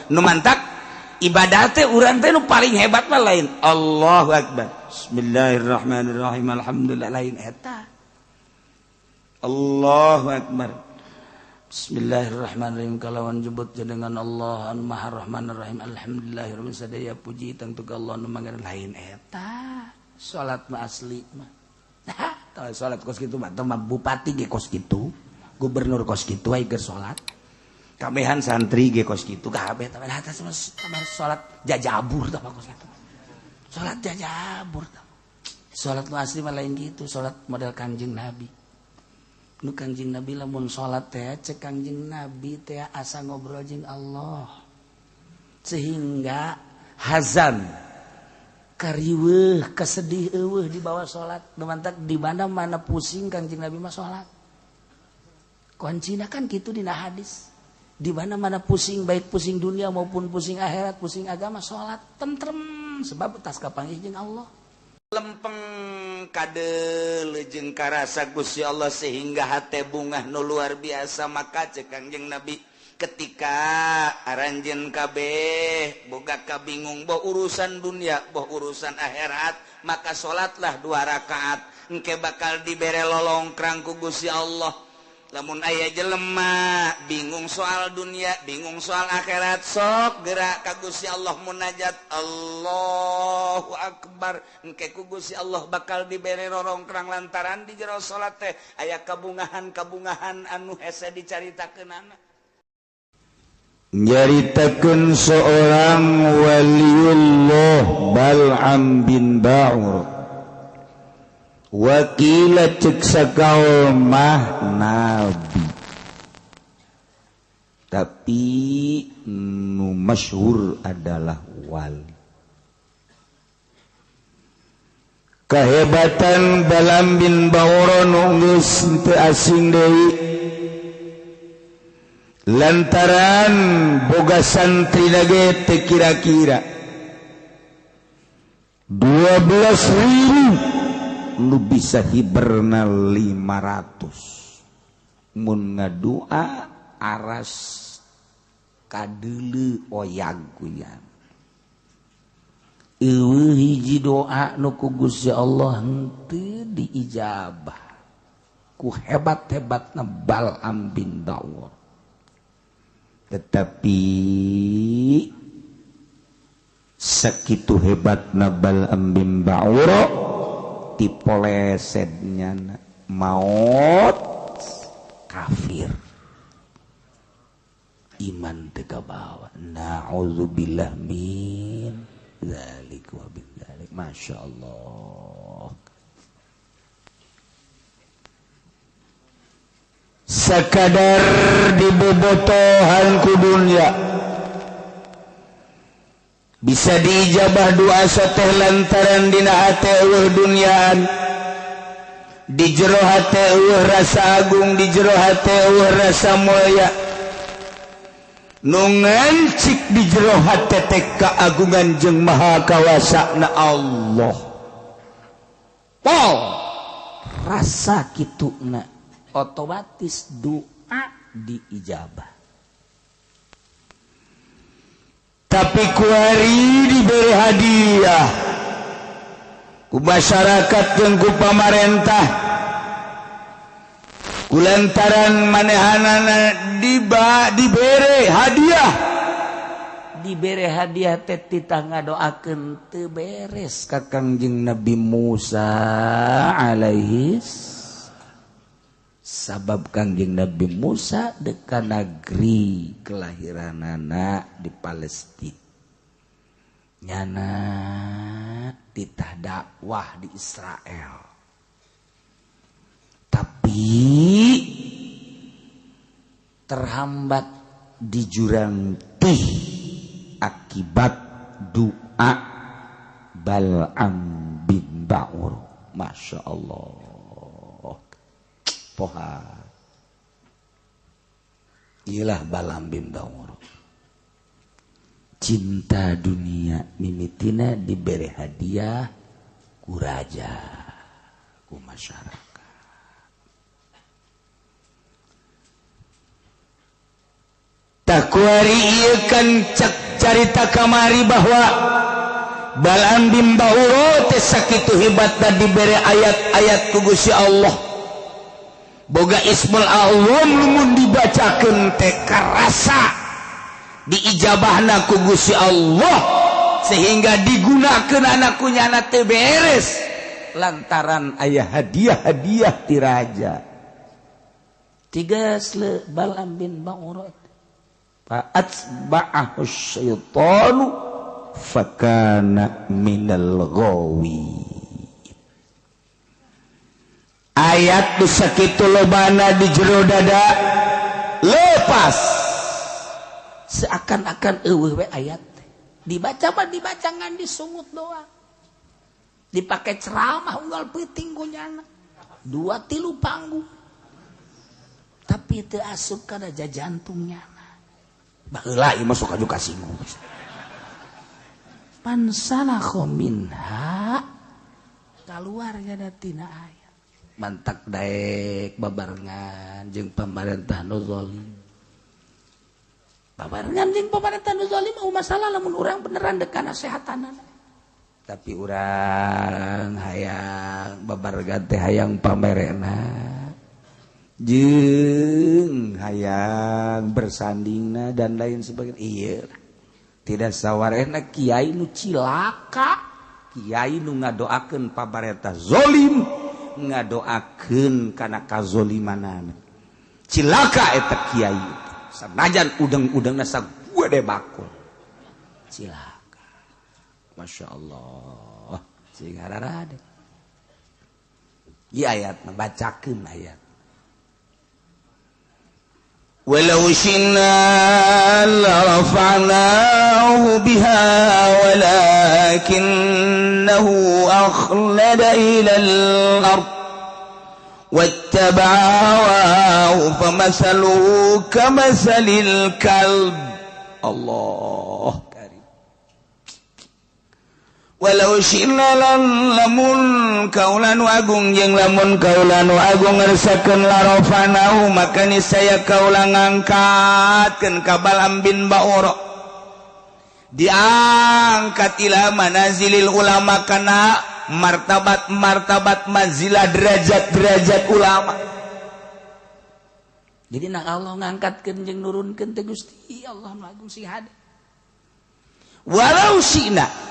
Nu mantak ibadah teh urang teh nu paling hebat mah lain Allahu Akbar. Bismillahirrahmanirrahim. Alhamdulillah lain eta. Allahu Akbar. Bismillahirrahmanirrahim kalawan jebut jenengan Allah anu Maha Rahmanir Rahim. Alhamdulillahirabbil sadaya puji tangtu ka Allah nu mangan lain eta. Salat mah asli mah. Tah salat kos kitu mah teu bupati ge kos kitu, gubernur kos kitu aya keur salat. Kabehan santri ge kos kitu kabeh tah atas mah salat jajabur tah kos kitu. Salat jajabur tah. Salat nu asli mah lain kitu, salat model Kangjeng Nabi. Nu Kangjeng Nabi lamun salat teh cek Kangjeng Nabi teh asa ngobrol jeung Allah. Sehingga hazan kariweuh kesedih eueuh di bawah salat. Nu mantak di mana-mana pusing Kangjeng Nabi mah salat. Kuncina kan kitu dina hadis. Di mana-mana pusing baik pusing dunia maupun pusing akhirat, pusing agama salat tentrem sebab tas kapanggih jeung Allah. Lempeng kadeuleu jeung karasa Gusti Allah sehingga hate bungah nu luar biasa. Maka cek Kangjeng Nabi ketika aranjeun kabeh boga kabingung boh urusan dunia boh urusan akhirat, maka salatlah 2 rakaat engke bakal dibere lolongkrang ku Gusti Allah. Lamun aya jelema bingung soal dunia bingung soal akhirat sok gerak ka Gusti Allah munajat Allahu Akbar engke ku Gusti Allah bakal dibere rorongkrang lantaran di jero salat teh aya kabungahan-kabungahan anu hese dicaritakeunana. Nyaritakeun seorang waliullah Bal'am bin Ba'ur. Wakila cek sakaul mah nabi, tapi nu masyhur adalah wali. Kehebatan Bal'am bin Ba'ur nu geus teu asing deui lantaran boga santri ge teu kira-kira 12.000 nu bisa hiberna 500 mun ngadua aras kadeuleu oyag kuyan. Eueuh hiji doa nu ku Gusti Allah henteu diijabah ku hebat-hebatna Bal'am bin Ba'ur. Tetapi sakitu hebatna Bal'am bin Ba'ur dipolesetnya maut kafir iman teu kabawa. Na'udzubillah min dzalik wa bin dzalik. Masyaallah. Sakadar dibobotohan ku dunya bisa diijabah doa sateh lantaran dina hate eueuh dunyaan, di jero hate eueuh rasa agung, di jero hate eueuh rasa mulia. Nu ngancik di jero hate teh keagungan jeung maha kawasana Allah. Pol rasa kituna otomatis doa diijabah. Tapi kuari diberi hadiah ku masyarakat jeung ku pamarentah kulantaran manehanana dibere hadiah, dibere hadiah teh titah ngadoakeun teu beres ka Kangjeng Nabi Musa alaihi. Sabab Kangjeng Nabi Musa deka negeri kelahiranana di Palestina. Nyana titah dakwah di Israel. Tapi terhambat di jurang tih akibat doa Bal'am bin Ba'ur. Masya Allah. Poha. Ilah Bal'am bin Ba'ur. Cinta dunia mimitina diberi hadiah ku raja, ku masyarakat. Tah Tah kuari ieu kan cek carita kamari bahwa Balaam bin Baura teh sakitu hebatna dibere ayat-ayat ku Gusti Allah. Boga Ismul A'zam lamun dibacakeun teh karasa diijabahna ku Gusti Allah sehingga digunakeun anak kunyana teh beres lantaran aya hadiah-hadiah ti raja. Tiga sle Balaam bin Baura fa atba'ahu syaitanu fakana minal ghawi. Ayat nu sakitu lobana di jero dada lepas seakan-akan eueuh we ayat dibaca mah dibaca ngan disungut doang, dipakai ceramah unggal peuting kunyana 2-3 panggung tapi teu asup kana jantungnya. Baheula ieu mah sok aju kasinggung. Pansalakho minha kaluar nya tina ayat mantak daek babarengan jeung pamarentah nu zalim. Babarengan jeung pamarentah nu zalim mah masalah lamun urang beneran dek kana sehatanana. Tapi urang hayang babarengan teh hayang pamerena jeung hayang bersandingna dan lain sebagainya. Iya tidak sawarehna kiai nu cilaka, kiai nu ngadoakeun pamarentah zalim, ngadoakeun kana kazolimanana. Cilaka eta kiai sanajan udeng-udengna sagede bakul. Cilaka. Masya Allah. Sing hararade. Ieu ayat mah bacakeun ayat. Walau syi'na larafa'nahu biha walakinnahu akhlada ilal ard wattaba'a hawahu famathaluhu kamathalil kalb. Allah karim. Walau syi'na lamun kaula nu agung jeung lamun kaula nu agung ngersakeun larafanahu maka niscaya kaula ngangkatkeun ka Balaam bin Baura diangkat ila manazilil ulama kana martabat-martabat manzilah derajat-derajat ulama. Jadi nak Allah ngangkatkeun jeung nurunkeun teh Gusti Allah nu agung sing hade. Walau syi'na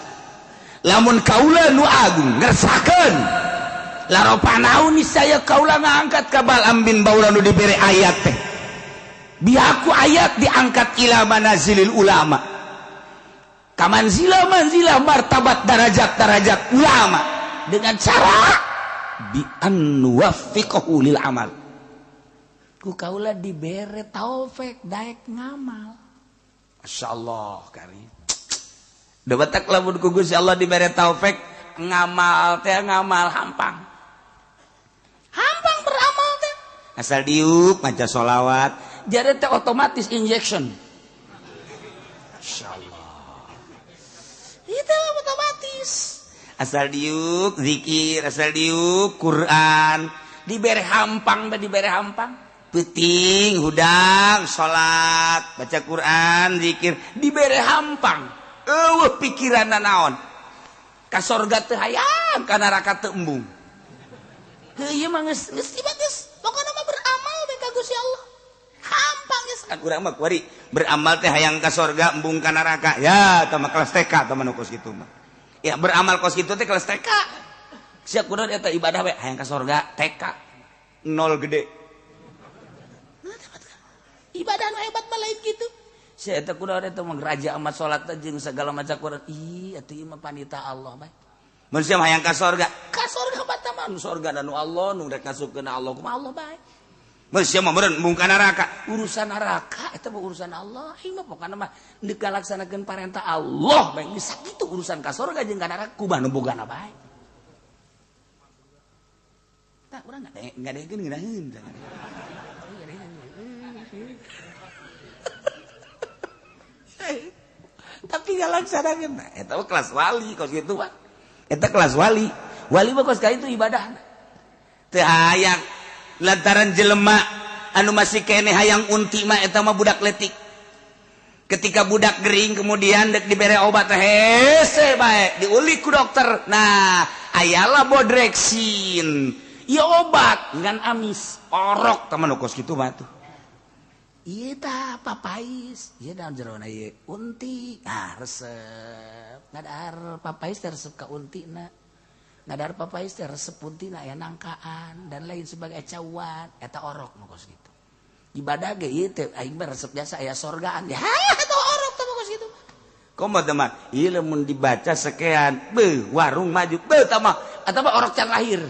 lamun kaula nu agung ngersakeun laropanau niscaya kaula ngangkat ka Balaam bin Baura nu dibere ayat teh. Biaku ayat diangkat ila manazilil ulama. Kamanzila manzilah martabat darajat-darajat ulama dengan cara bi an nuwaffiqahu lil amal. Ku kaula dibere taufik daek ngamal. Masyaallah karim. Debatak lamun ku Gusti Allah dibere taufik ngamal teh ngamal hampang. Hampang beramal teh. Asal diuk maca sholawat, jadi teh otomatis injection. Masyaallah. Itu otomatis. Asal diuk zikir, asal diuk Quran, dibere hampang teh dibere hampang. Peuting hudang salat, baca Quran, zikir, dibere hampang. Eueuh pikiranna naon? Ka sorga teu hayang, ka neraka teu embung. Heuh ieu mah geus geus geus pokona mah beramal we ka Gusti Allah. Hampang geus kan urang mah kuari beramal teh hayang ka sorga embung ka neraka. Ya, tah mah kelas TK tah mah nu kos kitu mah. Ya beramal kos kitu teh kelas TK. Sia kudu eta ibadah we hayang ka sorga TK. Nol gede. Ibadah nu hebat mah lain kitu. Sia eta kudu eta mah raja amat salat jeung segala macam Quran. Ih, atuh ieu mah panita Allah bae. Mun sia hayang ka sorga, ka sorga bata mah nu sorga nu Allah nu rek ngasupkeun Allah kumaha Allah bae. Mun sia mah meureun embung ka neraka. Urusan neraka eta mah urusan Allah. Ieu mah pokona mah deuk ngalaksanakeun parentah Allah bae. Geus sakitu urusan ka sorga jeung ka neraka kumaha nu bogana bae. Tah urang ngadengekeun ngeunaheun. Tapi ngalaksanakeun eta mah kelas wali kos kitu mah. Eta kelas wali. Wali mah kos ka itu ibadahna. Teu hayang lantaran jelema anu masih keneh hayang unti mah eta mah budak letik. Ketika budak gering kemudian dek dibere obat hese bae diulik ku dokter. Nah, ayalah bodreksin. Ieu obat ngan amis orok teman kos kitu mah tuh. Ieu tah papais, ieu daun jerona ieu unti. Ah resep. Ngadahar papais teh resep ka untina. Ngadahar papais teh resep untina aya nangkaan dan lain sebagai cawan eta orok nu kos kitu. Ibadah ge ieu teh aing mah resep jasa aya sorgaan. Ya eta orok teh kos kitu. Komo teh mah ieu lamun dibaca sekian, beuh warung maju, beuh tah mah eta mah orok can lahir.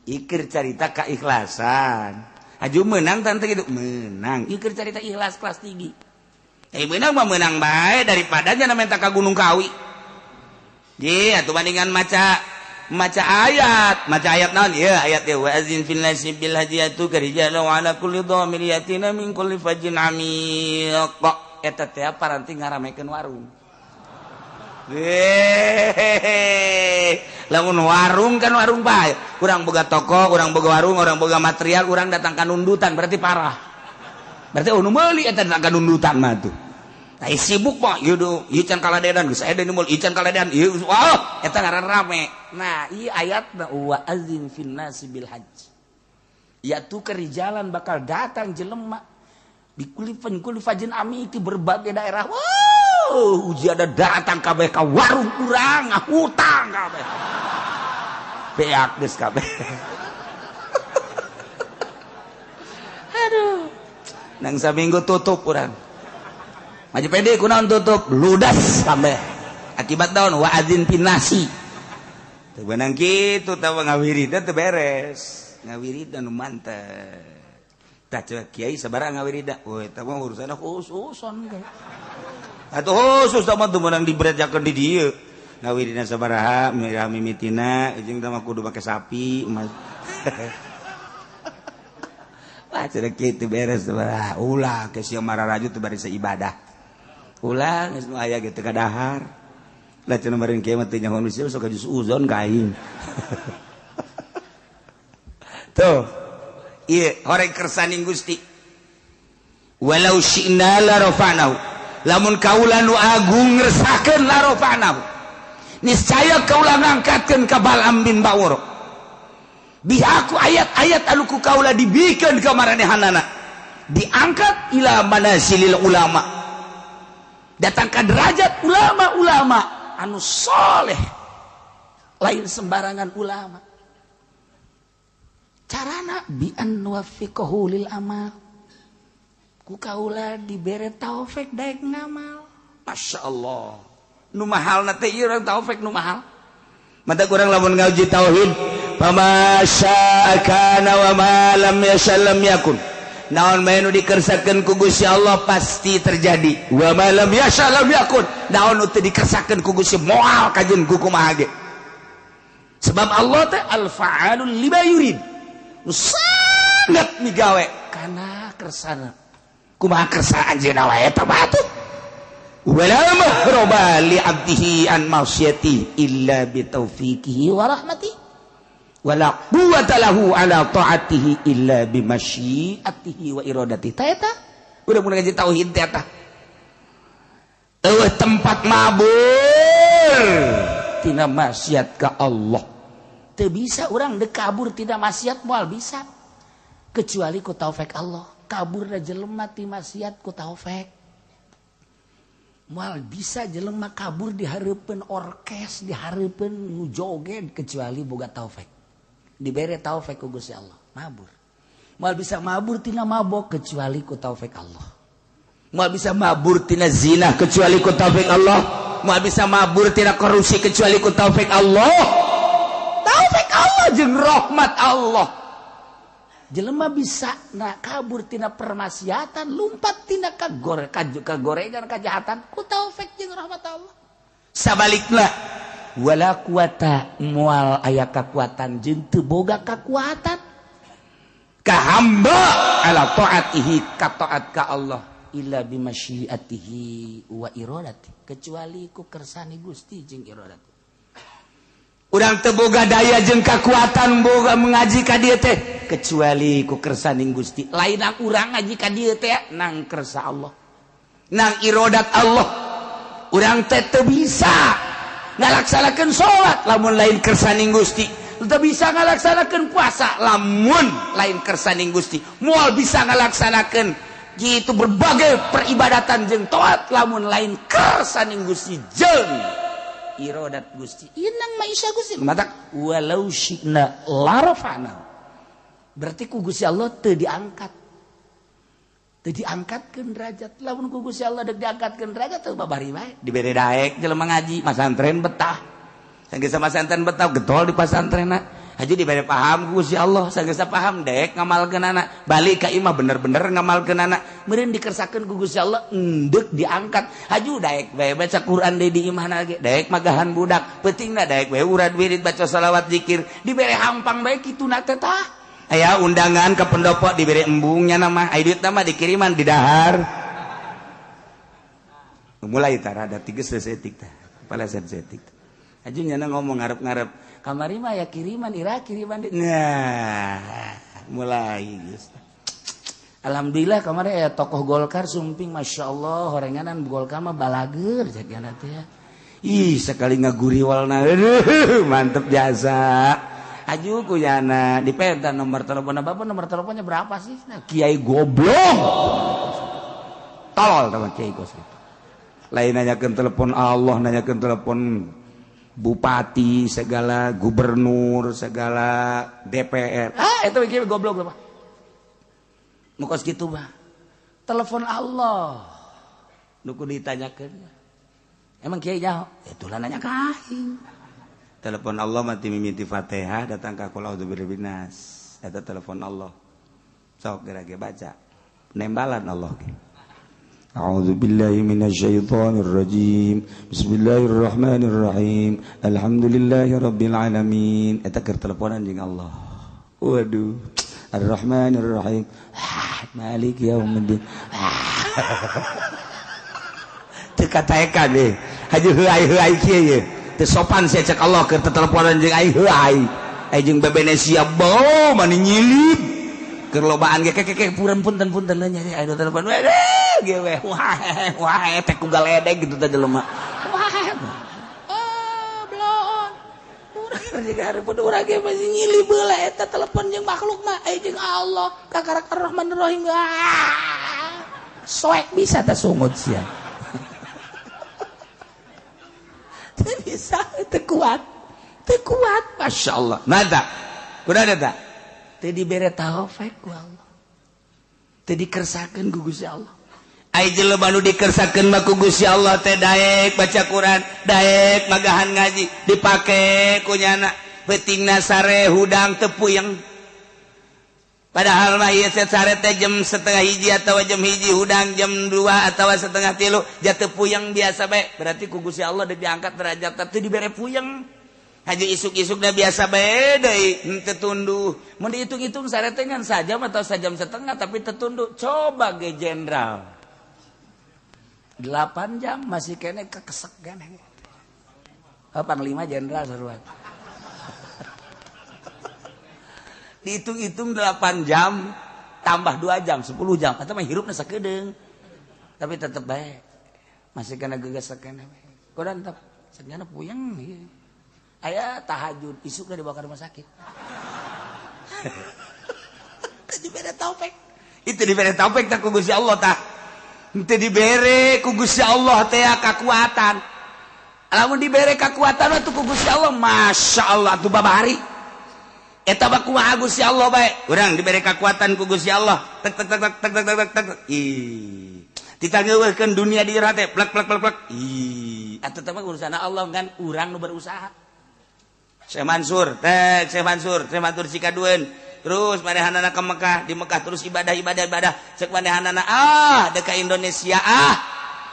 Ikir carita keikhlasan. Aju menang tante gitu, menang. Ikir carita ikhlas kelas tinggi. Menang mah menang bae daripada nya minta ka Gunung Kawi. Ye atuh bandingan maca ayat, maca ayat naon? Ieu ayat ieu wa azin fil nasi bil hajiyatu karijalu ala kulli dhamir yatina min kulli fajjin amiq. Eta teh paranti ngaramekeun warung. Hehehe. Lamun warung kan warung bae. Urang boga toko, urang boga warung, urang boga material, urang datang ka nundutan berarti parah. Berarti nu meuli eta datang ka nundutan mah tuh. Tah sibuk mah ieu ieu can kaladedan geus aya deui meuli, ieu can kaladedan ieu wah eta ngaran rame. Nah, ieu ayatna wa azin fin nasi bil hajj. Ya tu kerijalan bakal datang jelema di kulifan kulifajin ami di berbagai daerah. Wow, uji ada datang kabeh ka warung urang hutang kabeh. Beak geus kabeh. Aduh. Nang saminggu tutup urang. Maju pede kunaon tutup, ludas kabeh. Akibat daun wa adzin pinasi. Teu beunang kitu tah ngawiridan teu beres. Ngawiridan nu mantep. Tah ceuk kiai sabaraha ngawirida. Woi eta mah urusanna khususon. Atuh khusus tah mah teu meunang diberejakeun di dieu. Ngawirina sabaraha mirah mimitina jeung tah mah kudu make sapi. Wah cenah kitu beres sabaraha. Ulah ke sia mararaju teu bari ibadah. Ulah geus nu aya ge teu kadahar. Lah cenah bari kieu mah teu nyaho nu sia sok jus uzon ka aing. Tuh. Ieu horeng kersaning Gusti. Walau syi'na la rafa'nahu. Lamun kaula nu agung ngersakeun la rafa'nahu. Niscaya kaula ngangkatkeun ka Bal'am bin Ba'ur. Bihaku ayat-ayat anu ku kaula dibikeun ka maranehanana. Diangkat ila manasilil ulama. Datang ka derajat ulama-ulama anu soleh. Lain sembarangan ulama. Carana bi an nuwaffiqahu lil amal. Ku kaula dibere taufik daek ngamal. Masya Allah. Nu mahalna teh ieu urang taufik nu mahal. Mata kurang lamun ngaji tauhid, fama syaa kana wa ma lam yasha lam yakun. Naon bae nu dikersakeun ku Gusti Allah pasti terjadi. Wa ma lam yasha lam yakun. Naon nu teu dikersakeun ku Gusti moal kajeun ku kumaha ge. Sebab Allah teh al-fa'alul lima yurid. Nu sangat migawe kana kersana. Kumaha kersa anjeunna wae eta batu. Wala mahraba li 'abdihi an ma'siyati illa bi taufiqihi wa rahmatihi. Wala quwwata lahu ala ta'atihi illa bi masyiatihi wa iradatihi. Ta eta udah mun ngaji tauhid teh eta. Eueuh tempat mabur tina maksiat ka Allah. Teu bisa urang deuk kabur tina maksiat moal bisa. Kecuali ku taufik Allah. Kaburna jelema ti maksiat ku taufik. Moal bisa jelema kabur di hareupeun orkes, di hareupeun nu joget kecuali boga taufik. Dibere taufik ku Gusti Allah, mabur. Moal bisa mabur tina mabok kecuali ku taufik Allah. Moal bisa mabur tina zina kecuali ku taufik Allah. Moal bisa mabur tina korupsi kecuali ku taufik Allah. Taufik Allah jeung rahmat Allah. Jelema bisa na kabur tina permaksiatan, lumpat tina kagorengan kajahatan ku taufik jeung rahmat Allah. Sabalikna wala quwata moal aya kakuatan jeung teu boga kakuatan ka hamba ala taatihi ka taat ka Allah illa bimasyiatihi wa iradati kecuali ku kersane Gusti jeung iradati. Urang teu boga daya jeung kakuatan boga mengaji ka dieu teh kecuali ku kersaning Gusti. Lain urang ngaji ka dieu teh nang kersa Allah, nang irodat Allah. Urang teh teu bisa ngalaksanakeun salat lamun lain kersaning Gusti, teu bisa ngalaksanakeun puasa lamun lain kersaning Gusti, moal bisa ngalaksanakeun gitu berbagai peribadatan jeung taat lamun lain kersaning Gusti jeung irodat Gusti. Inang maisha Gusti matak walau syi'na larafa'na. Berarti ku Gusti Allah teu diangkat, teu diangkatkeun derajat. Lamun ku Gusti Allah deuk diangkatkeun derajat teu babari bae dibere daek jelema ngaji masantren betah. Sanggeus masantren betah getol di pasantrenna. Haji dibere paham ku Gusti Allah, sanggeus paham daek ngamalkeunana, balik ka imah bener-bener ngamalkeunana. Meureun dikersakeun ku Gusti Allah endeuk diangkat. Haju daek bae baca Quran deui di imahna ge, daek magahan budak, peutingna daek bae urad wirid baca selawat zikir, dibere hampang bae kituna teh tah. Aya undangan ke pendopo dibere embungnya nama, aya duitna mah dikiriman di dahar. Mulai tah rada tiges sesetik tah, paleset setik. Haju nyana ngomong ngarep-ngarep, kamari mah ya kiriman, ira kiriman. Nah, mulai geus. Alhamdulillah kamari aya tokoh Golkar sumping, Masya Allah, horenganan Golkar mah balager jagana teh ya. Ih, sekali ngaguriwalna, aduh, mantep jasa. Aju ku nyana dipenta nomor telepon bapak, nomor teleponnya berapa sih? Nah, kiai goblok. Tolol teman kiai gosip. Lain nanyakeun telepon Allah, nanyakeun telepon bupati segala, gubernur segala, DPR. Ah, itu kiai goblok apa? Mukos kitu mah. Telepon Allah. Nu kudu ditanyakeun. Emang kiai nyaho? Itulah nanya ka aing. Telepon Allah mati mimiti Fatihah datang ka qul a'udzu birabbinas. Eta telepon Allah. Sok geura ge baca. Nembalan Allah ge. A'udzu billahi minasyaitonir rajim. Bismillahirrahmanirrahim. Alhamdulillahirabbil alamin. Eta keur teleponan jeung Allah. Waduh. Arrahmanirrahim. Maliki yaumiddin. Teu kataekan deh. Haji heuai-heuai kieu ye. Teu sopan sia cek Allah keur teteleponan jeung aing heuai. Aing jeung bebene sia bau mani nyilip. Keur lobaan ge kekeke puren punten-punten nya aing telepon. Waduh ge we. Wah wah teh ku galedeg gitu teh jelema. Wah. Oh, bloon. Urang jeung hareupeun urang ge masih nyilip heula eta telepon jeung makhluk mah aing jeung Allah kakarak Arrahmanirrahim. Soek bisa teh sungut sia. Bisa teu kuat, Masya Allah. Mata, udah ada tak? Teu dibere taufik ku Allah, teu dikersakeun ku Gusti Allah. Ai jelema nu dikersakeun mah ku Gusti Allah teh daek baca Quran, daek magahan ngaji, dipake ku nyana peutingna sare hudang teu puyeng. Padahal mah ieu sare teh jam 12:30 atawa jam 1 hudang jam 2 atawa 2:30 jatuh puyeng biasa bae. Berarti ku Gusti Allah deuk diangkat derajat teh dibere puyeng. Haji isuk-isukna biasa bae deui henteu tunduh. Mun dihitung-hitung sare teh ngan sajam atau sajam setengah tapi teu tunduh. Coba ge jenderal. 8 jam masih kene kekesek keneh. Oh, panglima jenderal sarua. Dihitung-hitung 8 jam tambah 2 jam 10 jam atau mah hirupna sakedeung tapi tetep bae masih kena gegesekeun we kodan tetep segana puyeng ieu aya tahajud isukna dibawa ke rumah sakit. Teu dibere taufik, itu dibere taufik tah ku Gusti Allah tah henteu dibere ku Gusti Allah teh kakuatan. Lamun dibere kakuatan mah ku Gusti Allah Masya Allah atuh babari. Eta mah kumaha Gusti Allah bae. Urang dibere kakuatan ku Gusti Allah. Tek tek tek tek tek tek tek. Ih. Ditangeuweuhkeun dunia di jero teh plek plek plek plek. Ih, atuh teh mah urusan Allah kan urang nu berusaha. Syekh Mansur, tek Syekh Mansur, Syekh Mansur sikadueun. Terus manehanana ka Mekah, di Mekah terus ibadah ibadah ibadah. Cek manehanana ah deuk ka Indonesia ah.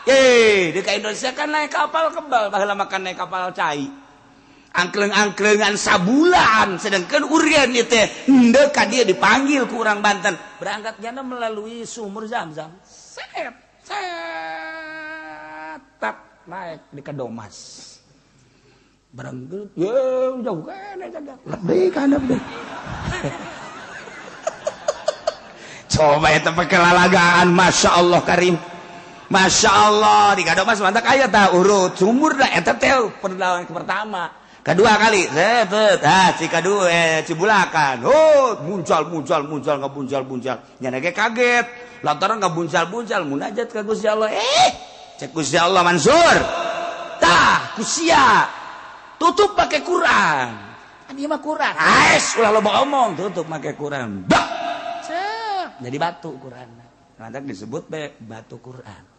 Ye, deuk ka Indonesia kan naik kapal kebal, baheula makan naik kapal cai. Angkleng-angklengan sabulan sedangkan urian ieu teh henteu ka dieu dipanggil ku urang Banten berangkat jana melalui sumur Zam-Zam set set tap naik di Kedomas. Barang gelut, ye jauh keneh cagar. Lebih kana deh. Coba eta pakelalagaan, Masya Allah Karim. Masya Allah, di kado mas mantak aya tah urut sumur dah eta teh perlawan pertama. Kedua kali, set, ah cikadu Cibulakan. Oh, muncal muncal muncal ngabuncal buncal. Nya ge kaget. Lantaran ngabuncal buncal munajat ka Gusti Allah. Cek Gusti Allah Mansur. Tah, kusia. Tutup pakai Quran. Kan ieu mah Quran. Aes, ulah loba omong, tutup pakai Quran. Bak. Cek, jadi batu Quran. Lantak disebut be batu Quran.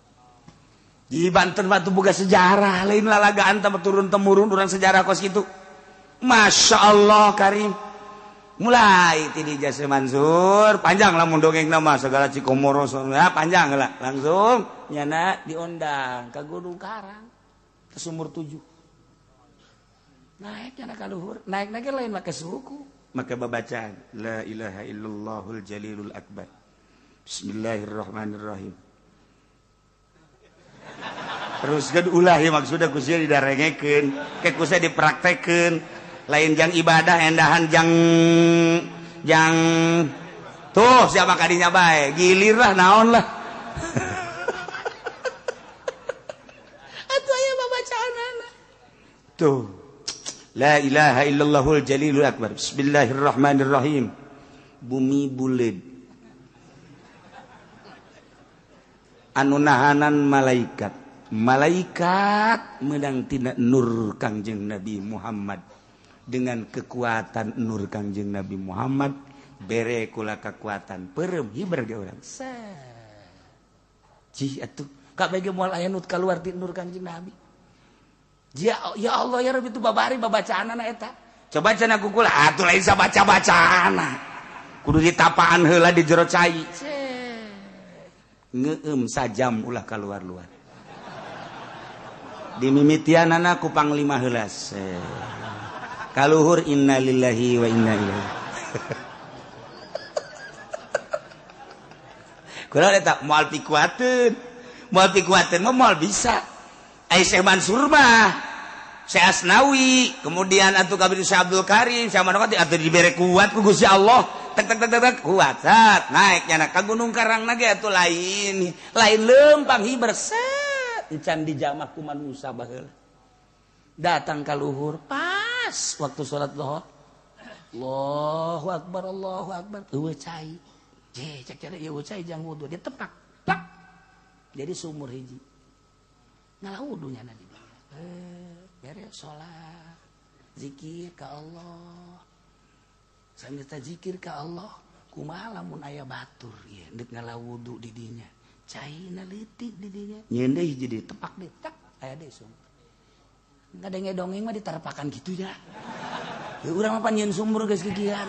Di Banten batu boga sejarah lain lalagaan tambah turun temurun urang sejarah kos gitu. Masya Allah Karim. Mulai ti jasa Mansur panjang lamun dongeng nama segala Cikomoro ya panjang lah langsung nyana diundang ke Gunung Karang ke sumur 7. Naik nyana ka luhur, naik-naik lain make suku, make babacaan la ilaha illallahul jalilul akbar. Bismillahirrahmanirrahim. Terus kan ulah ya maksudnya kusia didarengekeun, ke kusia dipraktekeun, lain jang ibadah endahan jang jang tuh siapa kadinya bae, gilir lah naon lah. Atuh aya babacaanana. Tuh. La ilaha illallahul jalilul akbar. Bismillahirrahmanirrahim. Bumi buleud. Anu nahanan malaikat. Malaikat menang tina nur Kangjeng Nabi Muhammad. Dengan kekuatan nur Kangjeng Nabi Muhammad bere kula kekuatan perem hiber ge urang. Cih atuh kabeh ge moal aya nu kaluar ti nur Kangjeng Nabi. Ya, ya Allah ya Rabbi itu babari babacaanana eta. Coba cenah ku kula atuh lain sabaca-bacaana. Kudu ditapaan heula di jero cai. Ngeum sajam ulah kaluar-luar. Dimimitianana ku panglima heula. Kaluhur innalillahi wa inna ilaihi. Kula eta moal pikuateun. Moal pikuateun mah moal bisa. Ai Syekh Mansur mah, Syekh Asnawi, kemudian atuh kabeh Syekh Abdul Karim, Syekh Manokati atuh dibere kuat ku Gusti Allah. Tek tek tek tek kuat sat naik nyana ka Gunung Karang ge atuh lain. Lain leumpang hiber set encan dijamah ku manusa baheula. Datang ka luhur pas waktu salat zuhur. Allahu akbar Allahu akbar. Eueuh cai. Je cek cek ieu cai jang wudu ditepak. Plak. Jadi sumur hiji. Ngalah wudu nyana di dieu. Beres salat. Zikir ka Allah. Sambil zikir ka Allah, kumaha lamun aya batur ieu deuk ngalah wudu di dinya. Caina leutik di dinya. Nyeun deui hiji ditepak deui tak aya deui sumur. Ngadenge dongeng mah diterpakan gitu ya. Ya urang mah pan nyeun sumur geus kikian.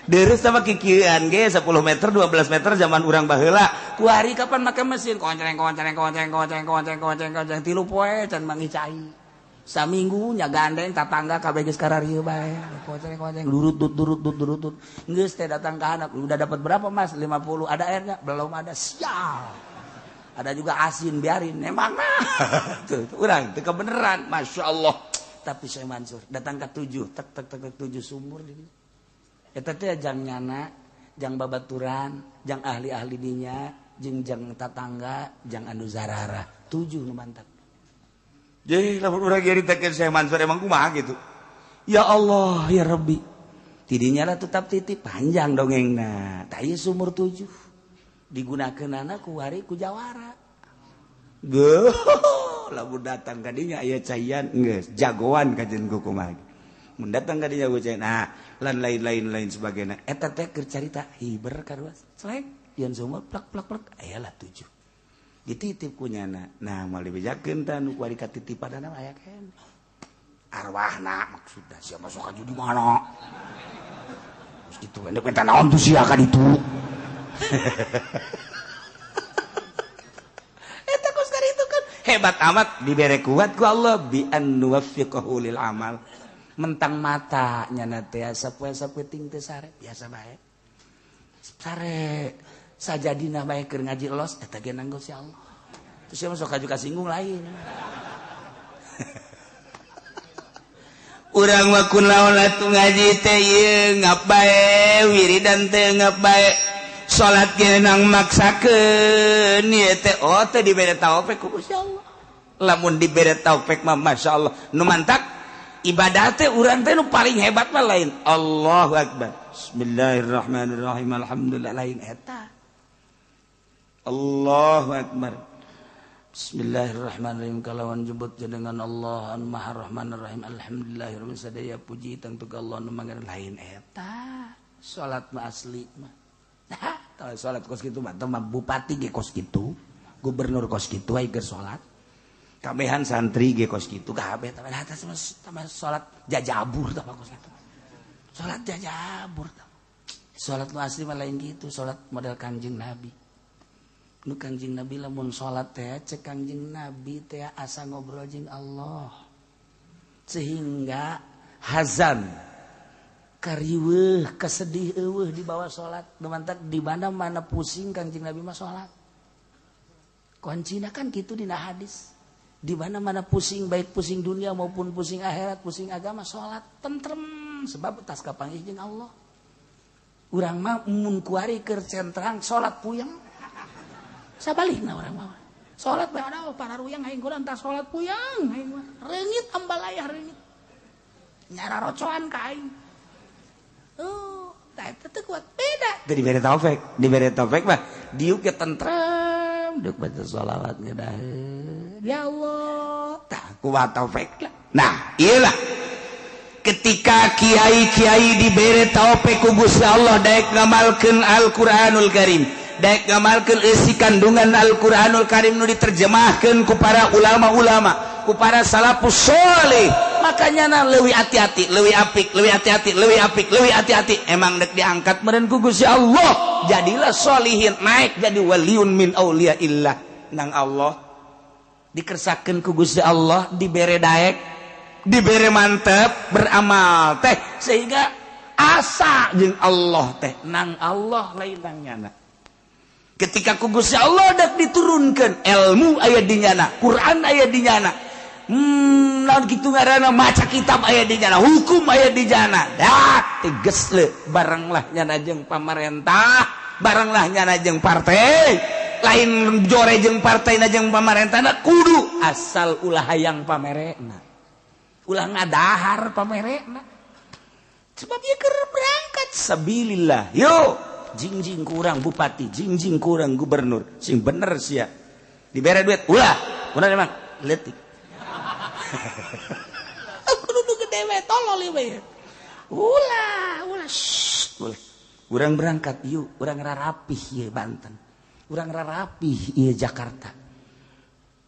Deres sama kikian ge 10 meter 12 meter zaman urang baheula. Kuari kapan make mesin koncreng koncreng koncreng koncreng koncreng koncreng koncreng tilu poe can manggih cai. Saminggu nya gandeng tatangga kabeh geus kararieu bae. Koncreng koncreng durut dut durut dut durut dut. Geus teh datang ka anak, udah dapat berapa Mas? 50. Ada airnya? Belum ada. Sial. Ada juga asin biarin emang nah. Tuh urang teu kebeneran, Masya Allah. Tapi saya Mansur datang ke 7 tek tek tek 7 sumur di dieu. Eta teh jang nyana, jang babaturan, jang ahli-ahli dinya, jeung jang tatangga, jang anu zarara. 7 nu mantap. Jadi lamun urang nyaritakeun Syekh Mansur emang kumaha gitu. Ya Allah ya Rabbi. Tidinya lah tetap titip panjang dongengna. Tah ieu sumur 7. Digunakeunana ku wari ku jawara. Geuh, lamun datang ka dinya aya caian geus jagoan kajeun ku kumaha. Mun datang ka dinya ku cai nah lan lain-lain lain sebagainya. Eta teh keur carita hiber karuas. Selek yeun sumur plak plak plak aya lah 7. Dititip ku nyana. Nah moal dibejakeun tah nu kuari katitipanana aya keneh. Arwahna maksudna sia masuk ka di mana? Terus kitu endek minta naon tuh sia ka ditu. Eta kos itu kan hebat amat dibere kuat ku Allah bi an nuwaffiqahu lil amal. Mentang mata nyana teh sapoe-sapoe ting teh sare biasa bae. Sare sajadina bae keur ngaji los eta ge nanggo si Allah. Terus siapa sok kaju kasinggung lain. Urang mah kunaon atuh ngaji teh ieu ngap bae, wiridan teh ngap bae. Salat ge nang maksakeun ieu teh oh teh dibere taufik ku Gusti Allah. Lamun dibere taufik mah masyaallah. Nu mantak ibadah teh urang teh nu paling hebat mah lain Allahu akbar. Bismillahirrahmanirrahim. Alhamdulillah lain eta. Allahu akbar. Bismillahirrahmanirrahim kalawan jebut jenengan Allah anu Maha Rahmanir Rahim. Alhamdulillahirabbil sadaya puji tangtu ka Allah nu mangan lain eta. Salat mah asli mah. Nah, tah salat kos kitu mah teh bupati ge kos kitu, gubernur kos kitu aya keur salat. Kabehan santri ge kos kitu kabeh tah atas mah salat jajabur tah kos kitu. Salat jajabur tah. Salat nu asli mah lain kitu, salat model Kangjeng Nabi. Nu Kangjeng Nabi lamun salat teh cek Kangjeng Nabi teh asa ngobrol jeung Allah. Sehingga hazan kariweuh kesedih eueuh dibawa salat. Nu mantak di mana-mana pusing Kangjeng Nabi mah salat. Kuncina kan kitu dina hadis. Di mana-mana pusing baik pusing dunia maupun pusing akhirat, pusing agama salat tentrem sebab tas kapanggih jeung Allah. Urang mah mun kuari keur centrang salat puyeng. Sabalikna urang mah. Salat bae ada para ruyang aing kurang tah salat puyeng aing mah. Reungit ambalayah reungit. Nyara rocoan ka aing. Oh, tah eta teu kuat beda. Teu dibere taufik, dibere taufik mah diuk ge tentrem, diuk baca sholawat ngedaheun. Ya Allah, tah kuat taufik lah. Nah, iyalah. Ketika kiai-kiai dibere taufik ku Gusti Allah daek ngamalkeun Al-Qur'anul Karim. Daek ngamalkeun eusi kandungan Al-Qur'anul Karim nu diterjemahkeun ku para ulama-ulama, ku para salafus sholih. Makanya na leuwih hati-hati, leuwih apik, leuwih hati-hati, leuwih apik, leuwih hati-hati. Emang dek diangkat meureun ku Gusti Allah, jadilah sholihin, naik jadi waliun min auliyaillah nang Allah. Dikersakeun ku Gusti Allah, dibere daek, dibere mantep beramal teh sehingga asa jeung Allah teh nang Allah lain nang nyana. Ketika ku Gusti Allah dak diturunkan ilmu aya di nyana, Quran aya di nyana. Naon kitu ngaranna maca kitab aya di nyana, hukum aya di nyana. Dah tegas le barenglah nyana jeung pamarentah, barenglah nyana jeung partai. Lain jore jeung partai na jeung pamarentahna kudu asal ulah hayang pamerena. Ulah ngadahar pamerena. Sebab ieu keur berangkat sabilillah. Yo jingjing kurang bupati, jingjing kurang gubernur, sing bener sia. Dibere duit ulah, bener emang leutik. Kudu nu gede we tolol ieu we. Ulah, ulah, shh, ulah. Urang berangkat yuk, urang rarapih ieu Banten. Urang rarapih ieu Jakarta.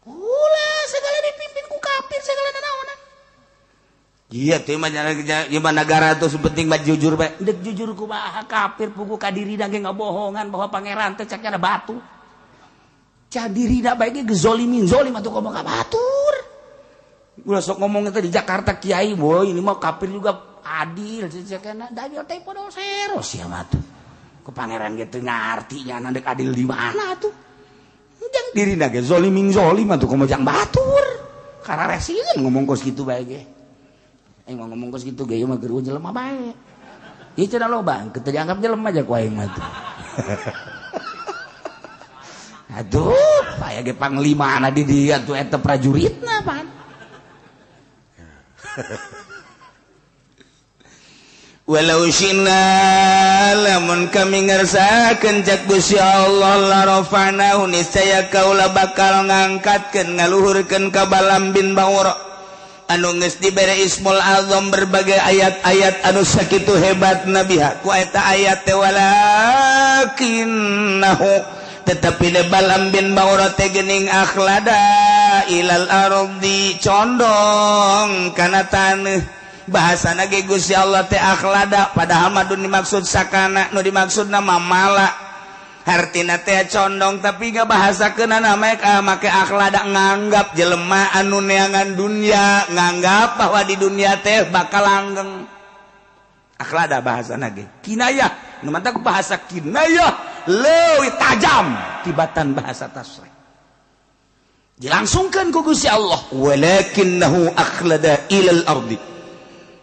Ulah segala dipimpin ku kafir segala nanaonan. Iya teh mah nyaman negara tuh penting mah jujur bae. Dek jujur kumaha kafir pugu ka dirina ge ngabohongan bahwa pangeran teh cek ada batu. Cak dirina bae ge gezolimin zolim atuh komo ka batur. Ulah sok ngomong teh di Jakarta kiai boy ini mah kafir juga adil cek da teh podo sero sia mah tuh. Ku pangeran ge teu ngarti nya dek adil di mana atuh. Jang dirina ge zolimin zolim atuh komo jang batur. Kararesieun ngomong kos kitu bae ge. Aing mah ngomong kos kitu ge ieu mah geus jelema bae. Ieu cenah loba, teu dianggap jelema aja ku aing mah tuh. Aduh, aya ge panglimana di dieu tuh eta prajuritna pan. Walau syina lamun kami ngersakeun cak Gusti Allah la rafa'nahu niscaya kaula bakal ngangkatkeun ngaluhurkeun ka Balam bin Baura. Anu geus dibere Ismul Azam berbagai ayat-ayat anu sakitu hebat nabiha ku eta ayat teh walakinnahu tetapi de Balam bin Baura teh geuning akhlada ilal ardi condong kana taneuh. Bahasana ge Gusti Allah teh akhlada padahal mah nu dimaksud sakana nu dimaksudna mah mala. Hartina teh condong tapi gak bahasa keunana make akhlada nganggap jelema anu neangan dunia nganggap bahwa di dunia teh bakal langgeng. Akhlada bahasana ge kinayah nu mantak bahasa kinayah leuwih tajam tibatan bahasa tasrih. Dilangsungkan ku Gusti Allah walakinnahu akhlada ilal ardi.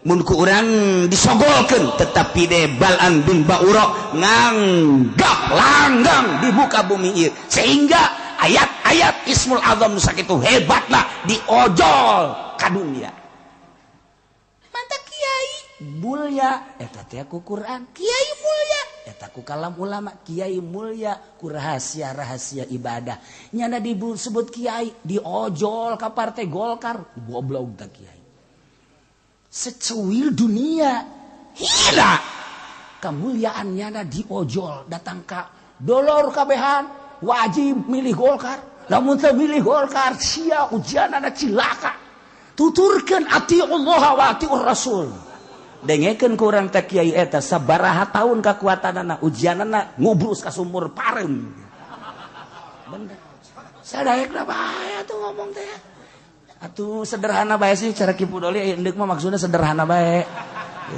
Mun ku urang disogolkeun tetapi de Bal'am bin Ba'ura nganggap langgang di muka bumi ieu sehingga ayat-ayat Ismul Azam nu sakitu hebatna diojol ka dunia. Mantap kiai mulia eta teh ku Quran, kiai mulia eta ku kalam ulama, kiai mulia ku rahasia-rahasia ibadah. Nyana disebut kiai diojol ka partai Golkar, goblok tah kiai. Secuil dunia hina kemuliaan nyana diojol datang ka dolor kabehan wajib milih Golkar, lamun teu milih Golkar sia ujianana cilaka. Tuturkeun atiullah wa atiur rasul. Dengekeun ku urang teh kiai eta sabaraha tahun kakuatanana ujianana ngubrus ka sumur pareum. Bener. Sadaekna bae atuh ngomong teh. Atuh sederhana bae sih cara Ki Pudoli endek mah maksudna sederhana bae.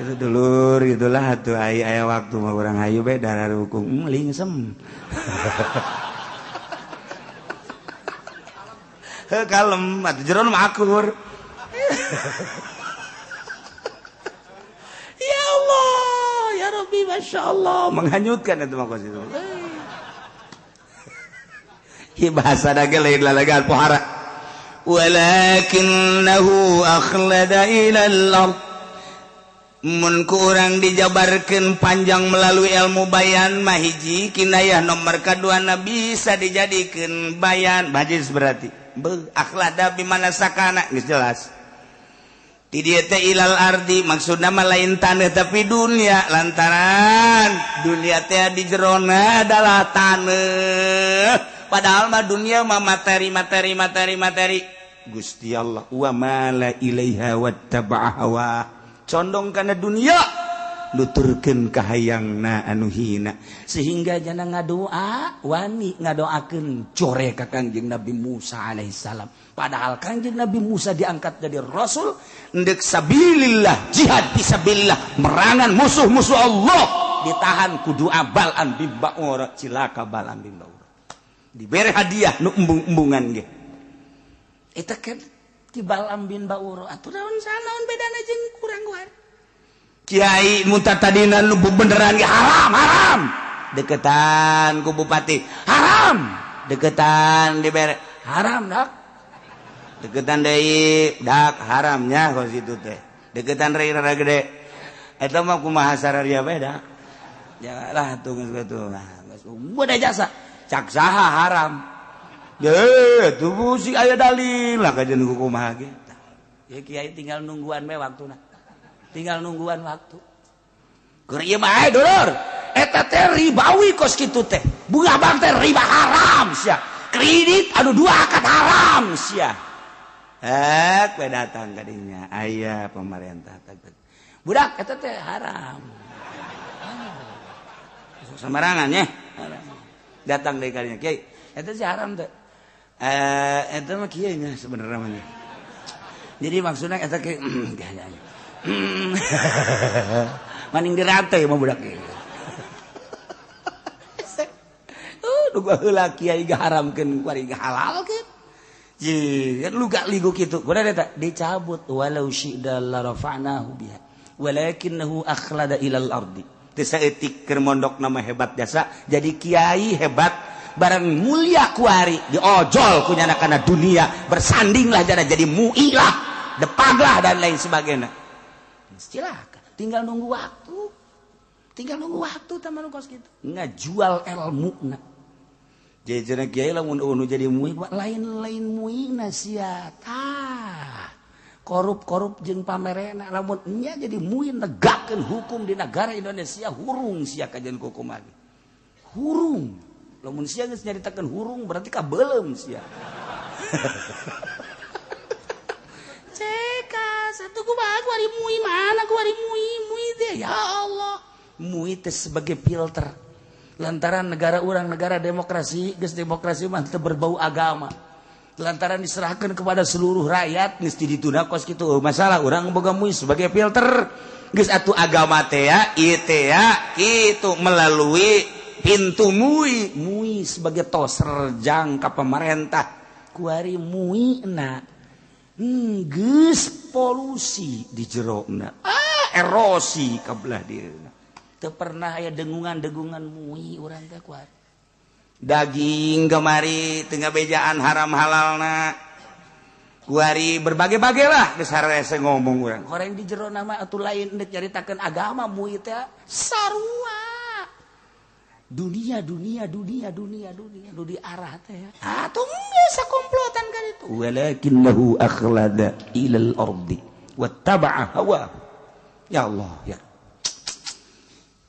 Itu dulur gitulah atuh aya waktu mah urang hayu bae darah hukum lingsem. Heuh kalem atuh jeron mah akur. Ya Allah, ya Rabbi, Masya Allah. Menghanyutkan itu mah itu. Hi bahasa dage lain lalagan pohara. Walakinnahu akhlada ilal ard. Mun ku urang dijabarkeun panjang melalui ilmu bayan mah hiji kinayah nomor kaduana bisa dijadikeun bayan bajis berarti. Beuh akhlada bimana sakana geus jelas. Di dieu teh ilal ardi maksudna mah lain tanah tapi dunia lantaran dunia teh di jerona adalah tanah padahal mah dunia mah materi materi materi materi Gusti Allah wa mala ilaiha wattaba'a hawa condong kana dunia nuturkeun kahayangna anu hina sehingga jana ngadoa wani ngadoakeun core ka Kangjeng Nabi Musa alaihissalam. Padahal Kangjeng Nabi Musa diangkat jadi rasul ndek sabilillah jihad fisabilillah merangan musuh-musuh Allah ditahan ku doa Bal'am bin Ba'ura cilaka Bal'am bin Ba'ura dibere hadiah nu embung-embungan ge eta kan ti Bal'am bin Ba'ura atuh naon sanaon bedana jeung kurang guar kiai muta tadina nu beneran ge haram haram deketan ku bupati haram deketan dibere haram dak deketan deui dak haramnya kos itu teh deketan rei rada gede eta mah kumaha sararia beda ya lah tuh geus kitu geus udah jasa cak saha haram ye tuh sih aya dalil lah kajian kumaha ge ya kiai tinggal nungguan we waktuna tinggal nungguan waktu. Keur ieu mah aya dulur eta teh ribawi kos kitu teh bunga bank teh riba haram sia kredit anu dua akad haram sia we datang ka dinya aya pemerintah budak eta teh haram sembarangan nya datang deui ka dinya kiai eta sih haram teh eta mah kieu nya sebenarnya mah jadi maksudna eta kieu maning dirate mah budak ieu. Duga heula kiai gaharamkeun kuari halalkeun. Ye, kan lu gak ligu kitu. Kuda eta dicabut walau syi'da la rafa'nahu biha. Walakinnahu akhlada ilal ardi. Teu saeutik keur mondok nama hebat jasa, jadi kiai hebat barang mulia kuari diojol ku nyana kana dunia, bersandinglah jana jadi muilah, depaglah dan lain sebagainya. Cilaka, tinggal nunggu waktu. Tinggal nunggu waktu teman kos kitu. Ngajual ilmuna. Jadi kiai lamun unu jadi mui lain-lain muina sia tah. Korup-korup jeung pamerena lamun nya jadi mui negakeun hukum di negara Indonesia hurung sia kajian hukum lagi. Hurung. Lamun sia geus nyaritakeun hurung berarti kabeuleum sia. Ceka satu kumaha kuari mui mana kuari mui mui teh ya Allah. Mui teh sebagai filter. Lantaran negara urang negara demokrasi, geus demokrasi mah teu berbau agama. Lantaran diserahkan kepada seluruh rakyat geus ditunda kos kitu masalah urang boga mui sebagai filter. Geus atuh agama teh ya, ieu teh ya kitu melalui pintu mui, mui sebagai toserjang ka pemerintah. Kuari muina geus polusi di jerona, erosi ka belah dieuna. Teu pernah aya dengungan-dengungan mui urang teh kuari. Daging kemari tengah bejaan haram halalna. Kuari berbagai-bagai lah geus harese ngomong urang. Horeng di jero nama atuh lain deuk nyaritakeun agama mui teh sarua. Dunia dunia dunia dunia dunia nu diarah teh. Atuh geus sakomplotan kan itu. Walakinnahu akhlada ilal ardi wattaba'a hawa. Ya Allah ya.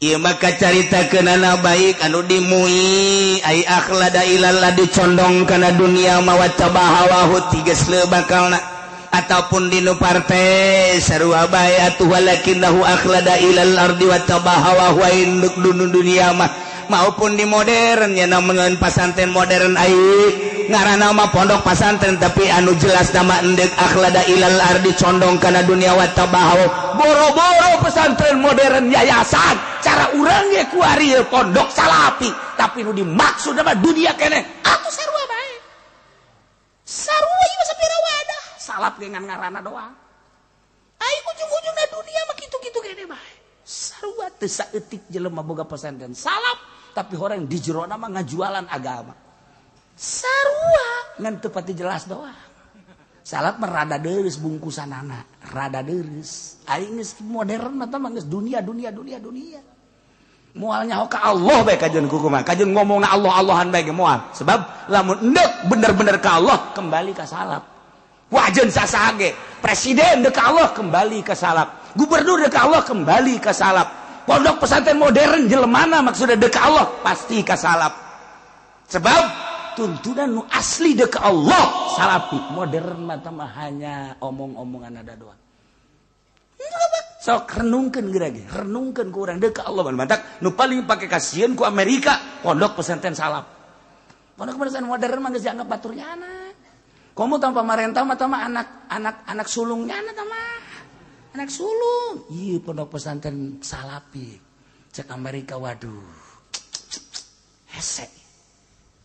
Ieu maka caritakeunana baik anu dimui ai akhlada ilal adi condong kana dunia mawattaba hawahu tiges leu bakalna ataupun dinu partai sarua bae atuh walakinnahu akhlada ilal ardi wattaba hawahu induk dunia mah maupun di modern ya namun pasantren modern ai ngaranna mah pondok pasantren tapi anu jelas nama endek akhlada ilal ardi condong kana dunia wattaba hawa boro-boro pesantren modern yayasan cara urang ge kuari pondok salapi tapi nu dimaksud mah dunia keneh atuh sarua bae sarua ieu sapira wadah salap ge ngan ngaranna doang ai ujung-ujungna dunia mah kitu-kitu keneh bae sarua teu saeutik jelema boga pesantren salap tapi orang di jerona mah ngajualan agama sarua ngan teu pati jelas doang. Salap mah rada deureuss bungkusanana, rada deureuss. Aing geus modern mah tah geus dunia dunia dunia dunia. Moal nyaho ka Allah bae kajeun kukumaha, kajeun ngomongna Allah Allahan bae ge moal. Sebab lamun endek bener-bener ka Allah kembali ka salap. Wajeun sasaha ge, presiden deuk ka Allah kembali ka salap, gubernur deuk ka Allah kembali ka salap. Pondok pesantren modern jelemana maksudnya deuk ka Allah pasti ka salap. Sebab tuntunan nu asli deuk ka Allah salapi, modern mah tah hanya omong-omongan ada doang. Sok renungkeun geura ge, renungkeun ku urang deuk ka Allah mantak nu paling pake kasieun ku Amerika pondok pesantren salap. Pondok pesantren modern mah geus dianggap batur nyana. Komo tanpa pamarentah mah tah anak anak anak sulung nyana tah mah. Anak sulung. Ieu pondok pesantren salapi. Cek Amerika waduh. Hese.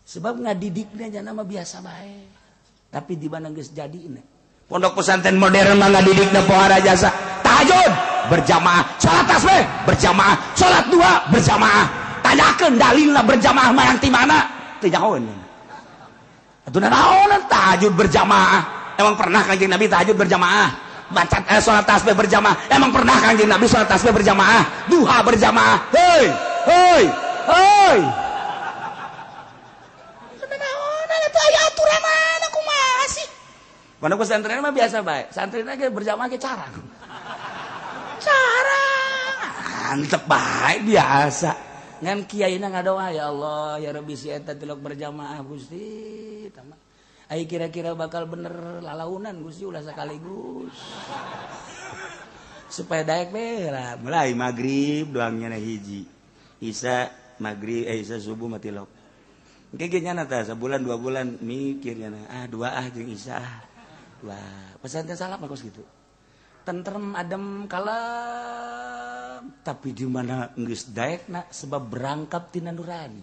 Sebab ngadidiknya nyana mah biasa bae. Tapi di mana geus jadina. Pondok pesantren modern mah ngadidikna pohara jasa. Tahajud berjamaah, salat tasbih berjamaah, salat duha berjamaah. Tanyakeun dalilna berjamaah mah yang ti mana? Teu nyahoeun. Atuh naonan tahajud berjamaah? Emang pernah Kanjeng Nabi tahajud berjamaah? Baca salat tasbih berjamaah. Emang pernah Kanjeng Nabi salat tasbih berjamaah? Duha berjamaah. Hei, hei, hei. Naonan atuh aya aturan mana kumaha sih? Pondok pesantren mah biasa bae. Santrina ge berjamaah ge carang. Carang. Antep bae biasa. Ngan kiaina ngadoa ya Allah ya Rabbi si eta tilok berjamaah Gusti. Ai kira-kira bakal bener lalaunan Gusti ulah sekaligus. Supaya daek be lah. Mulai maghrib doangnya na hiji. Isa maghrib isa subuh mah tilok. Engke ge nyana tah sabulan 2 bulan mikir nyana ah dua ah jeung isa ah. Wah, pesantren salap mah kos gitu. Tentrem adem kalem tapi di mana geus daekna sebab berangkap tina nurani.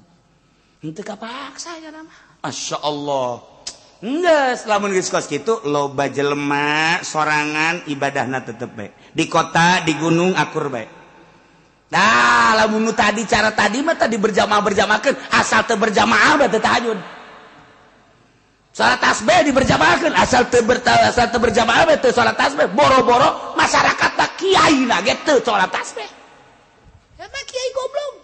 Henteu kapaksa nya mah. Masya Allah. Geus lamun geus kos kitu loba jelema sorangan ibadahna tetep bae. Di kota, di gunung akur bae. Nah, lamun nu tadi cara tadi mah tadi berjamaah-berjamaahkeun asal teu berjamaah bae teu tahajud. Salat tasbih diberjamaahkeun asal teu asal teu berjamaah bae teu salat tasbih. Boro-boro masyarakat tah kiai na ge teu salat tasbih. Emang kiai goblok.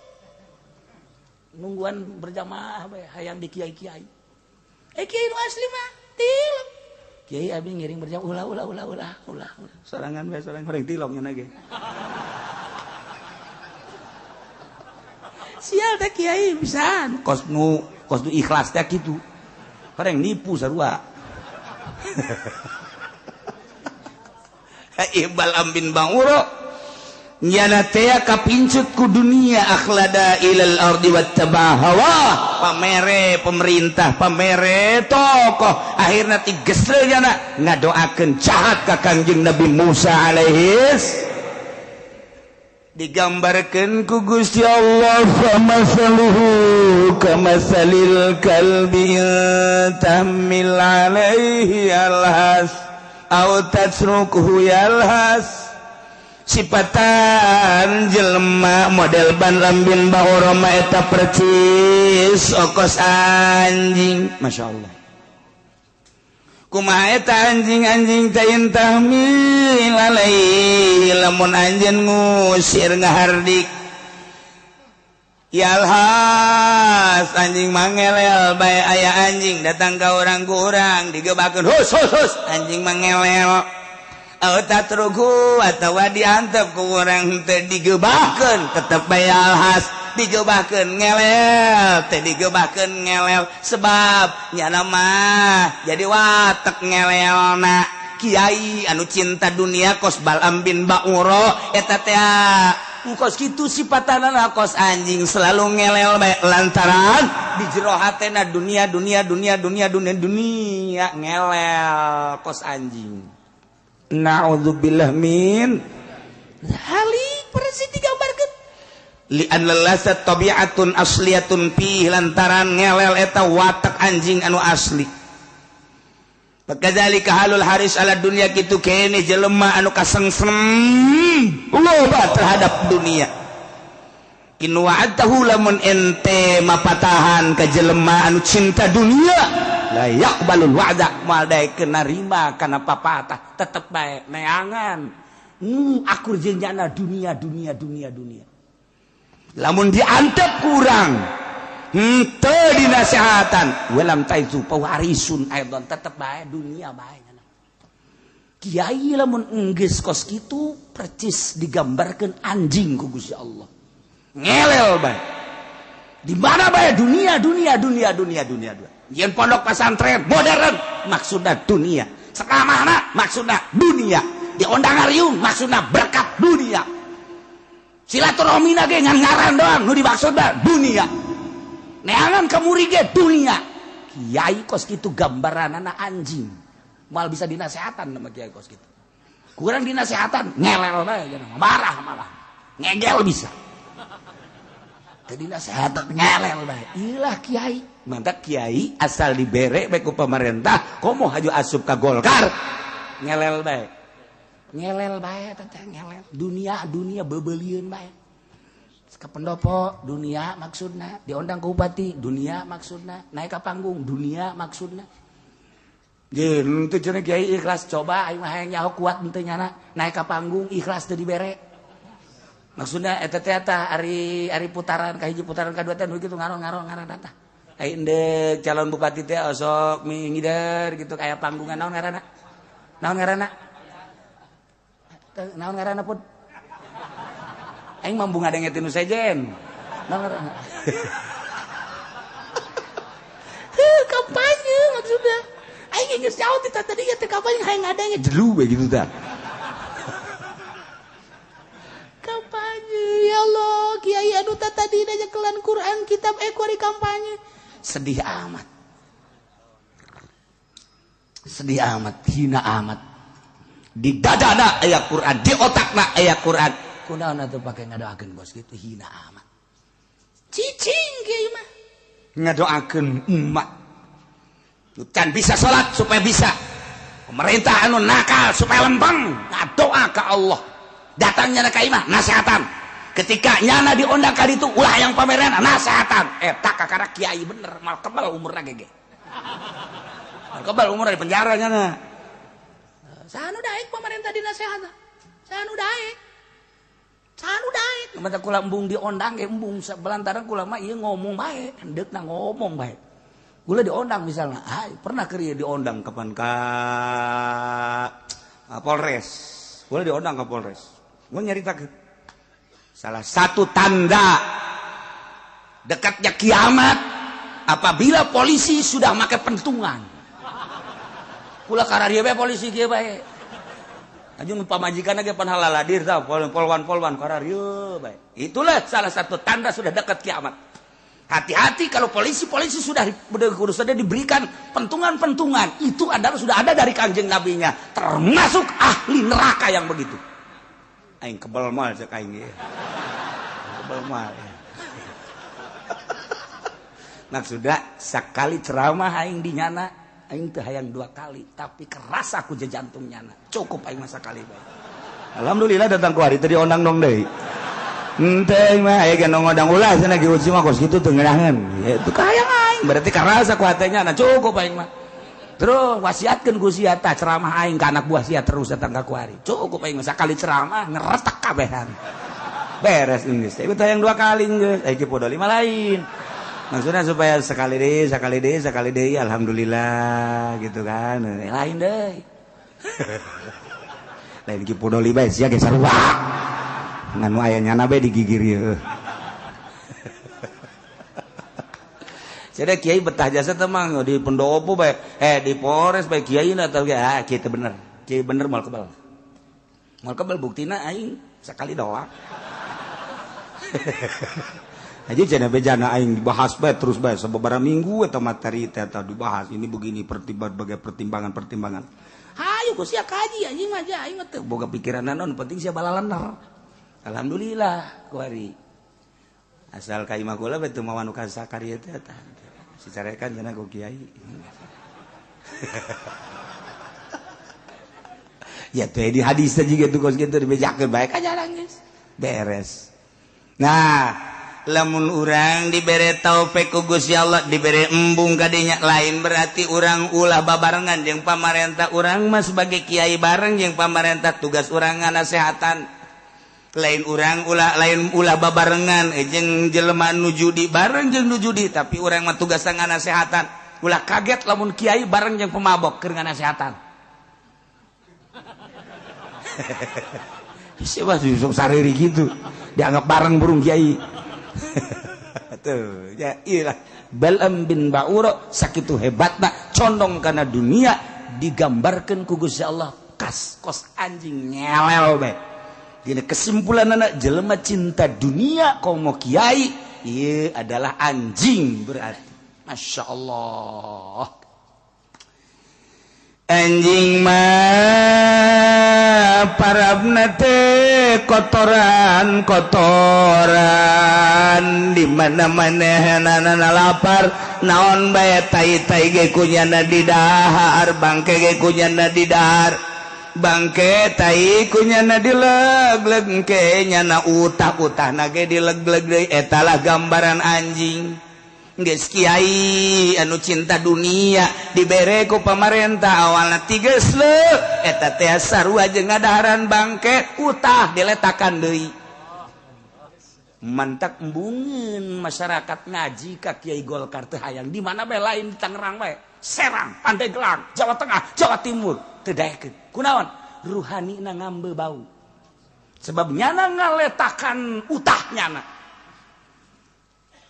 Nungguan berjamaah bae hayang di kiai-kiai. Kiai nu asli mah tilok. Kiai abi ngiring berjamaah ulah ulah ulah ulah ulah. Sorangan bae sorangan horeng tilok nya ge. Sial teh kiai pisan. Kos nu ikhlas teh kitu. Horeng nipu sarua. Ibal ambin banguro. Nyana teh kapincut ku dunia akhlada ilal ardi wattaba hawa. Pamere pemerintah, pamere tokoh, akhirna tigesle nyana ngadoakeun jahat ka Kangjeng Nabi Musa alaihis. Digambarkeun ku Gusti Allah famasaluhu kamasalil kalbi tahmil alaihi yalhas aw tatrukuhu yalhas. Sipatan jelema model Bal'am bin Ba'ura mah eta percis okos anjing. Masya Allah. Kumaha eta anjing-anjing teh tahmil alaihi lamun anjeun ngusir ngahardik yalhas anjing mangelel bae. Aya anjing datang ka urang ku urang digebakeun hus hus hus anjing mangelel aw tatruku atawa diantep ku urang teu digebakeun tetep bae yalhas digebakeun ngelel teh digebakeun ngelel sebab nyana mah jadi watek ngelelna. Kiai anu cinta dunia kos Bal'am bin Ba'ura eta teh kos kitu sipatanana kos anjing selalu ngelel bae lantaran di jero hatena dunia dunia dunia dunia dunia dunia ngelel kos anjing. Na'udzubillah min halik persis digambarkeun li'an lalasa tabi'atun asliyatun pi lantaran ngelel eta watak anjing anu asli. Kadzalika halul haris ala dunya kitu kene jelema anu kasengsem loba terhadap dunia. In wa'adahu lamun ente mapatahan ka jelema anu cinta dunia la yaqbalul wa'da moal daekeun narima kana papatah tetep bae neangan akur jeung nyana dunia dunia dunia dunia. Lamun diantep kurang henteu dinasehatan walam taizu pawarisun aidon tetep bae dunia bae. Kiai lamun enggeus kos kitu percis digambarkeun anjing ku Gusti Allah ngelel bae di mana bae dunia dunia dunia dunia dunia dunia. Yen pondok pesantren modern maksudna dunia, sekamana maksudna dunia, diondang ariung maksudna berkat dunia, silaturahmina ge ngan ngaran doang nu dimaksudna dunia, neangan kamuri ge dunia. Kiai kos kitu gambaranana anjing moal bisa dinasehatan sama kiai kos kitu. Kurang dinasehatan ngelel bae marah malah ngegel bisa. Teu dinasehatan ngelel bae. Ilah kiai. Mantap kiai asal dibere bae ku pemerintah komo haju asup ka Golkar ngelel bae. Ngelel bae teh ngelel. Dunia dunia bebelieun bae. Ka pendopo dunia maksudna, diondang ke bupati dunia maksudna, naik ka panggung dunia maksudna. Jeung teu cenah kiai ikhlas coba aing mah hayang nyaho kuat henteu nyana naik ka panggung ikhlas teu dibere. Maksudna eta teh tah ari ari putaran ka hiji putaran ka dua teh nu kitu ngaron-ngaron ngaran tah. Ai endek calon bupati teh osok mingider gitu aya panggungan naon ngaranna? Naon ngaranna? Naon ngaranna pun? Aing mambu ngadenge tinu sejen. Naon ngaranna? Heuh kampanye maksudna. Aing geus jauh ti tadi teh kampanye hayang ngadenge jelu we gitu tah. Kampanye ya Allah kiai anu tadi nyekelan Quran kitab ekori kampanye. Sedih amat. Sedih amat, hina amat. Di dadana aya Quran, di otakna aya Quran. Kunaon atuh pake ngadoakeun bos gitu hina amat. Cicing kiai mah. Ngadoakeun umat. Can bisa salat supaya bisa. Pemerintah anu nakal supaya lempeng, ngadoa ka Allah. Datangnya ka imah nasehatan. Ketika nyana diondang ka ditu ulah yang pameran nasehatan. Eta kakara kiai bener, mal kebal umurna gege. Mal kebal umurna di penjara nyana. Saha nu daek pemerintah dinasehatan? Saha nu daek? Saha nu daek? Mata kula embung diondang ge embung belantaran kula mah ieu ngomong bae, hendeukna ngomong bae. Kula diondang misalnya, ah pernah keur ieu diondang kapan ka Polres. Kula diondang ka Polres. Gua nyaritakeun salah satu tanda dekatnya kiamat apabila polisi sudah make pentungan. Kula kararieu bae polisi kieu bae. Anjing pamajikan ge pan halaladir tah polwan-polwan kararieu bae. Itulah salah satu tanda sudah dekat kiamat. Hati-hati kalau polisi-polisi sudah diberikan pentungan-pentungan, itu adalah sudah ada dari Kanjeng Nabinya, termasuk ahli neraka yang begitu. Aing kebel mal cek aing ge. Kebal mah. Maksudna sakali ceramah aing di nyana aing teu hayang dua kali tapi keras aku jantung nyana. Cukup aing mah sakali bae. Alhamdulillah datang ku hari tadi ondang dong deui. Henteu mah aya ge ngodang ulah cenah ge uci mah kos kitu teu ngeunaheun. Itu kahayang aing berarti karasa ku hatenya na cukup aing mah. Terus wasiatkeun ku sia tah ceramah aing ka anak buah sia terus datang ka kuari. Cukup aing mah sakali ceramah ngeretek kabehan. Beres geus. Tapi teu hayang dua kali geus. Aya podo lima lain. Maksudnya supaya sekali deui, sekali deui, sekali deui alhamdulillah gitu kan. Lain deui. Lain ki podoli bae sia ge sarua. Ngan nu aya nyana bae digigir ieu. Jadi kiai betah jasa teh mah di pendopo bae, di Polres bae kiai na teh ah kiai teh bener. Kiai bener moal kebal. Moal kebal buktina aing sakali doang. Aja cenah bejana aing dibahas bae terus bae sababaraha minggu eta materi teh eta dibahas ini begini berbagai pertimbangan-pertimbangan. Hayu ku sia kaji anjing mah aing mah teu boga pikiran naon penting sia balalener. Alhamdulillah kuari. Asal ka imah kula bae teu mawa nu kasakari teh eta. Sicarekan cenah ku kiai. Ya teh di hadis teh jiga tuh kos kitu dibejakeun bae ka jalan geus. Beres. Nah, lamun urang dibere taufik ku Gusti Allah dibere embung kadinya lain berarti urang ulah babarengan jeung pamarentah urang mah sebagai kiai bareng jeung pamarentah tugas urang nganasehatan lain urang ulah lain ulah babarengan jeung jelema nu judi bareng jeung nu judi tapi urang mah tugas nganasehatan ulah kaget lamun kiai bareng jeung pemabok keur nganasehatan. Siapa sih sok sariri gitu dianggap bareng burung kiai. Tuh ya iyalah Bal'am bin Ba'ura sakitu hebatna condong kana dunia digambarkeun ku Gusti Allah kas kos anjing nyelel bae. Dina kesimpulanana jelema cinta dunia komo kiai ieu adalah anjing berarti. Masya Allah. Anjing mah parabna teh kotoran kotoran di mana-mana hanana lapar naon bae tai-tai ge kunyana didahar bangke ge kunyana didahar bangke tai kunyana dileg-leg ke nyana utah-utahna ge dileg-leg deui eta lah gambaran anjing. Geus kiai anu cinta dunia dibere ku pamarentah awalna tiges leuh eta teh sarua jeung ngadaharan bangke utah diletakan deui. Mantak embungeun masyarakat ngaji ka Kiai Golkar teh hayang di mana bae lain di Tangerang bae, Serang, Pandeglang, Jawa Tengah, Jawa Timur teu daekeun. Kunaon? Ruhanina ngambe bau. Sebab nyana ngaletakan utah nyana.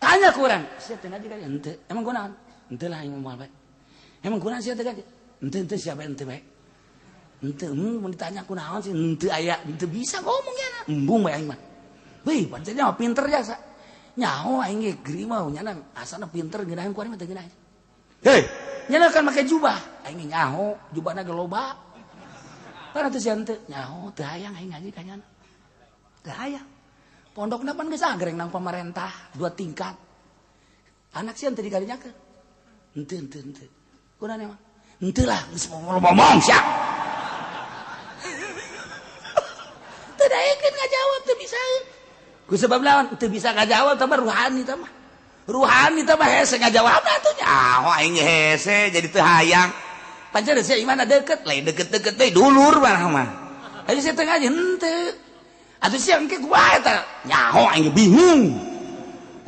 Tanya kurang, sia teu ngaji kali henteu. Emang kunaon? Henteu lah aing moal bae. Emang kunaon sia teu ngaji? Henteu henteu sia bae henteu bae. Henteu mun ditanya kunaon sih henteu aya, henteu bisa ngomong nyana. Embung bae aing mah. Wih, pancen mah pinter jasa. Nyaho aing ge geri mah nyana asana pinter ngeunaheun ku aing mah teu ngeunaheun. Hei, nyana kan make jubah. Aing nyaho, jubahna ge loba. Tah teu sia henteu, nyaho teu hayang aing ngaji ka nyana. Teu hayang. Pondokna pan geus agreng nang pamarentah dua tingkat. Anak sieun teu dikarinyakeun. Henteu henteu henteu. Kunaon emang? Henteu lah geus ngomong sia. Teu daekeun ngajawab teu bisa. Ku sebab lawan teu bisa ngajawab tah ruhani tah mah. Ruhani tah mah hese ngajawabna atuh nyaho aing hese jadi teu hayang. Pancen sia imana deukeut, lain deukeut-deukeut teh dulur mah mah. Ayo sia teu ngaji henteu. Atuh sia engke kumaha eta? Nyaho aing bingung.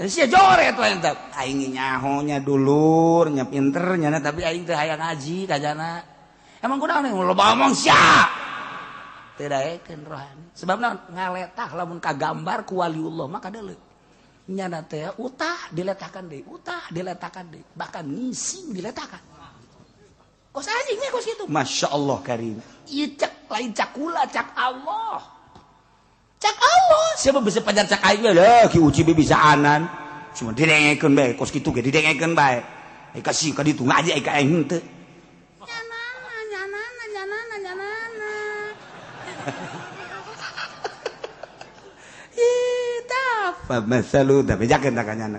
Atuh sia joret we eta. Aing nyaho nya dulur, nya pinter nya tapi aing teu hayang ngaji ka jana. Emang kunaon loba omong sia. Teu daekeun rohani. Sebab naon? Ngaletah lamun kagambar ku waliullah mah kadeuleu. Nyana teh utah diletakan deui, utah diletakan deui, bahkan ngising diletakan. Kos anjing nya kos kitu. Masya Allah karim. Ieu cak lain cakula cak Allah. Cak Allah, siapa bisa pajar cak aing lah, ki uci bisa anan. Cuma didengekeun bae, kos kitu ge didengekeun bae. Ai kasih ka ditu ngaji ai ka aing henteu. Nyanana nyanana nyanana nyanana. Ih, tah Famathalu tapi jakeun takanyana.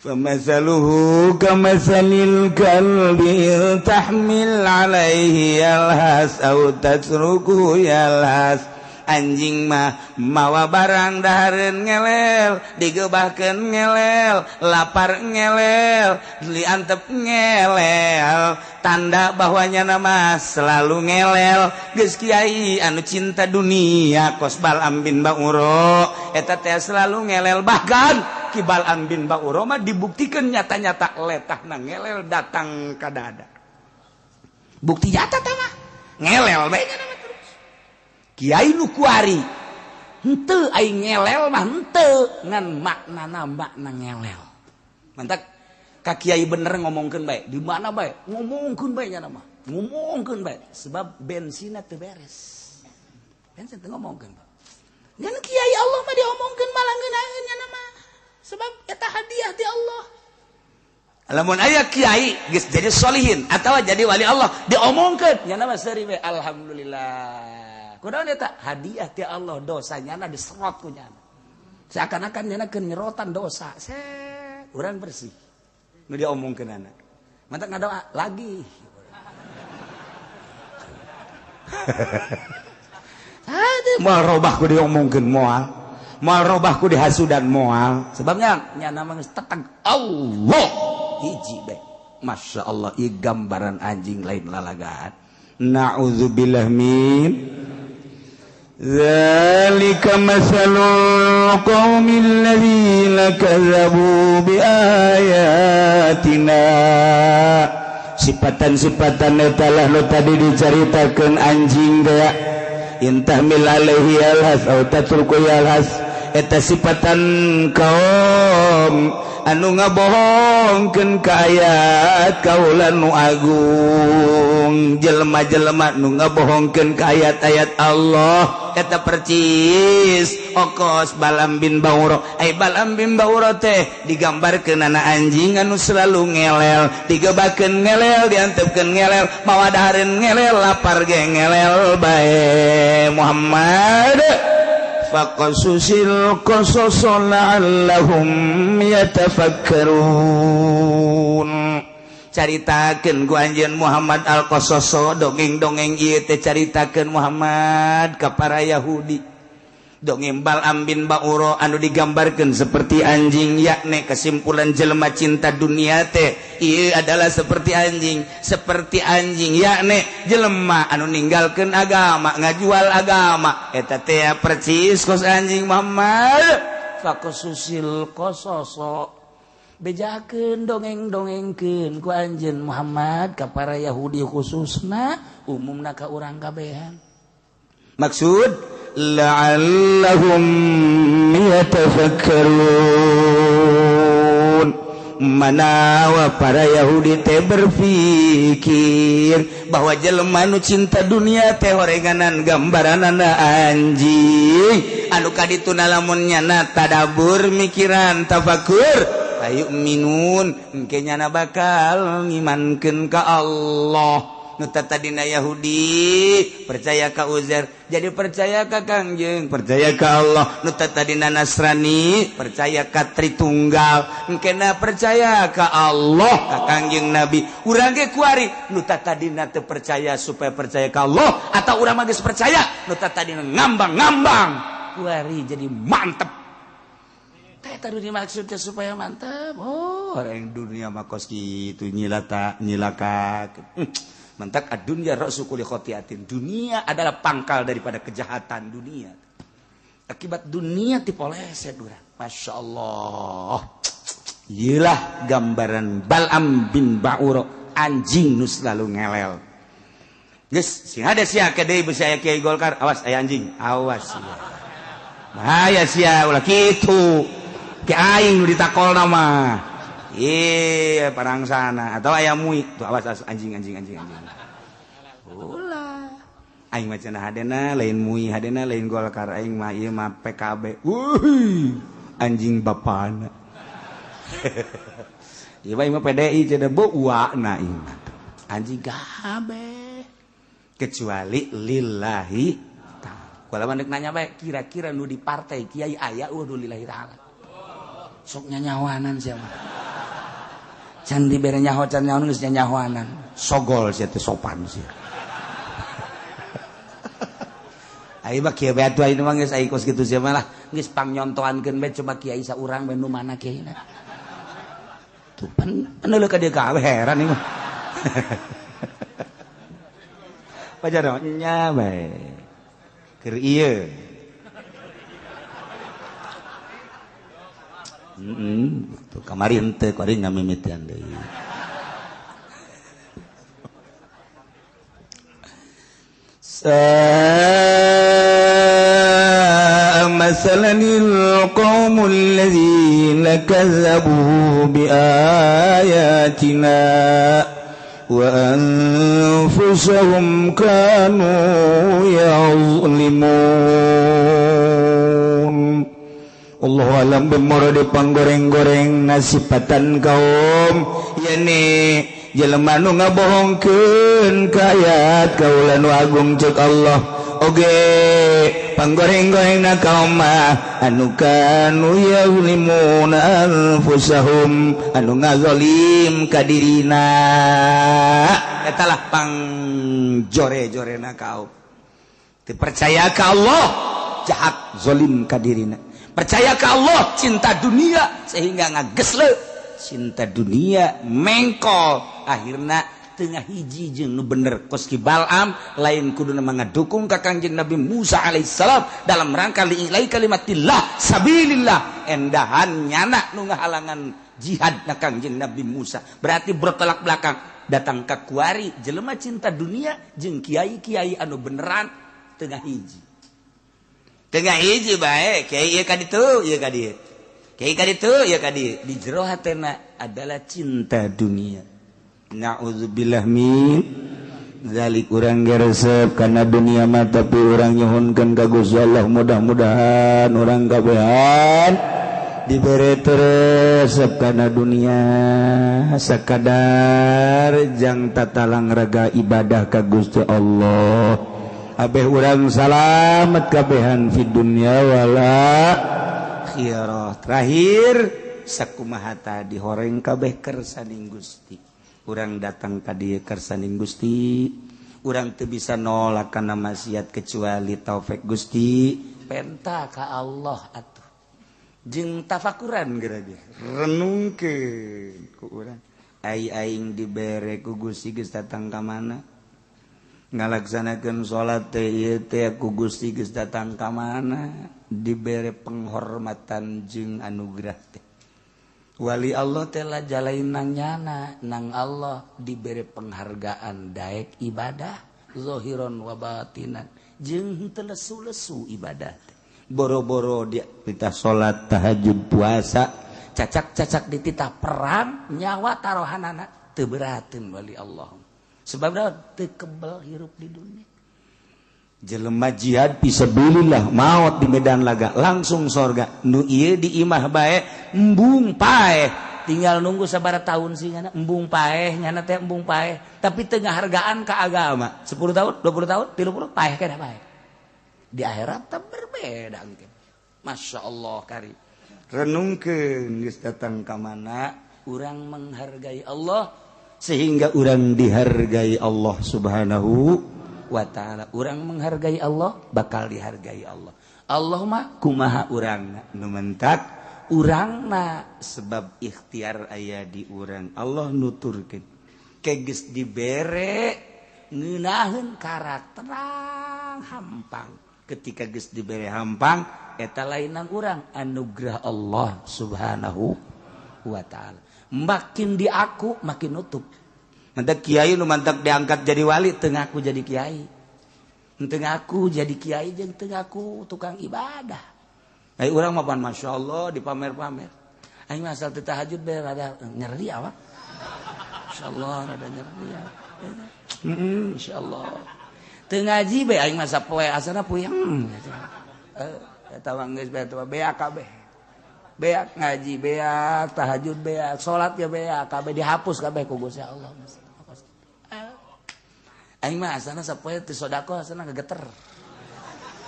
Famathaluhu kamathalil kalbi tahmil alaihi yalhas aw tatruku yalhas. Anjing mah mawa barang dahareun ngelel, digebahkeun ngelel, lapar ngelel, diantep ngelel, tanda bahwa nyana mah selalu ngelel. Geus kiai anu cinta dunia kos Bal'am bin Ba'ura eta teh selalu ngelel, bahkan Ki Bal'am bin Ba'ura mah dibuktikan nyata-nyata letahna ngelel datang ka dada. Bukti nyata teh mah ngelel bae nya. Kiai nu kuari henteu aing ngelel mah henteu ngan maknana makna ngelel. Mantak ka kiai bener ngomongkeun bae, di mana bae ngomongkeun bae nya mah. Ngomongkeun bae sebab bensinna teu beres. Bensin teu ngomongkeun. Ngan kiai Allah mah diomongkeun malah ngeunaheun nya mah. Sebab eta hadiah ti Allah. Lamun aya kiai geus jadi solihin atawa jadi wali Allah diomongkeun nya mah seuri we alhamdulillah. Kunaon eta hadiah ti Allah, dosanya na diserot ku nyana. Seakan-akan nyana keur nyerotan dosa. Set, urang bersih. Nu diomongkeunana. Mantak ngadoa lagi. Hade moal robah ku diomongkeun moal. Moal robah ku dihasudan moal. Sebabnya nyana mah geus teteg Allah hiji bae. Masya Allah, ieu gambaran anjing lain lalagaan. Na'udzubillah min Zalika masalul qaumil ladzina kazzabu biayatina. Sifatan-sifatan eta lah nu tadi dicaritakeun anjing teh intahmil alaihi yalhas au tatruku yalhas, eta sifatan kaum anu ngabohongkeun ka ayat kaula nu agung, jelema-jelema nu ngabohongkeun ka ayat-ayat Allah eta percis okos Bal'am bin Ba'ura. Ai Bal'am bin Ba'ura teh digambarkeun ana anjing anu selalu ngelel, digebakeun ngelel, diantepkeun ngelel, mawa dahareun ngelel, lapar ge ngelel bae. Muhammad faqasusil qasas la'allahum yatafakkarun. Caritakeun ku anjeun Muhammad al-Qasaso, dongeng-dongeng ieu teh caritakeun Muhammad ka para Yahudi. Dongeng Bal'am bin Ba'ura anu digambarkeun seperti anjing, yakni kesimpulan jelema cinta dunia teh ieu adalah seperti anjing, seperti anjing yakni jelema anu ninggalkeun agama, ngajual agama eta teh percis kos anjing Muhammad. Faqasusil qasaso, bejakeun dongeng-dongengkeun ku anjeun Muhammad ka para Yahudi khususna, umumna ka urang kabehan. Maksud la'allahum yatafakkarun, manawa para Yahudi teh berpikir bahwa jelema nu cinta dunia teh horenganan gambaranana anjing anu kadituna lamun nyana tadabur mikiran tafakur ayu minun engke nyana bakal ngimankeun ka Allah. Nu tadina Yahudi percaya ka Uzair jadi percaya ka Kangjeng, percaya ka Allah. Nu tadina Nasrani percaya ka Tritunggal, engkena percaya ka Allah ka Kangjeng Nabi. Urang ge kuari nu tadina teu percaya supaya percaya ka Allah, atau urang mah geus percaya nu tadina ngambang-ngambang kuari jadi mantep. Teh tadi dimaksudnya supaya mantep. Oh, orang dunia mah kos kitu nyilata nyilaka. Mantak ad-dunya ra'su kulli khati'atin. Dunia adalah pangkal daripada kejahatan dunia. Akibat dunia dipoleset urang. Masya Allah. Iyalah gambaran Bal'am bin Ba'ura, anjing nu selalu ngelel. Geus sing ada sia ke deui beusi aya kiai Golkar, awas aya anjing, awas sia. Bahaya sia ulah kitu. Ki aing nu ditakolna mah. Iya, parang sana atau ayam mui tuh awas, awas anjing anjing anjing anjing. Ulah. Aing mah cenah hadena lain mui, hadena lain Golkar, aing mah ieu mah PKB. Wuih, anjing bapana. Ieu mah PDI cenah beuana aing. Anjing kabeh. Kecuali lillahi ta'ala. Kalau mandek nanya bae, kira-kira nu di partai kiai aya eueuh nu lillahi ta'ala. Sok nyanyawanan sia mah. Can dibere nyaho can nyaho geus nyanyawanan. Sogol sia teh sopan sia. Ai mah kieu bae atuh ayeuna mah geus ai kos kitu sia mah lah. Geus pangnyontoankeun bae coba kiai saurang bae nu mana kiaina. Tuh peneuleuh ka dieu gawe heran ieu mah. Pajar nya bae. Keur ieu. Tuh kamari henteu kuari ngamimitian deui. Masalan al-qaumul ladzina kazzabu bi ayatina wa anfusahum kanu ya'zlimun. Allahu alam bimuradi panggoreng-goreng nasipatan kaum yani jelema nu ngabohongkeun ka ayat kaula nu agung ceuk Allah oge panggoreng-gorengna kaum mah anu kanu yazlimuna anfusahum anu ngazalim ka dirina eta lah pangjore-jorena kaum teu percaya ka Allah jahat zalim ka dirina percaya ke Allah cinta dunia sehingga ngagesle cinta dunia mengkol akhirna tengah hiji jeung nu bener kos ki Bal'am lain kuduna ngadukung ka Kangjeng Nabi Musa alaihissalam dalam rangka li'ilai kalimatillah sabilillah endahan nyana nu ngahalangan jihad na Kangjeng Nabi Musa berarti bertolak belakang datang ka kuari jelema cinta dunia jeung kiai-kiai anu beneran tengah hiji tengah hiji bae kiai ieu ka ditu ieu ka dieu kiai ka ditu ieu ka dieu di jero hatena adalah cinta dunia. Na'udzubillah min zalik. Urang geresep kana dunia mah tapi urang nyuhunkeun ka Gusti Allah mudah-mudahan urang kabehan dibere resep kana dunia sakadar jang tatalang raga ibadah ka Gusti Allah abeh urang salamet kabehan fi dunya wala akhirah. Terakhir sakumaha tadi horeng kabeh kersaning Gusti urang datang ka dieu kersaning Gusti urang teu bisa nolak kana maksiat kecuali taufik Gusti penta ka Allah atuh jeung tafakuran geura ge renungkeun ku urang ai aing dibere ku Gusti geus datang ka mana ngalaksanakeun salat teh ieu teh ku Gusti geus datang ka mana dibere penghormatan jeung anugerah teh wali Allah teh la jalain nang nyana nang Allah dibere penghargaan daek ibadah zahiron wa batinan jeung teu lesu-lesu ibadah teh boro-boro dia titah salat tahajud puasa cacak-cacak dititah perang nyawa tarohanana teu berateun wali Allah sebab teu kebel hirup di dunia. Jelema jihad fisabilillah maot di medan laga langsung sorga nu ieu di imah bae embung paeh tinggal nunggu sabaraha tahun sih nyana embung paeh nyana teh embung paeh tapi teu ngahargaan ka agama 10 tahun 20 tahun 30 paeh kana paeh di akhirat teh berbeda engke. Masya Allah kari renungkeun geus datang ka mana urang menghargai Allah sehingga urang dihargai Allah Subhanahu wa ta'ala. Urang menghargai Allah bakal dihargai Allah. Allah mah kumaha urangna nu mentak urangna sebab ikhtiar aya di urang. Allah nuturkeun ke geus dibere ngeunaheun karakter hampang. Ketika geus dibere hampang eta lain nang urang anugerah Allah Subhanahu wa ta'ala. Makin diaku makin nutup. Mantak kiai nu mantak diangkat jadi wali teu ngaku jadi kiai. Teu ngaku jadi kiai jeung teu ngaku tukang ibadah. Ai urang mah pan masyaallah dipamer-pamer. Aing mah asal teu tahajud bae rada nyeri awak. Insyaallah rada nyeri. Insyaallah. Teu ngaji bae aing mah sapoe asana puyeng. Eta mah geus bae eta beak kabeh. Beak ngaji beak, tahajud beak, salat ya beak, kabeh dihapus kabeh ku Gusti Allah. Aing mah asana sapoe teu sedekah asana ngageter.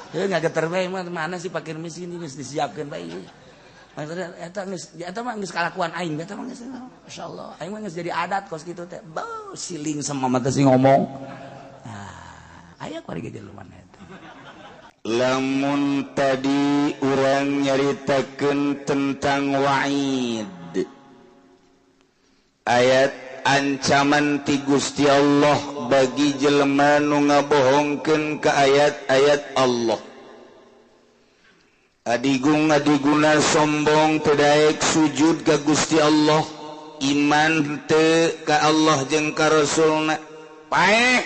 Heuh ngageter bae mah mana sih pakir miskin geus disiapkeun bae. Maksudnya eta geus eta mah geus kalakuan aing eta mah geus masyaallah aing mah geus jadi adat kos kitu teh. Beuh siling sama mata sing ngomong. Nah, aya kuari ge jelema eta. Lamun tadi urang nyaritakeun tentang wa'id, ayat ancaman ti Gusti Allah bagi jelema nu ngabohongkeun ka ayat-ayat Allah. Adigung adiguna sombong teu daek sujud ka Gusti Allah, iman teu ka Allah jeung ka Rasulna, paeh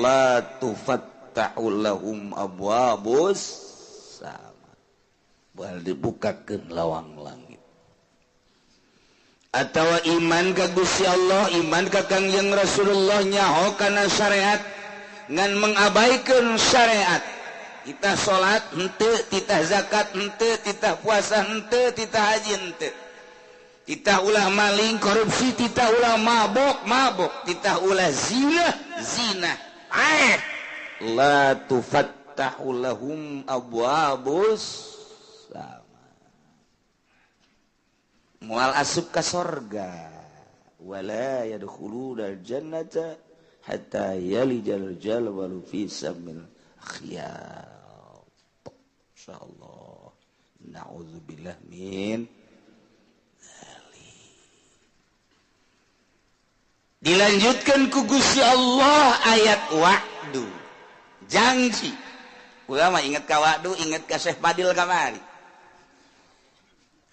la tufattahu lahum abwabus sama, bal dibukakeun lawang langit. Atawa iman ka Gusti Allah, iman ka Kangjeng Rasulullah, nyaho kana syariat ngan mengabaikan syariat. Titah salat henteu, titah zakat henteu, titah puasa henteu, titah haji henteu, titah ulah maling korupsi, titah ulah mabok mabok, titah ulah zina zina. La tufattahu lahum abwabus sama, mual asup ka sorga. Wala yadkhuluna jannata hatta yalijal jalwalu fi samil khiyat. Insyaallah na'udzubillah min dzalik. Dilanjutkan ku Gusti Allah ayat wa'du, janji. Ulama ingat ka wa'du, ingat ka Syekh Fadil kamari.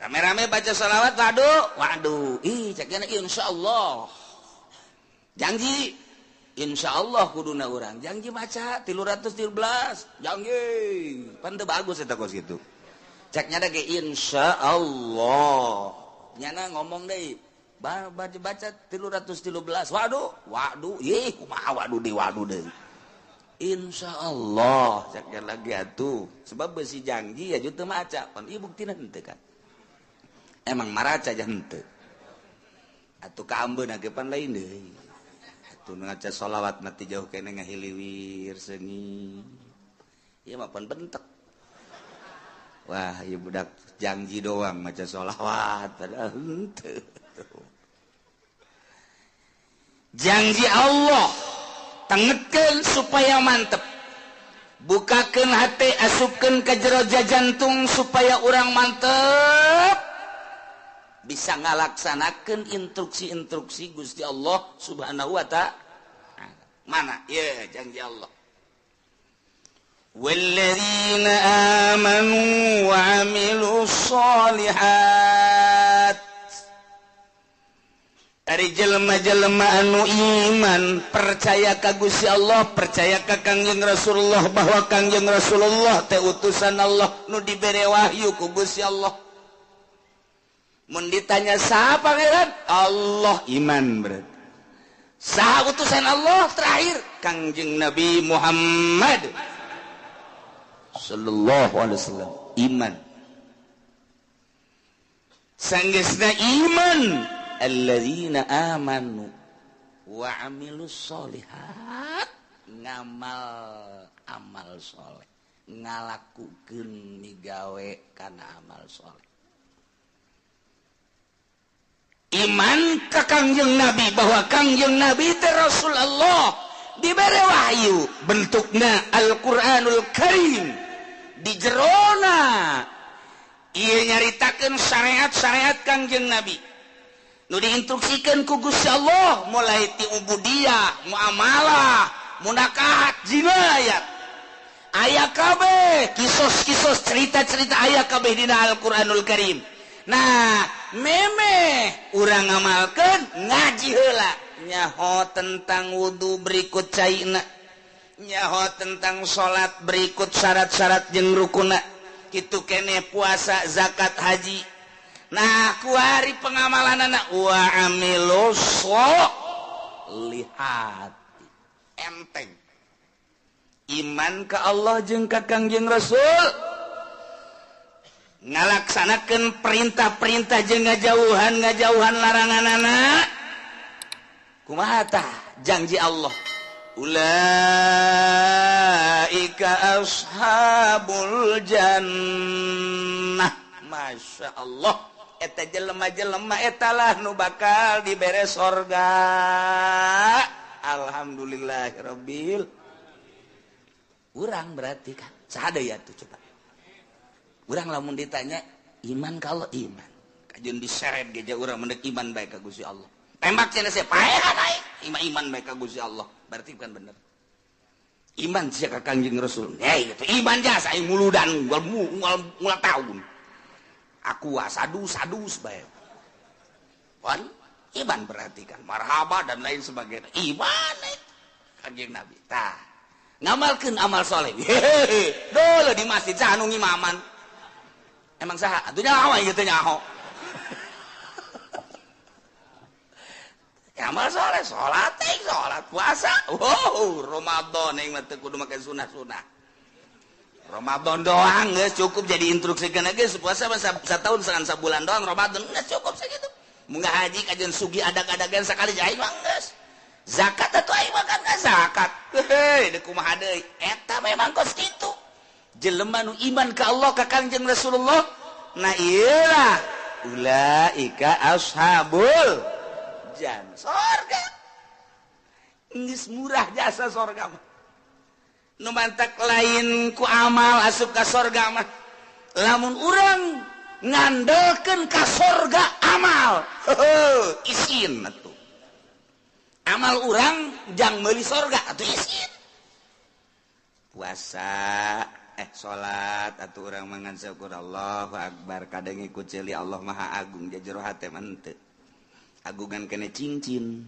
Rame-rame baca sholawat wa'du, wa'du. Ih, ceknya insyaallah. Janji insyaallah kuduna urang. Janji maca 313, janji. Pan teu bagus eta kos kitu. Ceknya da ge insyaallah. Nyana ngomong deui, baca 313, wa'du, wa'du. Ih, kumaha wa'du deui, wa'du deui. Insyaallah ceknya lagi atuh. Sebab besi janji ya teu maca, pan ieu buktina henteu kan. Emang maraca aja henteu. Atuh kaambeuna ge pan lain deui. Atuh ngaca sholawat mati jauh kene ngahiliwir seungit. Ieu mah pan bentek. Wah, ieu budak janji doang maca sholawat padahal henteu. Janji Allah tengetkeun supaya mantep. Bukakeun hate, asupkeun ka jero jantung supaya urang mantep. Bisa ngalaksanakan instruksi-instruksi Gusti Allah Subhanahu wa ta'ala. Mana? Ya, janji Allah. Walladzina amanu wa amilus sholihat. Ari jelema-jelema anu iman, percaya ka Gusti Allah, percaya ka Kangjeng Rasulullah bahwa Kangjeng Rasulullah teh utusan Allah nu dibere wahyu ku Gusti Allah. Mun ditanya saha pangeran? Allah, iman berarti. Saha utusan Allah terakhir? Kangjeng Nabi Muhammad sallallahu alaihi wasallam, iman. Sanggeusna iman, alladzina amanu wa amilus sholihat, ngamal amal soleh, ngalakukeun migawe kana amal soleh. Iman ka Kangjeng Nabi bahwa Kangjeng Nabi teh Rasulullah, dibere wahyu bentukna Al-Qur'anul Karim, di jerona ieu nyaritakeun syariat-syariat Kangjeng Nabi nu diinstruksikeun ku Gusti Allah mulai ti ubudiyah, muamalah, munakahat, jinayat. Aya kabeh kisos-kisos cerita-cerita aya kabeh dina Al-Qur'anul Karim. Nah, memeh urang ngamalkeun ngaji heula nyaho tentang wudu berikut caina, nyaho tentang salat berikut syarat-syarat jeung rukuna, kitu keneh puasa, zakat, haji. Nah, kuari pengamalanana wa amilus sholihat. Enteng. Iman ka Allah jeung ka Kangjeng Rasul, ngalaksanakeun perintah-perintah jeung ngajauhan laranganana. Kumaha tah janji Allah? Ulaika ashabul jannah. Masya Allah eta jelema-jelema etalah nu bakal dibere sorga. Alhamdulillahirabbil. Urang berarti kan saha deui atuh coba. Urang lamun ditanya iman kalau iman kajeun diseret ge urang mendek iman bae ka Gusti Allah. Tembak cenah sia paehan aing iman bae ka Gusti Allah. Berarti bukan bener. Iman sia ka Kangjeng Rasul. Hei itu iman jasa aing muludan ngulang tahun. Aku sadus-sadus bae. Wan iman berarti kan marhaba dan lain sebagainya. Iman Kangjeng Nabi. Tah ngamalkeun amal soleh. Hehehe. Dulu di masjid saha nu ngimaman. Emang saha? Atuh nyaho ieu teh nyaho. Amal soleh, sholat, sholat puasa. Wow, Ramadan yang mah teu kudu make sunah-sunah. Ramadan doang geus cukup jadi instruksikeun geus puasa mah satahun sabulan doang Ramadan geus cukup sakitu. Mun haji kajeun sugi adag-adagan sakali aing mah geus. Zakat atuh aing mah kan zakat. Heuh, deuk kumaha deui? Eta memang kos kitu. Jelema nu iman ka Allah ka Kangjeng Rasulullah, nah ieu lah ulaika ashabul jan sorga. Geus murah jasa sorga mah. Nu mantak lain ku amal asup ka sorga mah. Lamun urang ngandelkeun ka sorga amal, heuh isin atuh. Amal urang jang meuli sorga atuh isin. Puasa salat atuh urang mangan syukur Allahu akbar kadang ngikut ceuli Allah Maha Agung jajero hate mah henteu. Agungan kene cincin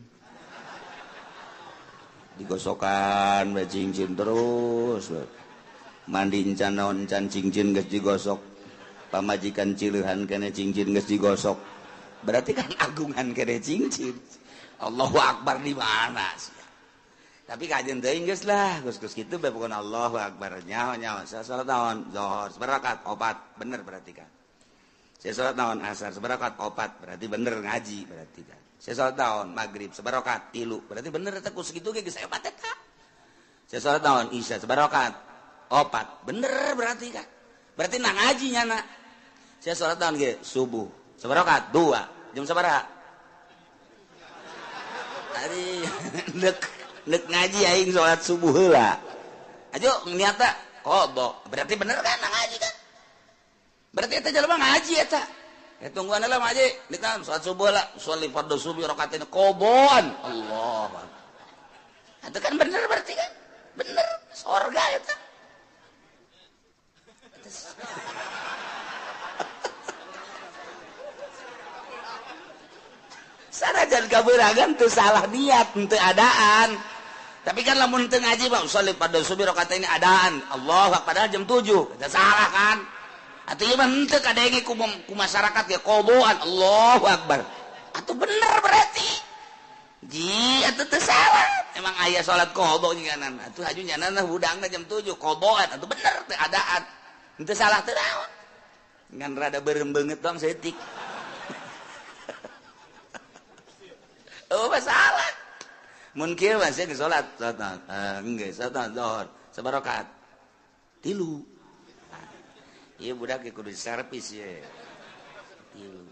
digosokan bae cincin terus mandi encan naon encan cincin geus digosok pamajikan cileuhan kene cincin geus digosok berarti kan agungan kene cincin. Allahu akbar di mana sih? Tapi kajian teuing geus lah geus-geus kitu bae pokona Allahu akbar nyaho nyaho salat naon zuhur sabarakat opat bener berarti kan. Saya sholat naon asar sebarakat opat berarti bener ngaji berarti kan. Saya sholat naon maghrib sebarakat tilu berarti bener eta ku sakitu ge geus hebat eta. Saya sholat naon isya sebarakat opat bener berarti kan. Berarti na ngaji nyana. Saya sholat naon ge subuh sebarakat dua jam sabaraha? Ari nek ngaji aing sholat subuh heula. Ajo niatna qada berarti bener kan na ngaji kan. Berarti eta jelema ngaji eta. Ya tungguan lah ngaji, ditan salat subuh lah, sholli fardhu subuh rakaatain qobon. Allah. Itu kan bener berarti kan? Bener, sorga eta. Sanajan kabeuragan teu salah niat, teu adaan. Tapi kan lamun teu ngaji mah sholli fardhu subuh rakaatain adaan. Allah, padahal jam 7. Eta salah kan? Atuh ieu mah henteu kadenge ku masyarakat ge qodoan Allahu akbar. Atuh bener berarti. Ji atuh teu salah. Emang aya salat qada nyanan. Atuh haju nyanan hudangna jam 7 qodoan atuh bener teu adaan. Henteu salah teu naon. Ngan rada beureum beungeut doang saeutik. Oh masalah. Mun kieu mah sia geus salat, salat geus salat zuhur sabarakat. Tilu. Iya budak kudu servis ye. Tilu.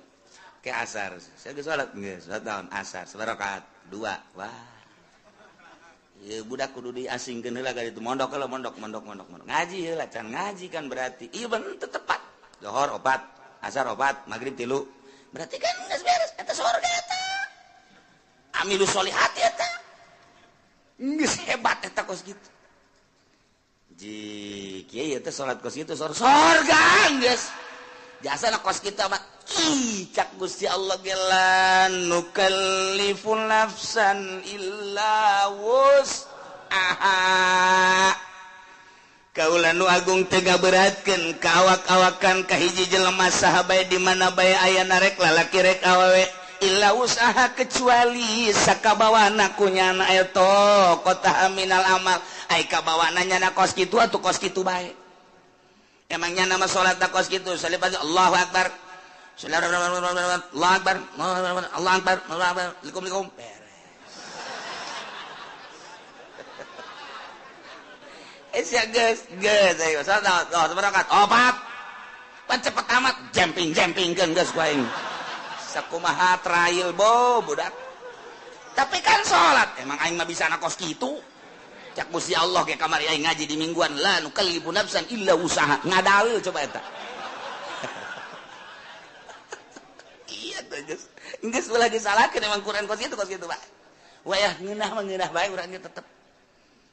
Ke asar. Saya geus salat geus salat naon asar sabarakat dua. Wah. Ieu budak kudu diasingkeun heula ka ditu mondok heula mondok mondok mondok mondok. Ngaji heula can ngaji kan berarti. Ieu bener teu tepat. Zuhur opat, asar opat, magrib tilu. Berarti kan geus beres eta sorga eta. Amilu solihati eta. Geus hebat eta kos kitu. Ji kieu teh salat kos kitu sorga geus. Jasana kos kitu mah ih cak Gusti Allah ge la nukallifu nafsan illa wus'aha. Kaula nu agung teu ngaberatkeun ka awak-awakan ka hiji jelema saha bae di mana bae aya rek lalaki rek awewe illa wus'aha kecuali sakabawana ku nyana eta kota minal amal. Ai kabawana nyana kos kitu atuh kos kitu bae. Emang nyana mah salat kos kitu salih Allahu akbar. Allahu akbar. Allahu akbar. Allahu akbar. Likum-likum beres. Sia geus geus ayo salat sabarakat opat. Pan cepet amat jemping-jempingkeun geus ku aing. Sakumaha trail bo budak. Tapi kan salat emang aing mah bisa kos kitu. Cak Gusti Allah ge kamari aing ngaji di mingguan la nukallifu nafsan illa wusaha. Ngadalil coba eta. Iya tuh geus. Geus ulah disalahkeun emang Quran kos kitu Pak. Wayah ngeunah mah ngeunah bae urang ge tetep.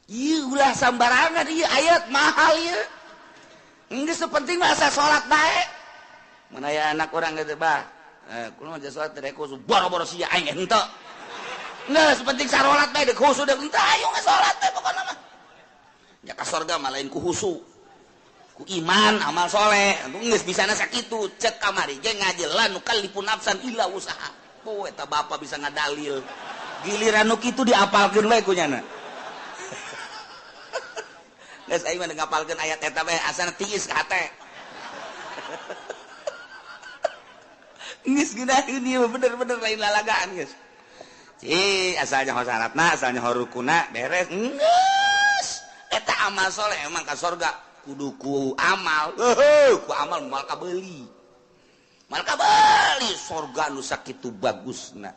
Ieu ulah sambarangan ieu ayat mahal ieu. Geus penting mah asa salat bae. Mun aya anak urang geus bah, kulo mah salat teh khusus boro-boro sia aing henteu. Geus penting sarolat bae deuk khusu deuk henteu ayo geus salat bae pokona mah. Nya ka sorga mah lain ku khusu. Ku iman amal soleh, geus bisana sakitu cek kamari ge ngaji la nukallifu nafsan illa wusaha. Oh eta bapa bisa ngadalil. Giliran nu kitu diapalkeun bae ku nyana. Geus aing mah ngapalkeun ayat eta bae asana tiis ka hate. Geus geunaheun ieu bener-bener lain lalagaan geus. Cih, asalnya ho syaratna, asalnya ho rukuna beres. Geus. Eta amal soleh emang ka sorga kudu ku amal. Heuh, ku amal moal kabeuli. Moal kabeuli sorga nu sakitu bagusna.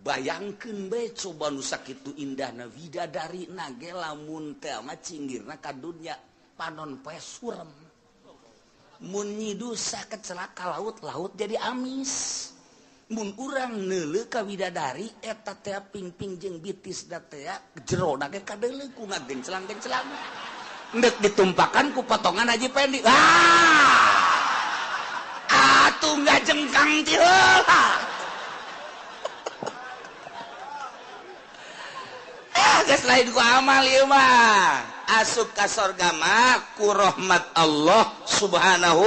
Bayangkeun bae coba nu sakitu indahna widadari na ge lamun teh mah cinggirna ka dunya panon poe surem. Mun nyidusa kecelaka laut, laut jadi amis. Mun urang neuleuh ka widadari eta teh pingping jeung bitis da teh jerona ge kadeuleuh ku ngagencelang-gencelang. Endek ditumpakan ku potongan Haji Pendi. Ah! Atuh ngajengkang ti heula. Ah, geus lain ku amal ieu mah. Asup ka sorga mah ku rahmat Allah Subhanahu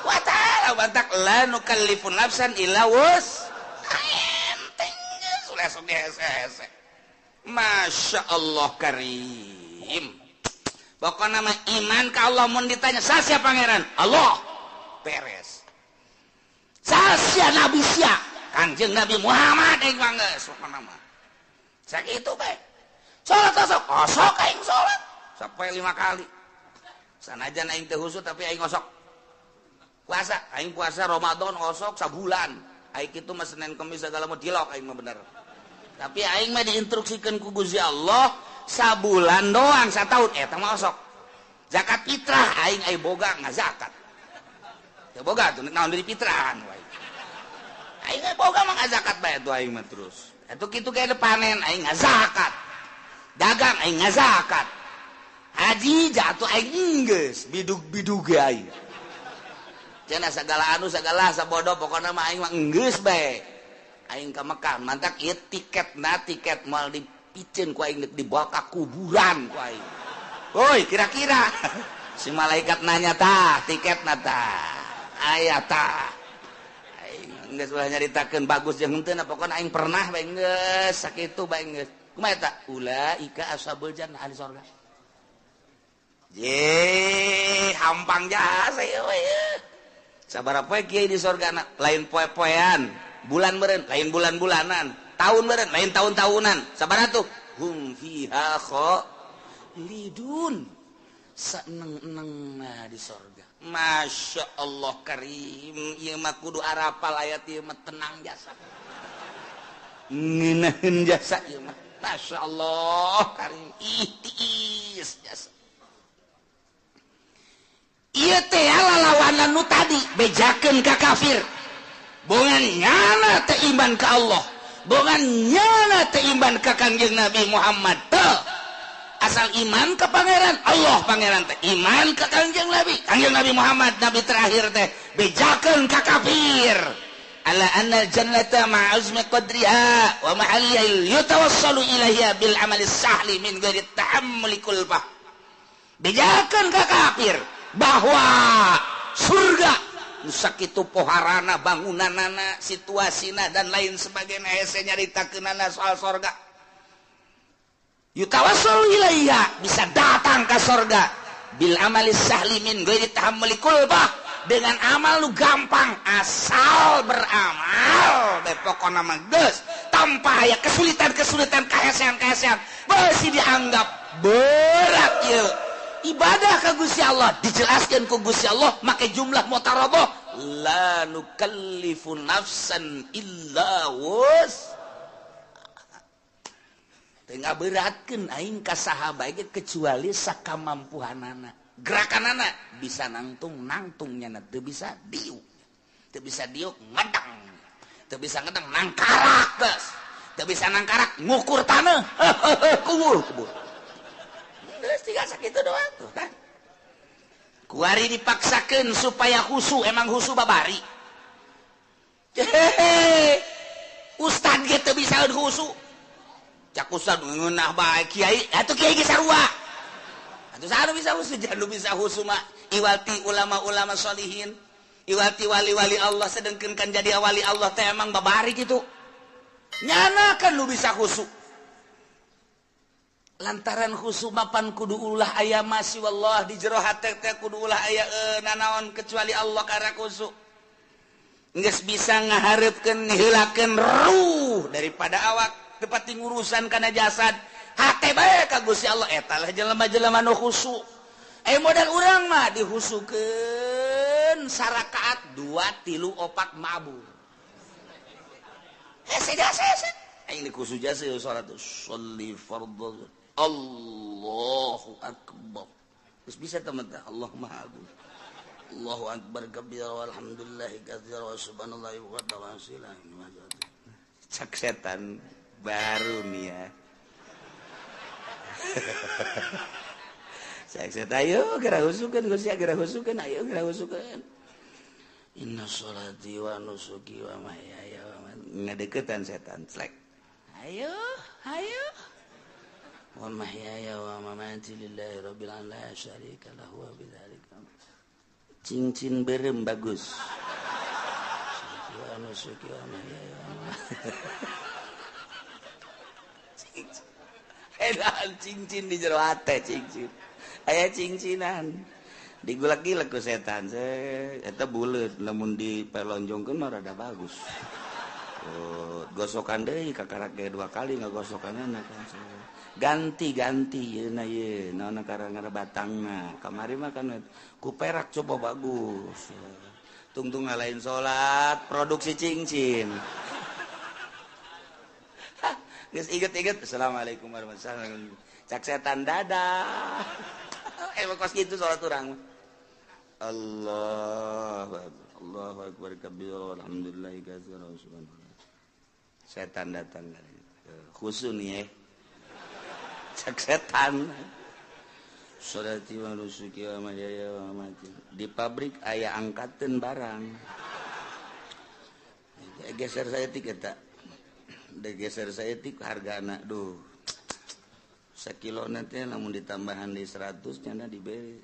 wa ta'ala. Bantak la nukallifu nafsan illa wus. Enteng geus ulah sok dihese-hese. Masya Allah karim. Pokokna mah iman ka Allah mun ditanya sasia pangeran? Allah. Beres. Sasia nabi sia? Kangjeng Nabi Muhammad aing mah geus pokona mah. Sakitu bae. Salat osok, osok aing salat sampai 5 kali. Sanajan aing teu khusyuk tapi aing osok. Puasa, aing puasa Ramadan osok sabulan. Aing kitu mah Senin Kemis segala mah dilok aing mah bener. Tapi aing mah diinstruksikeun ku Gusti Allah sabulan doang sataun eta mah osok. Zakat fitrah aing ai boga ngazakat. Teu boga tuh naon dari fitrahan wae. Aing ai boga mah ngazakat bae tuh aing mah terus. Atuh kitu ge panen aing ngazakat. Dagang aing ngazakat. Haji jatuh aing geus bidug-bidug ge aing. Cenah sagala anu sagala sabodo pokona mah aing mah geus bae. Aing ka Mekah mantak ieu tiketna tiket moal dipiceun ku aing dibawa ka kuburan ku aing. Woi, kira-kira si malaikat nanya tah tiketna tah. Aya tah. Aing geus ulah nyaritakeun bagus jeung henteu pokona aing pernah bae geus sakitu bae geus. Kumaha eta? Ulaika ashabul jannah ahli sorga. Ye, hampang jasa ieu we. Sabaraha poe kiai di sorgana? Lain poe-poean, bulan meureun, lain bulan-bulanan, tahun meureun, lain tahun-tahunan. Sabaraha tuh? Hum fiha khalidun. Saeneng-enengna di sorga. Masya Allah karim, ieu mah kudu arapal ayat ieu mah tenang jasa. Ngeunaheun jasa ieu mah. Masya Allah karim, ihtiis jasa. Ieu teh lalawanan nu tadi bejakeun ka kafir. Bongan nyana teh iman ka Allah, bongan nyana teh iman ka Kangjeng Nabi Muhammad teh. Asal iman ka pangeran Allah, pangeran teh iman ka Kangjeng Nabi, Kangjeng Nabi Muhammad nabi terakhir teh bejakeun ka kafir. Ala anna al-jannata ma'azmi qadriha wa mahalliha yatawassalu ilaiha bil amali sahli min ghairi ta'ammuli kulfah. Bejakeun ka kafir bahwa surga nu sakitu poharana, bangunanana, situasina dan lain sebagainya hese nyaritakeunana soal sorga. Yutawassalu ilaiha bisa datang ke sorga bil amali sahli min ghairi ta'ammuli kulfah, dengan amal lu gampang asal beramal bae pokona mah geus tanpa aya kesulitan-kesulitan kahesean-kahesean beusi dianggap berat ieu. Ibadah ka Gusti Allah dijelaskan ku Gusti Allah make jumlah mutaraboh, la nukallifu nafsan illa wus. Teu ngaberatkeun aing ka saha bae kecuali sakamampuhanana. Gerakanana bisa nangtung nangtung nyana, teu bisa diuk. Teu bisa diuk ngedang. Teu bisa ngedang nangkarak geus. Teu bisa nangkarak ngukur tanah. Kubur kubur. Geus tiga sakitu doang tuh kan. Kuari dipaksakeun supaya khusu, emang khusu babari. Hehehe. Ustad ge teu bisa khusu. Cak ustad ngeunah bae kiai, atuh kiai ge sarua. Atuh saha nu bisa khusu? Jangan nu bisa khusu mah iwati ulama-ulama sholihin, iwati wali-wali Allah, sedengkeun kan jadi wali Allah teh emang babari kitu. Nyana kan nu bisa khusu. Lantaran khusu mapan kudu ulah aya masih wallah di jero hate teh kudu ulah aya nanaon kecuali Allah karena khusu. Geus bisa ngahareupkeun ngiheulakeun ruh daripada awak tepati ngurusan kana jasad. Hate bae ka Gusti Allah eta lah jelema-jelema nu khusu. Modal urang mah dihusukeun sarakaat 2 3 4 mabur. Hese jasa hese. Aing dikhusu jasa salat sholli fardhu. Allahu akbar. Geus bisa teman teh Allah Maha Agung. Allahu akbar kabira walhamdulillahi katsira wa subhanallahi wa ta'ala. Cak setan baru nih ya. Cak setan ayo geura husukeun Gusti geura husukeun ayo geura husukeun. Inna sholati wa nusuki wa mahyaya wa mamati. Ngadeukeutan setan slek. Ayo ayo. Wa mahyaya wa mamati lillahi rabbil alamin la syarika lahu wa bidzalika. Cincin berem bagus. Wa nusuki wa mahyaya wa mamati. Edan cincin di jero hate cincin. Aya cincinan. Digulak-gilek ku setan. Eta buleut lamun dipelonjongkeun mah rada bagus. Oh, gosokan deui kakarak ge 2 kali ngagosokanna kan. Ganti-ganti yeuna ye naon karang batangna. Kamari mah kan ku perak coba bagus. Tungtung ngalain salat produksi cincin. Geus inget-inget assalamualaikum warahmatullahi wabarakatuh. Cak setan dadah. Emang kos gitu salat urang. Allah Allahu akbar kabir alhamdulillahi katsira subhanallah. Setan datang khusu nih ya. Cak setan. Sholati wa nusuki wa mahyaya wa mamati. Di pabrik aya angkateun barang. Geser saya tik eta. Geser saya tik harga anak duh sekilo nanti namun ditambahan di 100 nyana diberi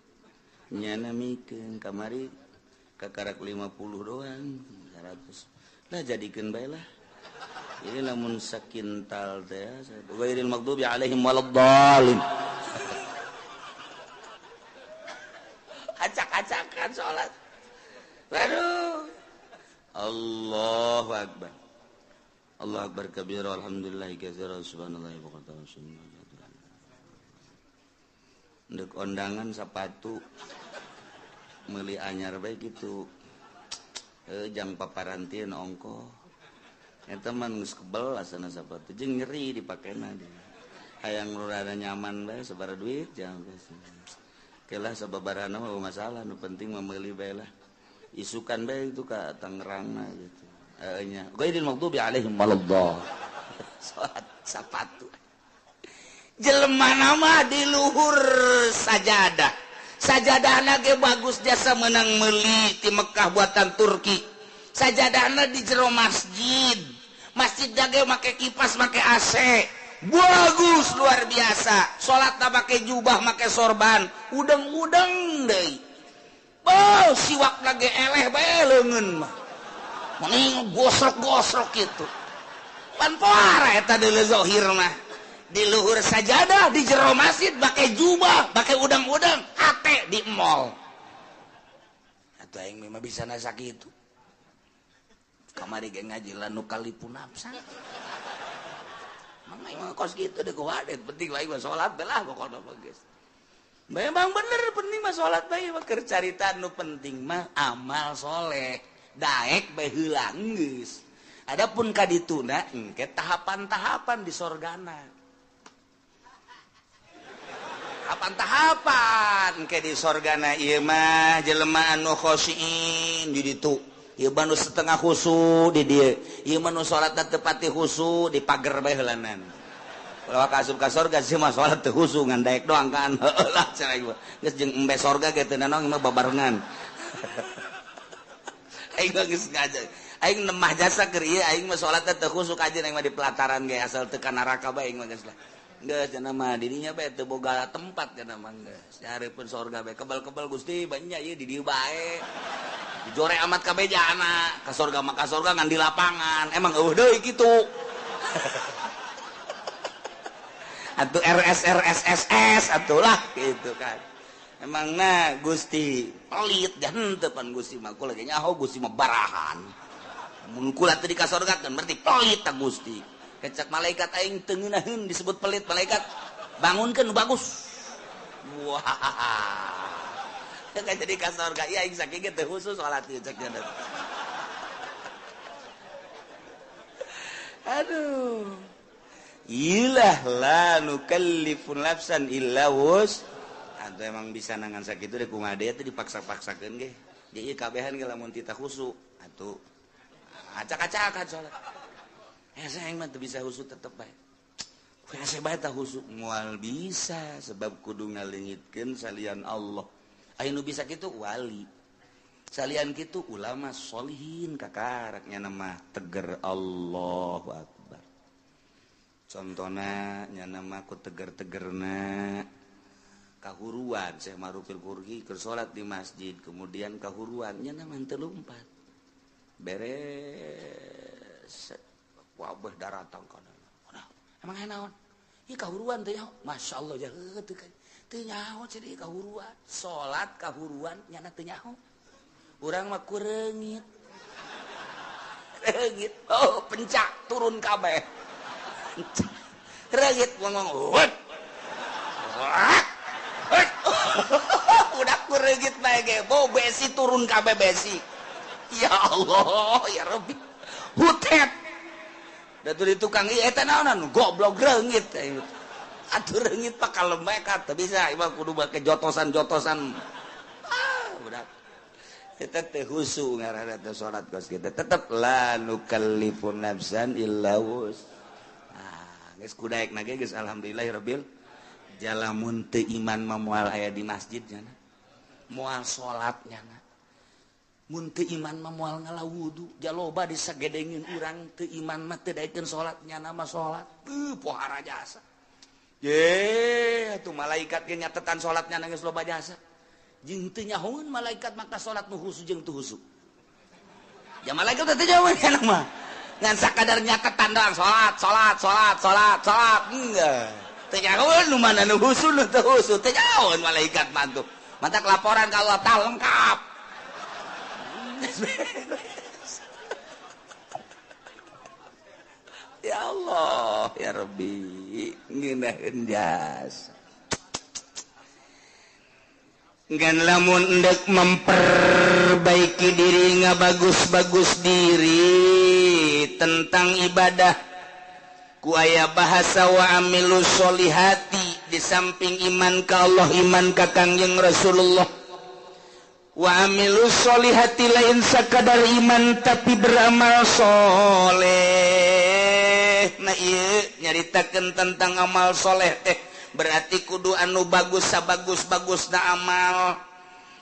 nyana mikeun kamari kakarak 50 doang 100 lah jadikeun bae lah ini lamun sakintal teh ghairil maghdubi alaihim waladdallin. Acak-acakan salat. Waduh. Allahu akbar. Allah akbar kabira alhamdulillahi katsira subhanallahi wa bihamdihi. Ndek ondangan sepatu meuli anyar bae kitu. Jang paparantieun ongko. Eta mah geus kebel asana sepatu jeung nyeri dipakena dia. Hayang nu rada nyaman bae sabaraha duit jang geus. Kelah sababarana mah masalah nu penting mah meuli bae lah. Isukan bae itu ka Tangerangna gitu. Nya ghairil maghdubi alaihim waladdallin. Salat sapatu jelema nama di luhur sajadah. Sajadahna ge bagus jasa menang meuli ti Mekah buatan Turki. Sajadahna di jero masjid. Masjid ge make kipas make AC. Bagus luar biasa. Salatna make jubah make sorban, udeng-udeng deui. Oh, siwakna ge eleh bae leungeun mah. Mending gosrok-gosrok gitu. Pan poara eta deuleu zahir mah. Di luhur sajadah di jero masjid make jubah, make udang-udang, hate di mall. Atuh aing mah bisa nasak kitu. Kamari ge ngaji la nukalipu nafsa. Mang aing mah kos kitu deui kuwadet, penting aing mah salat bae lah pokona mah geus. Memang bener penting mah salat bae mah keur carita nu penting mah amal soleh. Daek bae heula geus. Adapun ka dituna engke tahapan-tahapan di sorgana. Tahapan-tahapan engke di sorgana ieu mah jelema anu khosyin di ditu. Ieu mah nu setengah khusu di dieu. Ieu mah nu salatna teu pati khusu di pager bae heulanan. Kalau ka asup ka sorga sih mah salat teu khusu ngan daek doang kan. Heueuh lah cenah ieu. Geus jeung embe sorga ge teu nanaon mah babarengan. Aing mah geus ngaja. Aing nemah jasa keur ieu aing mah salatna teu khusu kajeun aing mah di pelataran ge asal teu ka neraka bae aing mah geus lah. Geus cenah mah dirinya bae teu boga tempat cenah mah geus. Hareupeun sorga bae kebal-kebal Gusti banyak ieu di dieu bae. Dijore amat kabeh jana ka sorga mah ka sorga ngan di lapangan. Emang eueuh deui kitu. Atuh RS RS SS atuh lah gitu kan. Emang na Gusti pelit dan henteu pan Gusti mah kula ge nyaho Gusti mah barahan. Mun kula teu dikasorgakeun berarti pelit ta Gusti. Kecak malaikat aing teu ngeunaheun disebut pelit malaikat bangunkeun nu bagus. Wah. Teu jadi ka sorga ieu aing sakieu ge teu khusus salat ieu cek nya. Aduh. Ilah la nukallifu nafsan illa wus. Atau emang bisa nangan sakitu deh kumaha deui teh dipaksa-paksakeun ge. Di ieu kabehan ge lamun tita khusu atuh acak-acakan salat. Hese aing mah teu bisa khusu tetep bae. Hese bae tah khusu moal bisa sebab kudu ngaleungitkeun salian Allah. Aya nu bisa kitu wali. Salian kitu ulama sholihin kakaraknya nama teger Allahu Akbar. Contohna nya nama ku teger-tegerna kahuruan Syekh Ma'rufil Qurhi keur salat di masjid kemudian kahuruan nya nama teu lumpat. Beres wabah daratang kana. Emang aya naon? Ieu kahuruan teh nyaho. Masyaallah jaheut teu teu nyaho cenah kahuruan. Salat kahuruan nyana teu nyaho. Urang mah ku reungit. Reungit. Oh, pencak turun kabeh. Reungit ngomong. Udah ku reungit bae ge. Bau besi turun kabeh besi. Ya Allah, ya Rabbi. Hutet. Da teu di tukang ieu eta naonan goblok reungit. Atuh reungit pak kalem bae ka teu bisa ieu mah kudu make jotosan-jotosan. Ah, budak. Eta teh khusu ngaranna teh salat kos kitu. Tetep la nukallifu nafsan illa wus. Ah, geus kudaekna ge geus alhamdulillahirabbil jalamun teu iman mah moal aya di masjid nya. Moal salat nya. Mun teu iman mah moal ngala wudu, jaloba disagedengin urang teu iman mah teu daekeun salat nyana mah salat. Teu pohara jasa. Ye, atuh malaikat ge nyatetan salat nyana geus loba jasa. Jeung teu nyahoeun malaikat maka salat nu khusu jeung teu khusu. Ya malaikat teh teu nyahoeun kana mah. Ngan sakadar nyatetan doang salat, salat, salat, salat, salat. Enggak. Teu nyahoeun nu mana nu khusu nu teu khusu, teu nyahoeun malaikat mah tuh. Mantak laporan ka Allah tah lengkap. Ya Allah, ya Rabbi, ngeunaheun jasa. Ngan lamun endek memperbaiki diri ngabagus-bagus diri tentang ibadah ku aya bahasa wa amilu sholihati di samping iman ka Allah iman ka Kangjeng Rasulullah. Wa amilu sholihati lain sakadar iman tapi beramal soleh. Nah ieu nyaritakeun tentang amal soleh teh berarti kudu anu bagus sabagus-bagusna amal.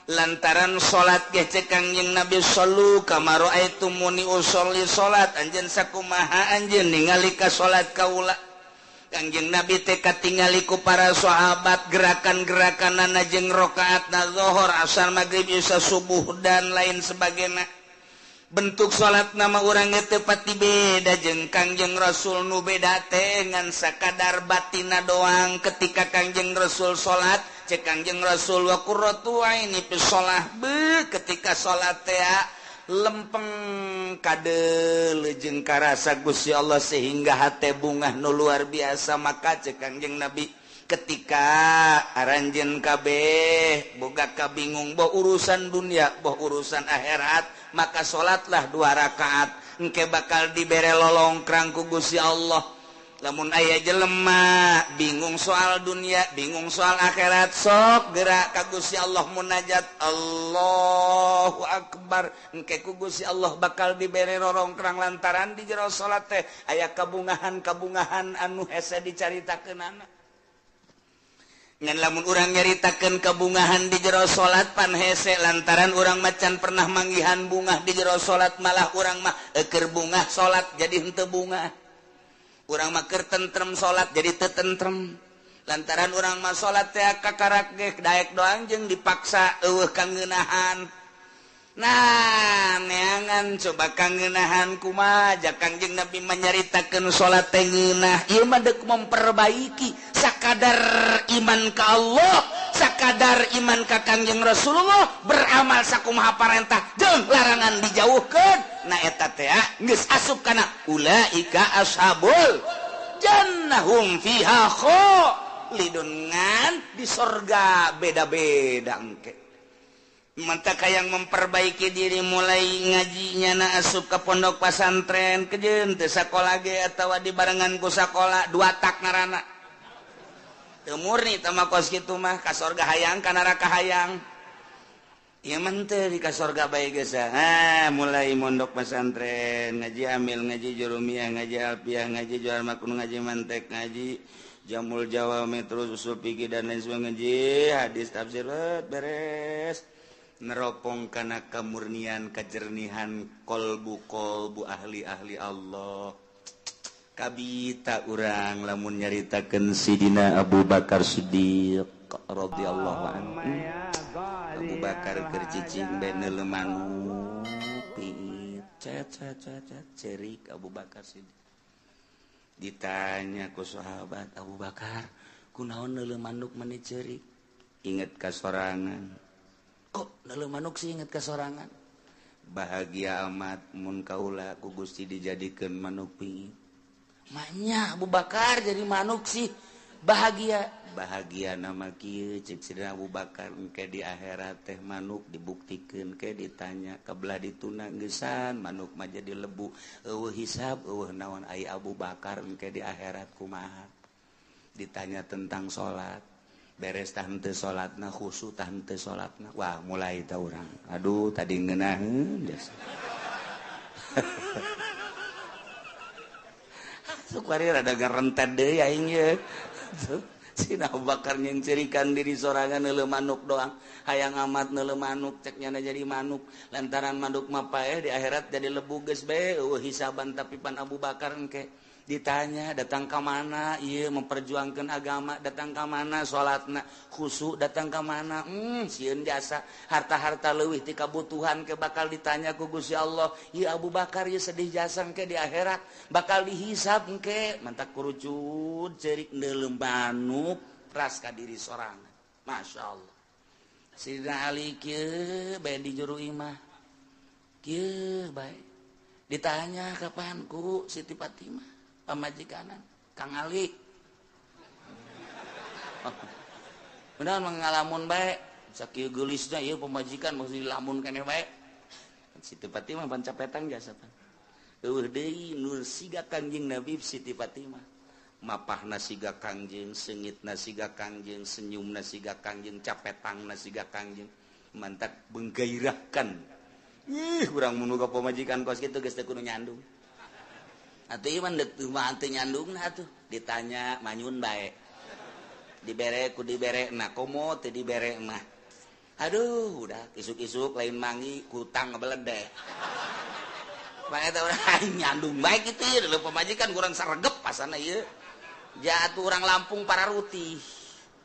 Lantaran salat ge cek Kangjeng Nabi sallu kama raaitumuni usolli salat anjeun sakumaha anjeun ningali ka salat kaula. Kangjeng Nabi teh katingali ku para sahabat gerakan-gerakanana jeung rakaatna zuhur, asar, magrib, isya, subuh dan lain sebagainya. Bentuk salat nama urang teu pati beda jeung Kangjeng Rasul nu beda teh ngan sakadar batina doang. Ketika Kangjeng Rasul salat cek Kangjeng Rasul wa qurratu aini fi shalah be ketika salat teh lempeng kadeuleu jeung karasa Gusti Allah sehingga hate bungah nu luar biasa. Maka cek Kangjeng Nabi Ketika aranjeun kabeh boga kabingung boh urusan dunia boh urusan akhirat, maka salatlah 2 rakaat engke bakal dibere lolongkrang ku Gusti Allah. Lamun aya jelema bingung soal dunia, bingung soal akhirat, sok gerak ka Gusti Allah munajat Allahu Akbar, engke ku Gusti Allah bakal dibere rorongkrang lantaran di jero salat teh aya kabungahan-kabungahan anu hese dicaritakeunana. Ngan lamun urang nyaritakeun kabungahan di jero salat pan hese lantaran urang macan pernah manggihan bungah di jero salat, malah urang mah eukeur bungah salat jadi henteu bungah. Urang mah keur tentrem salat jadi teu tentrem. Lantaran urang mah salat teh kakarak ge daek doang jeung dipaksa eueuh kangeunahan. Nah, neangan coba kangeunahan kumaha ja Kangjeng Nabi manyaritakeun salat teh ngeunah. Ieu mah deuk memperbaiki sakadar iman ka Allah, sakadar iman ka Kangjeng Rasulullah, beramal sakumaha parentah jeung larangan dijauhkeun. Nah eta teh geus asup kana ulaika ashabul jannahum fiha khalidun, ngan di sorga beda-beda engke. Mantap yang memperbaiki diri mulai ngajinya na asup ke pondok pesantren kejeun teu sakola ge atawa dibarengan ku sakola dua tak ngaranna. Teu murni teh mah kos kitu mah ka sorga hayang ka neraka hayang. Ieu mah teu di ka sorga bae geus. Ah mulai mondok pesantren, ngaji amil, ngaji jurumiyah, ngaji alfiah, ngaji jual makun, ngaji mantek, ngaji jamul jawa metro usul fikih dan lain sebagainya, ngaji hadis tafsir beres. Neropong kana kemurnian kejernihan kolbu-kolbu ahli-ahli Allah. Kabita urang lamun nyaritakeun Sidina Abu Bakar Siddiq radhiyallahu anhu. Abu Bakar keur cicing bae neuleu manuk piit cet cet cet cerik Abu Bakar Siddiq. Ditanya ku sahabat, Abu Bakar kunaon neuleu manuk meni cerik? Inget ka sorangan. Kok neuleu manuk sih inget ka sorangan? Bahagia amat mun kaula ku Gusti dijadikeun manuk pingit. Maknya Abu Bakar jadi manuk sih bahagia. Bahagia nama kieu cek Sidina Abu Bakar engke di akhirat teh manuk dibuktikeun ke ditanya kabelah dituna geusan manuk mah jadi lebu eueuh hisab eueuh naon ai Abu Bakar engke di akhirat kumaha. Ditanya tentang salat, beres tah henteu salatna, khusyuk tah henteu salatna. Wah, mulai tah urang. Aduh, tadi ngeunaheun geus. Sukwari rada garentet deui aing ye. Sina Abu Bakar nyencerikan diri sorangan neuleuh manuk doang. Hayang amat neuleuh manuk cek nyana jadi manuk. Lantaran manuk mah paeh di akhirat jadi lebu geus bae eueuh hisaban tapi pan Abu Bakar engke ditanya datang ka mana ieu memperjuangkan agama, datang ka mana salatna khusyuk, datang ka mana sieun jasa harta-harta leuwih ti kabutuhan ke bakal ditanya ku Gusti Allah. Ieu Abu Bakar ieu sedih jasa engke di akhirat bakal dihisab engke mantak kurucut ceurik neuleuh manuk ras ka diri sorangan. Masya Allah. Sidina Ali kieu bae di juru imah kieu bae ditanya kapan ku Siti Fatimah pamajikanan Kang Ali. Benar mengalamun bae sakieu geulisna ieu pamajikan mesti dilamun keneh bae. Siti Fatimah pancapetang jasa pan. Eueuh deui nur siga Kangjeng Nabi Siti Fatimah. Mapahna siga Kangjeng, seungitna siga Kangjeng, senyumna siga Kangjeng, capetangna siga Kangjeng. Mantak menggairahkan. Ih, urang mun boga pamajikan kos kitu geus teu kudu nyandung. Atuh ieu mah deuk mah teu nyandungna atuh. Ditanya manyun bae. Dibere ku dibere na komo teu dibere mah. Aduh, udah isuk-isuk lain mangi kutang ngebeledeh. Bae eta urang nyandung bae kitu ieu leuh pamajikan kurang saregep pasana ieu. Jatuh urang Lampung para rutih.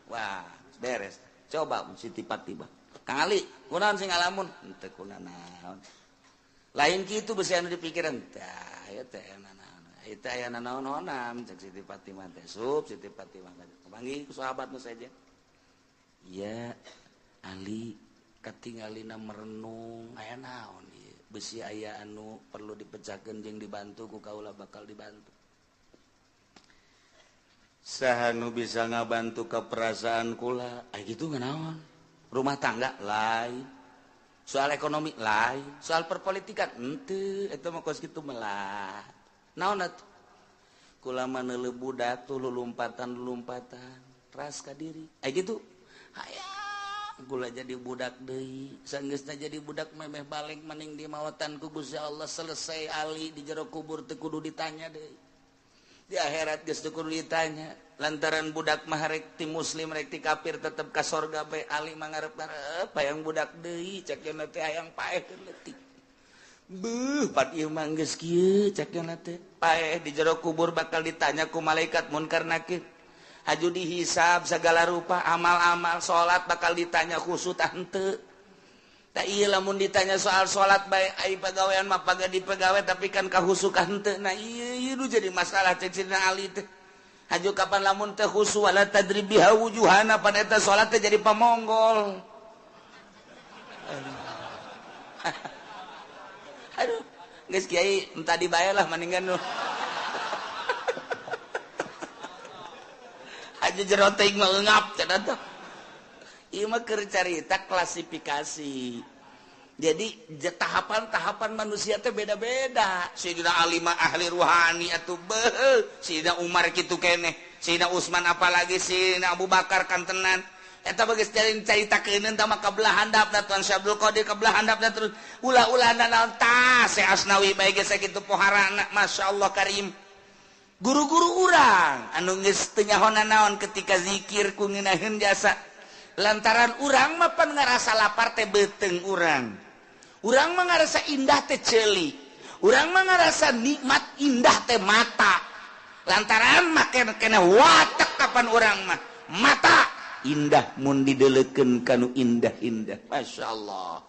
Wah, beres. Coba Siti Fatimah. Kang Ali, kunaon sing ngalamun? Henteu kunanaon. Lain kitu beusi anu dipikiran. Tah, ieu teh nanaon. Itu aya nanaon-naonam cek Siti Fatimah teh. Sup Siti Fatimah panggil ku sahabat nu saja. Ya Ali katingalina merenung aya naon ieu. Besi aya anu perlu dipecahkeun jeung dibantu ku kaula bakal dibantu. Saha nu bisa ngabantu ke perasaan kula? Ay gitu naon? Rumah tangga lain, soal ekonomi lain, soal perpolitikan henteu, eta mah kos kitu melah. Naon atuh? Kula mah neuleuh budak tuh lulumpatan-lulumpatan, ras ka diri. Ay gitu. Hayang kula jadi budak deui, sanggeusna jadi budak memeh balik maning di mawatan ku Gusti Allah, selesai ali di jero kubur teu kudu ditanya deui. Di akhirat geus teu kudu ditanya, lantaran budak mah rek ti muslim rek ti kafir tetep ka sorga bae. Ali mah ngarep-ngarep hayang budak deui, cek yeuna teh hayang paeh keur leutik. Beuh, pat ieu mah geus kieu cek yeuna teh. Paeh di jero kubur bakal ditanya ku malaikat munkar nakir. Haju dihisab segala rupa amal-amal salat bakal ditanya khusus tah henteu. Tak iya lamun ditanya soal salat bae ai pagawean mah paga dipegawe tapi kan kahusu ka henteu. Nah ieu ieu nu jadi masalah cek Sidina Ali teh. Haju kapan lamun teh khusu wala tadrib biha wujuhana pan eta salat teh jadi pamonggol. Aduh, geus kiai entah dibayar lah mendingan nu. Haju jero teuing mah eungap cenah teh. Ieu mah keur carita klasifikasi. Jadi tahapan-tahapan manusia teh beda-beda. Sayyidina Ali mah ahli ruhani atuh beuh, Sayyidina Umar kitu keneh, Sayyidina Utsman apalagi Sayyidina Abu Bakar kantenan. Eta bageus caritakeun tah mah kabelah handapna Tuan Syekh Abdul Qadir kabelah handapna terus ulah-ulahna naon tah Syekh Asnawi bae geus sakitu poharana masyaallah karim. Guru-guru urang anu geus teu nyaho naon ketika zikir ku ngeunaheun jasa. Lantaran urang mah pan ngarasa lapar teh beuteung urang. Urang mah ngarasa indah teh ceuli. Urang mah ngarasa nikmat indah teh mata. Lantaran mah kena watek kapan urang mah mata indah mun dideleukeun kanu indah-indah. Masyaallah.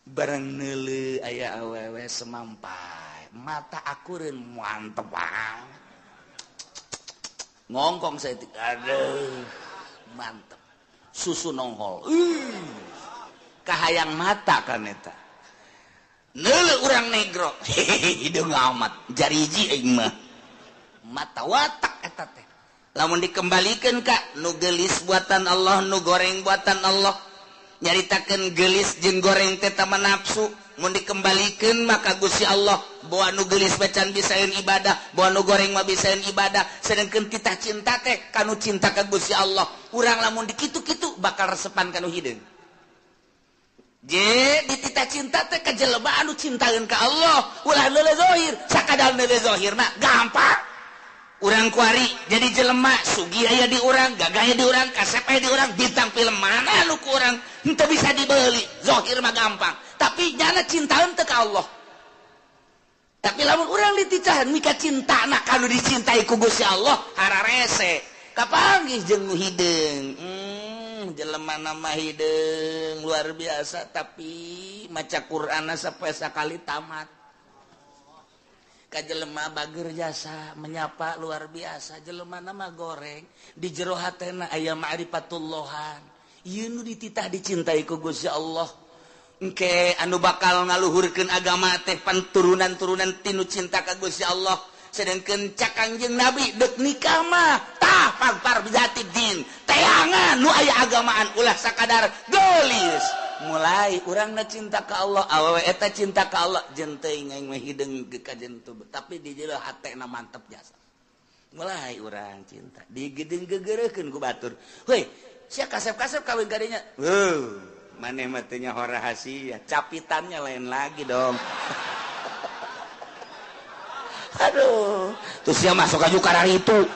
Barang neuleuh aya awewe semampai, mata akureun mantep banget. Ngongkong saeutik, aduh, mantep. Susu nonghol. Kahayang mata kan eta. Neuleuh urang negro. Hideung amat, jariji aing mah. Mata watak eta teh. Lamun dikembalikeun ka nu geulis buatan Allah, nu goreng buatan Allah. Nyaritakeun geulis jeung goreng teh tama nafsu. Mun dikembalikeun maka Gusti Allah boa nu geulis bacan bisaeun ibadah, boa nu goreng mah bisaeun ibadah. Sedengkeun titah cinta teh kanu cinta ka Gusti Allah. Urang lamun dikitu-kitu bakal resepan kanu hideung. Je dititah cinta teh ka jelema anu cintaeun ka Allah, ulah neuleuh zahir, sakadar neuleuh zahir mah gampang. Urang kuari jadi jelema sugih aya di urang, gagah aya di urang, kasep aya di urang, bintang film mana nu ku urang henteu bisa dibeli, zahir mah gampang. Tapi nyana cintaeun teh ka Allah. Tapi lamun urang dititahan mika cintana kanu dicintai ku Gusti Allah, hararese. Kapanggih jeung nu hideung. Jelema nama hideung luar biasa tapi maca Qur'anna sampai sakali tamat. Ka jelema bager jasa menyapa luar biasa, jelema nama goreng di jero hatena aya ma'rifatullahan. Ieu nu dititah dicintai ku Gusti Allah. Engke anu bakal ngaluhurkeun agama teh panturunan-turunan tinu cinta ka Gusti Allah. Sedengkeun cak Kangjeng Nabi deuk nikah mah tah pagpar bijati din. Teangan nu aya agamaan ulah sakadar geulis. Mulai urangna cinta ka Allah, awewe eta cinta ka Allah, jeung teuing aing mah hideung ka jentu, tapi di jero hatena mantep jasa. Mulai urang cinta, digedeung gegereukeun ku batur. Heuy, sia kasep-kasep kawin ka dinya. Heuh, maneh mah teu nyaho rahasia, capitannya lain lagi dong. Aduh, terus sia masuk aju kararitu.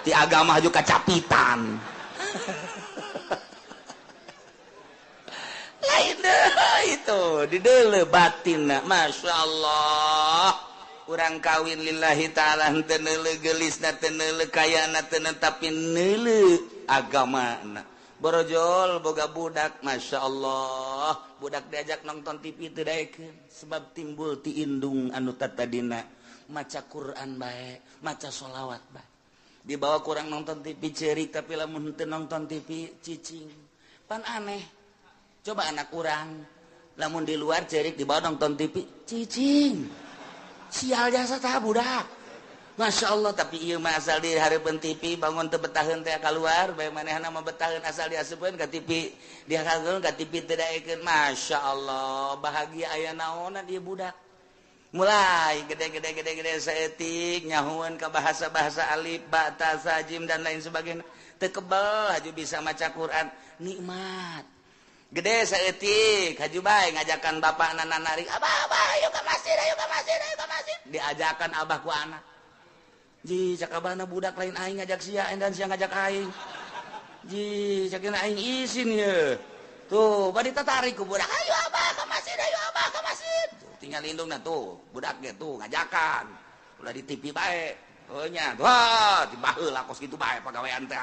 Ti agama aju kacapitan. Lain deh itu di deuleu batinna Masya Allah. Urang kawin lillahi ta'ala henteu neuleuh geulisna, teu neuleuh kayana, teu tapi neuleuh agamana. Borojol boga budak Masya Allah, budak diajak nonton TV teu daekeun sebab timbul ti indung anu tatadina maca Quran bae, maca sholawat bae. Dibawa kurang nonton TV ceurik tapi lamun henteu nonton TV cicing. Pan aneh. Coba anak urang lamun di luar cerik dibawa nonton TV cicing. Sial jasa tah budak. Masya Allah, tapi ieu mah asal di hareupeun TV bangun teu betaheun teh kaluar, bae manehna mah betaheun asal diasupkeun ka TV, dihakeun ka TV teu daekeun. Masya Allah, bahagia aya naonan ieu budak. Mulai gede-gede-gede-gede saeutik nyahueun ka bahasa-bahasa alif, ba, ta, sa, jim dan lain sebagainya. Teu kebel haju bisa maca Quran, nikmat. Gede saeutik haju bae ngajakan bapakna narik, "Abah, abah, ayo ka masjid, ayo ka masjid, ayo ka masjid." Diajakan abah ku anak. Ji, cak abahna budak lain aing ngajak sia dan sia ngajak aing. Ji, cak aing isin ye. Tuh, bari tatarik ku budak, "Ayo abah ka masjid, ayo abah ka masjid." Tuh, tinggal indungna tuh, budak ge tuh ngajakan. Ulah di TV bae. Oh nya, wah, tibaheula kos kitu bae pagawean teh.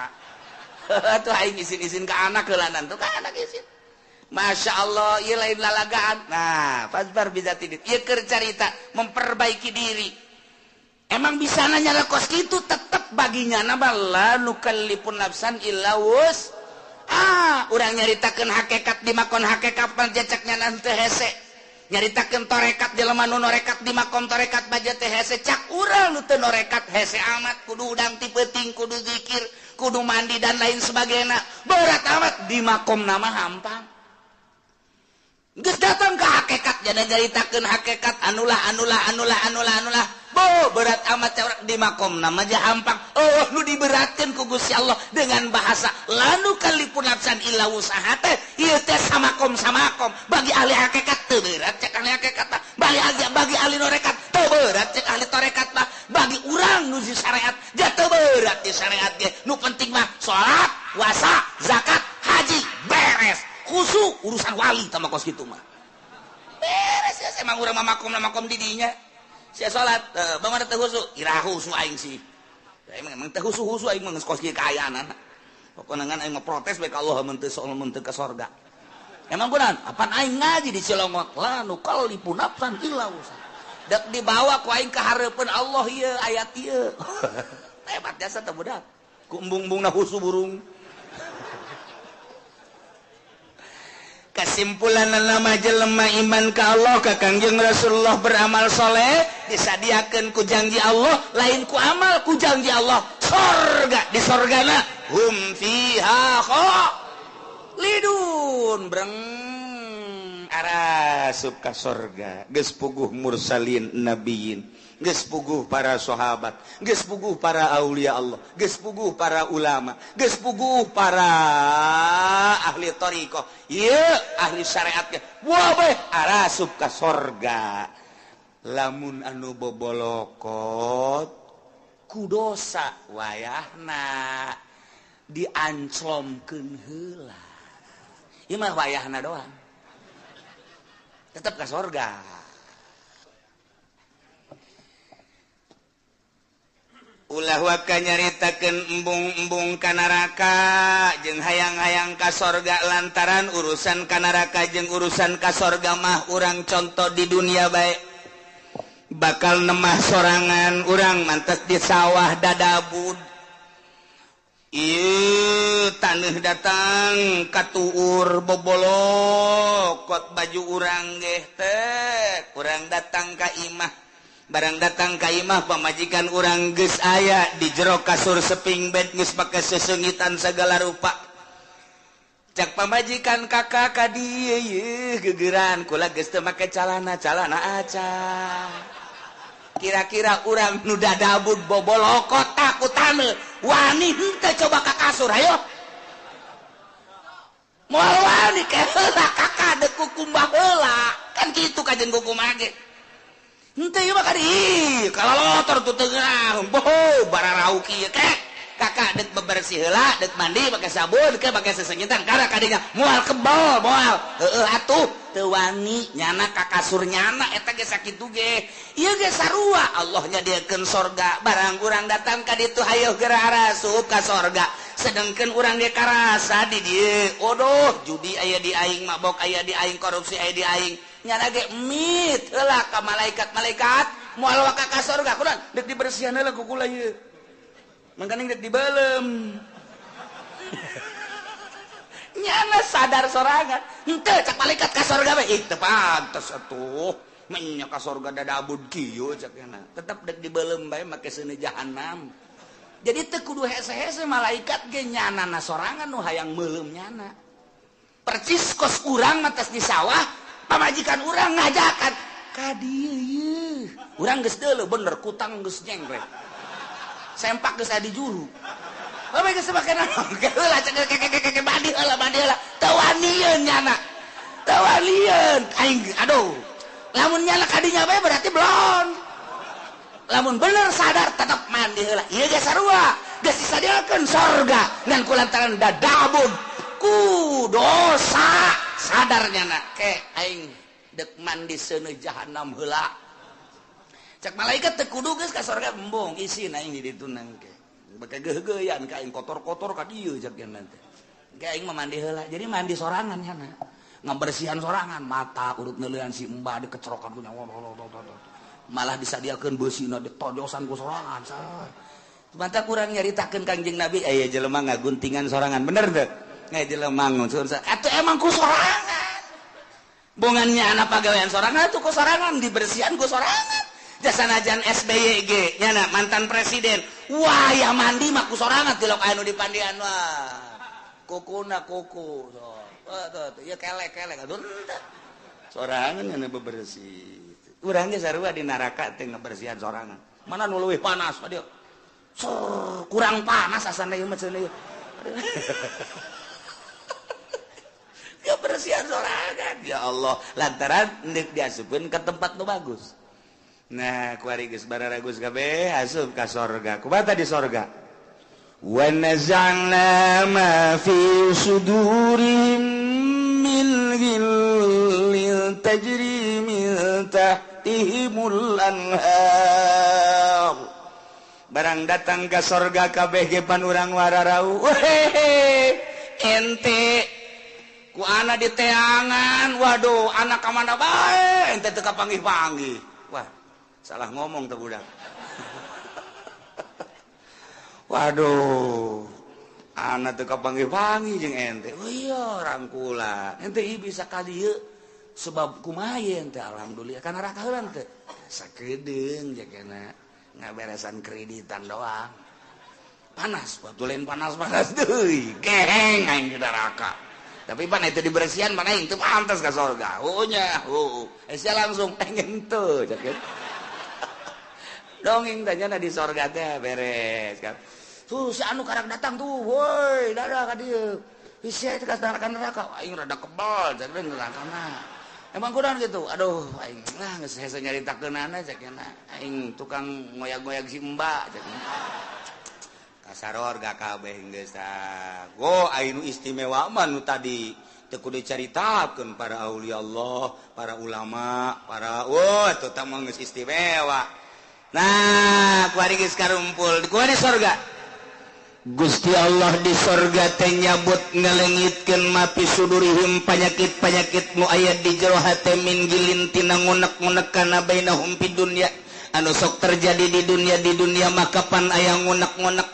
Tuh aing isin-isin ka anak heulanan tuh ka anak isin. Masya Allah, ieu lain lalagaan. Nah, fasbar bizatidin. Ieu keur carita memperbaiki diri. Emang bisa nanya kos gitu tetep baginya nama la nukallifun nafsan illa wus. Ah, urang nyaritakeun hakikat di makon hakikat panjacaknya nanti hese. Nyaritakeun torekat jelema nu norekat di makom torekat baja teh hese cak urang nu teu norekat hese amat kudu udang ti peuting kudu zikir kudu mandi dan lain sebagainya. Berat amat di makom nama hampang. Geus datang ke hakikat jadi nyaritakeun hakikat anulah anulah anulah anulah anulah. Bo berat amat cewek di makom nama aja hampang. Oh nu diberatkan ku Gusti Allah dengan bahasa lanu kalipun nafsan illa wusaha teh ieu teh samakom samakom bagi ahli hakikat teu berat cek ahli hakikat mah, bagi ahli norekat teu berat cek ahli torekat mah, bagi urang nu di syariat ja teu berat di syariat ge. Nu penting mah salat, puasa, zakat, haji beres. Khusyuk urusan wali tama kos kitu mah. Beres ya emang urang mah makom makom di dinya. Sia salat, bagaimana teu khusyuk? Ira khusyuk aing sih. Emang emang teu khusyuk aing mah geus kos kieu kaayaan. Pokona ngan aing mah protes bae ka Allah mun teu mun teu ka sorga. Emang kunaon? Apan aing ngaji di Cilongok la nukallifu nafsan illa wusaha. Dek dibawa ku aing ka hareupeun Allah ieu ayat ieu. Hebat jasa teh budak. Ku embung-embungna khusyuk burung. Kesimpulan nama jelema iman ka Allah ka Kangjeng Rasulullah beramal soleh disadiakeun ku janji Allah lain ku amal ku janji Allah sorga di sorgana hum fiha khalidun breng arasup ka sorga geus puguh mursalin nabiyin geus puguh para sahabat geus puguh para aulia Allah geus puguh para ulama geus puguh para ahli thariqah ieu ahli syariat ge wah bae arasup ka sorga lamun anu bobolokot ku dosa wayahna dianclomkeun heula ieu mah wayahna doang tetep ka sorga. Ulah waka nyaritakeun embung-embung ka neraka jeung hayang-hayang ka sorga lantaran urusan ka neraka jeung urusan ka sorga mah urang contoh di dunia bae bakal nemah sorangan urang mantes di sawah dadabud ieu taneuh datang katuur bobolokot baju urang geh teh urang datang ka imah barang datang ka imah pamajikan urang geus aya di jero kasur seping bed geus pake sesengitan segala rupa cak pamajikan kakak ka dieu yeuh gegeran kula geus teu make calana calana aca kira-kira urang nu dadabud bobolokot takutan wani henteu coba ka kasur ayo moal wani ke heula kakak deuk kukumbah heula kan kitu kajen kukumbah ge henteu ieu mah ka dieu kalalotor tuh teu ngeunah boho bararau kieu kek kakak deuk bebersih heula deuk mandi make sabun ke make sesengitan kana kadinya moal kebal moal heueuh atuh teu wani nyana ka kasur nyana eta ge sakitu ge ieu ge sarua Allah nyadiakeun sorga barang urang datang ka ditu hayoh geura arasup ka sorga sedengkeun urang ge karasa di dieu odoh judi aya di aing mabok aya di aing korupsi aya di aing nyana ge mit heula ka malaikat-malaikat moal waka ka sorga kunaon deuk dibersihan heula ku kula ieu mangkaning deuk dibeuleum nyana sadar sorangan henteu cak malaikat ka sorga bae ih teu pantes atuh Menya ka sorga dadabud kieu cek na. Tetep dek dibeuleum bae make seuneu jahanam. Jadi teu kudu hese-hese malaikat ge nyanana sorangan nu hayang meuleum nyana. Percis kos urang mah tos di sawah, pamajikan urang ngajakan ka dieu ieu. Urang geus deuleu bener kutang geus nyengklek. Sempak geus aya di juru. Bae geus make naon? Heula cek keke mandi heula mandi heula. Teu wanieun nyana. Teu wanieun aing aduh. Lamun nyana ka dinya bae berarti belon. Lamun bener sadar tetap mandi heula. Ieu ge sarua, geus disadiakeun sorga ngan kulantaran dadabun ku dosa sadar nyana ke aing dek mandi seuneu jahanam heula. Cek malaikat teu kudu geus ka sorga embung isin aing di ditu nangke. Bake geugeuyan ka aing kotor-kotor ka dieu cek nyana teh. Ke aing mah mandi heula. Jadi mandi sorangan nyana. Ngabersihan sorangan mata urut neuleuan si embah dikecerokan ku nyawa. Malah disadiakeun beusina ditojosan ku sorangan. Mantap kurang nyaritakeun Kangjeng Nabi aya jelema ngaguntingan sorangan bener teu? Aya jelema nguncur atuh emang ku sorangan. Bongannya anak pagawean sorangan atuh ku sorangan dibersihan ku sorangan. Jasanajan SBY ge nyana mantan presiden. Wah ya mandi mah ku sorangan tilok anu dipandian wah. Kukuna kuku. Tuh ya kelek-kelek atuh henteu. Sorangan nyana bebersih. Urang ge sarua di neraka teh ngabersihan sorangan. Mana nu leuwih panas dia. Kurang panas asana ieu mah cenah ieu. Ya bersihan sorangan ya Allah lantaran deuk diasupkeun ka tempat nu bagus. Nah, kuari geus bararagus kabeh asup ka sorga. Kumaha di sorga? Wa naza'na ma fi sudurihim min ghillin tajri min tahtihimul anhar. Barang datang ka sorga kabeh ge pan urang wararau. Wehehe, ente ku ana di teangan, waduh anak ka mana bae ente teu kapanggih-panggih. Wah, salah ngomong teh budak. Waduh, anak teu kapanggih-panggih jeung ente. Oh iya, rangkula. Ente ieu bisa ka dieu sebab kumaha ente alhamdulillah kana neraka heula teh. Sakedeung jakena ngaberesan kreditan doang. Panas, batu lain panas-panas deui. Geheng aing di neraka. Tapi pan itu dibersihan mana aing teu pantas ka sorga. Oh nya, heuh. Sia langsung pengen teu jaket. Dongeng tanya di sorga teh beres kan. Tuh si anu karak datang tuh, woi, dadah ka dieu. Sia teh ka neraka, aing rada kebal cek nerakana. Emang kurang gitu. Aduh, aing lah geus hese nyaritakeunana cek aing tukang ngoyag-ngoyag si Mbak cek. Kasaror ga kabeh geus tah. Go aing nu istimewa mah nu tadi teu kudu dicaritakeun para aulia Allah, para ulama, para wah teu tah mah geus istimewa. Nah, kuari geus karumpul. Kuari sorga. Gusti Allah di sorga teh nyabut ngalengitkeun mapi sudurihim panyakit-panyakit nu aya di jero hate min gilin tina ngunek-ngunek kana bainahum fid dunya anu sok terjadi di dunia maka pan aya ngunek-ngunek.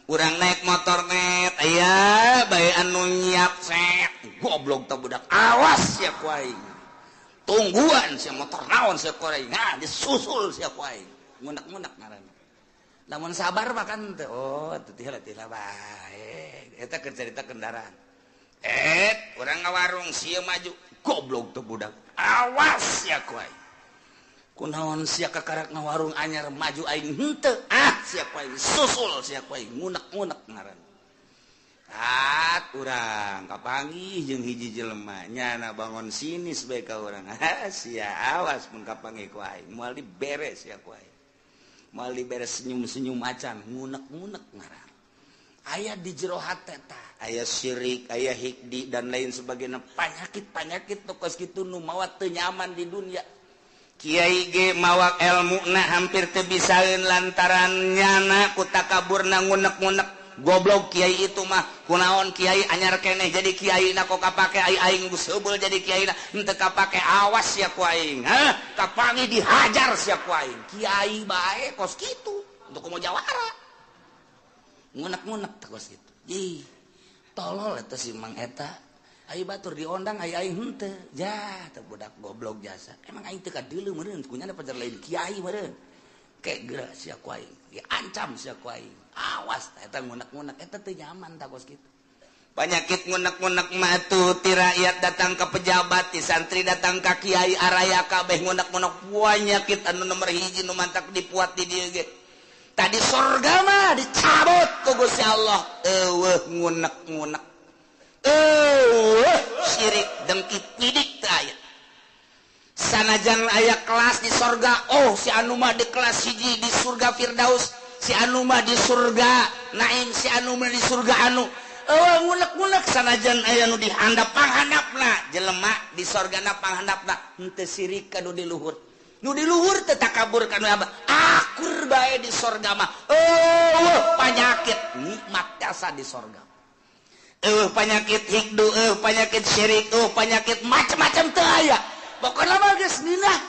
Urang naik motor net aya bae anu nyiap set goblok teh budak awas sia ku aing. Tungguan sia motor naon sia ku aing. Nah, disusul sia ku aing. Ngunek-ngunek ngaranna. Lamun sabar mah kan teh oh teu tila bae. Eta keur carita kendaraan. Urang ngawarung sia maju goblok teh budak. Awas sia ku aing. Kunaon sia kakarak ngawarung anyar maju aing henteu. Ah sia ku aing susul sia ku aing ngunek-ngunek ngaranna. Tat urang kapanggih jeung hiji jelema nyana bangon sinis bae ka urang. Ah sia awas mun kapanggih ku aing moal diberes sia ku aing. Moal diberes senyum-senyum acan ngunek-ngunek ngaran. Aya di jero hate tah, aya syirik, aya hikdi dan lain sebagainya, panyakit-panyakit nu kos kitu nu mawa teu nyaman di dunia. Kiai ge mawa elmuna hampir teu bisaeun lantaran nyana ku takaburna ngunek-ngunek. Goblok kiai itu mah kunaon kiai anyar keneh jadi kiai na kok kapake ai aing geus heubeul jadi kiai na henteu kapake awas sia ku aing. Hah, kapangi dihajar sia ku aing. Kiai bae kos kitu untuk komo jawara. Ngunek-ngunek teh kos kitu. Ih, tolol eta si Mang eta. Ayo batur diondang ayo aing henteu. Ja, teu budak goblok jasa. Emang aing teu kadeuleu meureun, kunyana pajar lain kiai meureun. Kayak geura sia ku aing, diancam sia ku aing. Awas eta ngunek-ngunek eta teu nyaman tah kos kitu. Penyakit ngunek-ngunek mah tuh ti rakyat datang ke pejabat, ti santri datang ka kiai, araya kabeh ngunek-ngunek. Penyakit anu nomor hiji nu mantak dipuat di dieu ge. Tadi sorga mah dicabut ku Gusti Allah, eueuh ngunek-ngunek, eueuh syirik dengki pidik teu aya. Sanajan aya kelas di sorga, oh si anu mah di kelas hiji di surga Firdaus, si anu mah di surga Naim, si anu mah di surga anu. Eueuh ngunek-ngunek sanajan aya nu dihandap panghandapna jelema di sorgana panghandapna henteu sirik ka nu di luhur. Nu di luhur teu takabur ka nu abah. Akur bae di sorga mah. Eueuh panyakit nikmat jasa di sorga. Eueuh panyakit hikdu, eueuh panyakit syirik, eueuh panyakit macam-macam teu aya. Pokona mah geus ngeunah.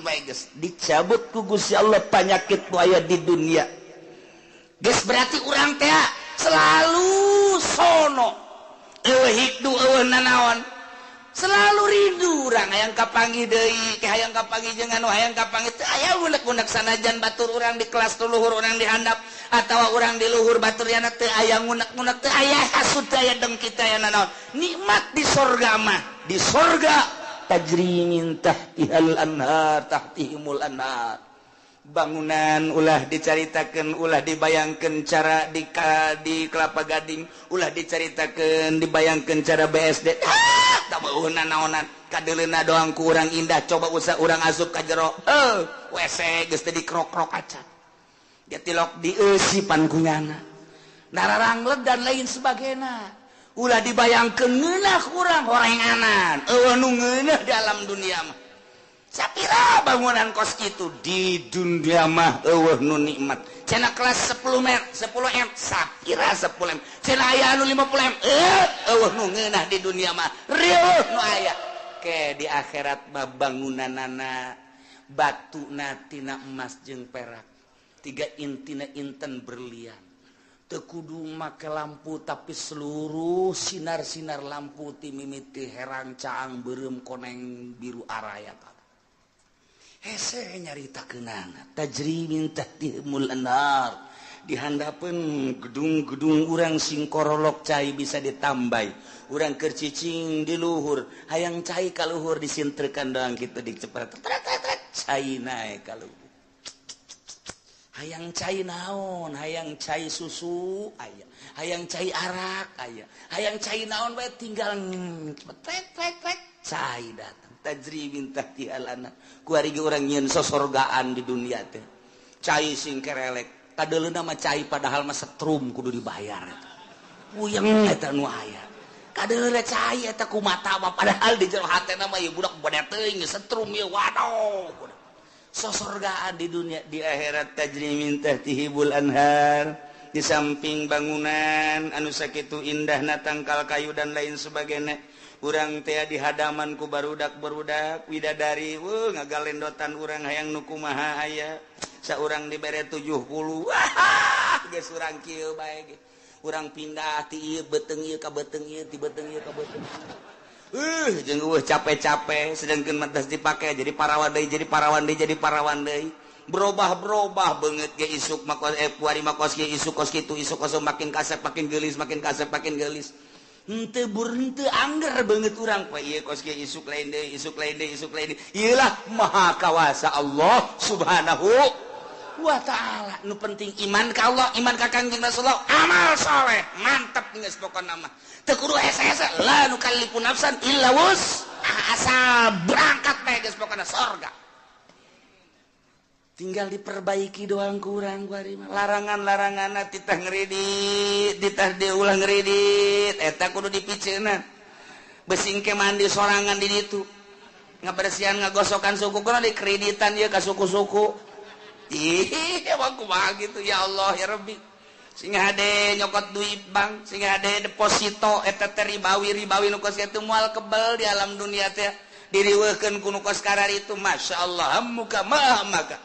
Bae geus Dicabut ku Gusti Allah panyakit nu aya di dunia. Geus berarti urang teh selalu sono. Eueuh hikdu, eueuh nanaon. Selalu rindu urang hayang kapanggih deui, ke hayang kapanggih jeung anu hayang kapanggih teu aya unek-unek sanajan batur urang di kelas luhur urang di handap atawa urang di luhur batur yana teu aya ngunek-ngunek, teu aya hasud, teu aya dengki, teu aya nanaon. Nikmat di sorga mah, di sorga tajri min tahtihal anhar, tahtihimul anhar. Bangunan ulah dicaritakeun, ulah dibayangkeun cara di Kelapa Gading, ulah dicaritakeun dibayangkeun cara BSD. Ah, tak beuh nanaonan, kadeuleuna doang ku urang indah, coba usah urang asup ka jero. WC geus teu dikrok-krok acan. Dia tilok dieusipan ku nyana. Nararangleg dan lain sebagainya. Ulah dibayangkeun ngeunah urang horenganan. Eueuh nu ngeunah di alam dunia mah. Sapira bangunan kos kitu di dunia mah eueuh nu nikmat. Cenah kelas 10 m, 10 m, sapira 10 m. Cenah aya anu 50 m. Eueuh nu ngeunah di dunia mah. Rieuh nu aya. Ke di akhirat mah bangunanana batuna tina emas jeung perak. Tiga intina inten berlian. Teu kudu make lampu tapi seluruh sinar-sinar lampu ti mimiti herang caang beureum koneng biru araya. Hese nyarita kenana tajri min tahtihimul anhar. Dihandapeun gedung-gedung urang sing korolok cai bisa ditambai. Urang keur cicing di luhur, hayang cai ka luhur disintrekan doang kitu dicepret. Cai naek ka luhur. Hayang cai naon, hayang cai susu aya, hayang cai arak aya, hayang cai naon bae tinggal tet tet tet cai datang. Tajri min tahtihal anhar. Kuari ge urang nyieun sosorgaan di dunia teh. Cai sing kerelek, kadeuleuna mah cai padahal mah setrum kudu dibayar eta. Puyeng eta nu aya. Kadeuleuna cai eta ku mata mah padahal di jero hatena mah ieu budak bade teuing setrum ieu waduh. Sosorgaan di dunia, di akhirat tajri min tahtihimul anhar. Di samping bangunan anu sakitu indahna tangkal kayu dan lain sebagainya. Urang teh di hadaman ku barudak-barudak widadari, ngagalendotan urang hayang nu kumaha aya. Saurang dibere 70. Wah, geus urang kieu bae ge. Urang pindah ti ieu beuteung ieu ka beuteung ieu, ti beuteung ieu ka beuteung. Jeung eueuh capek-capek sedangkeun mah geus dipake jadi parawan deui, jadi parawan deui, jadi parawan deui. Berubah-berubah beungeut ge isuk mah kos kuari mah kos kieu, isuk kos kitu, isuk kos makin kasep makin geulis, makin kasep makin geulis. Henteu bur henteu angger beungeut urang poe ieu kos kieu isuk lain deui, isuk lain deui, isuk lain deui. Ieu lah maha kawasa Allah Subhanahu wa ta'ala. Nu penting iman ka Allah, iman ka Kangjeng Rasulullah, amal soleh, mantep geus pokona mah. Teu kudu hese-hese, la nukallifu nafsan illa wus'aha, asal berangkat bae geus pokona sorga. Tinggal diperbaiki doang kurang kuari mah. Larangan-laranganna titah ngeridit, titah diulah ngeridit, eta kudu dipiceunan. Besing ke mandi sorangan di ditu. Ngabersihan ngagosokan suku kudu dikreditan ieu ka suku-suku. Ih, emang kumaha gitu ya Allah ya Rabbi. Sing hade nyokot duit bank, sing hade deposito eta teh ribawi-ribawi nu kos kitu moal kebel di alam dunia teh. Diriweuhkeun ku nu kos kararitu masyaallah muka maha maka.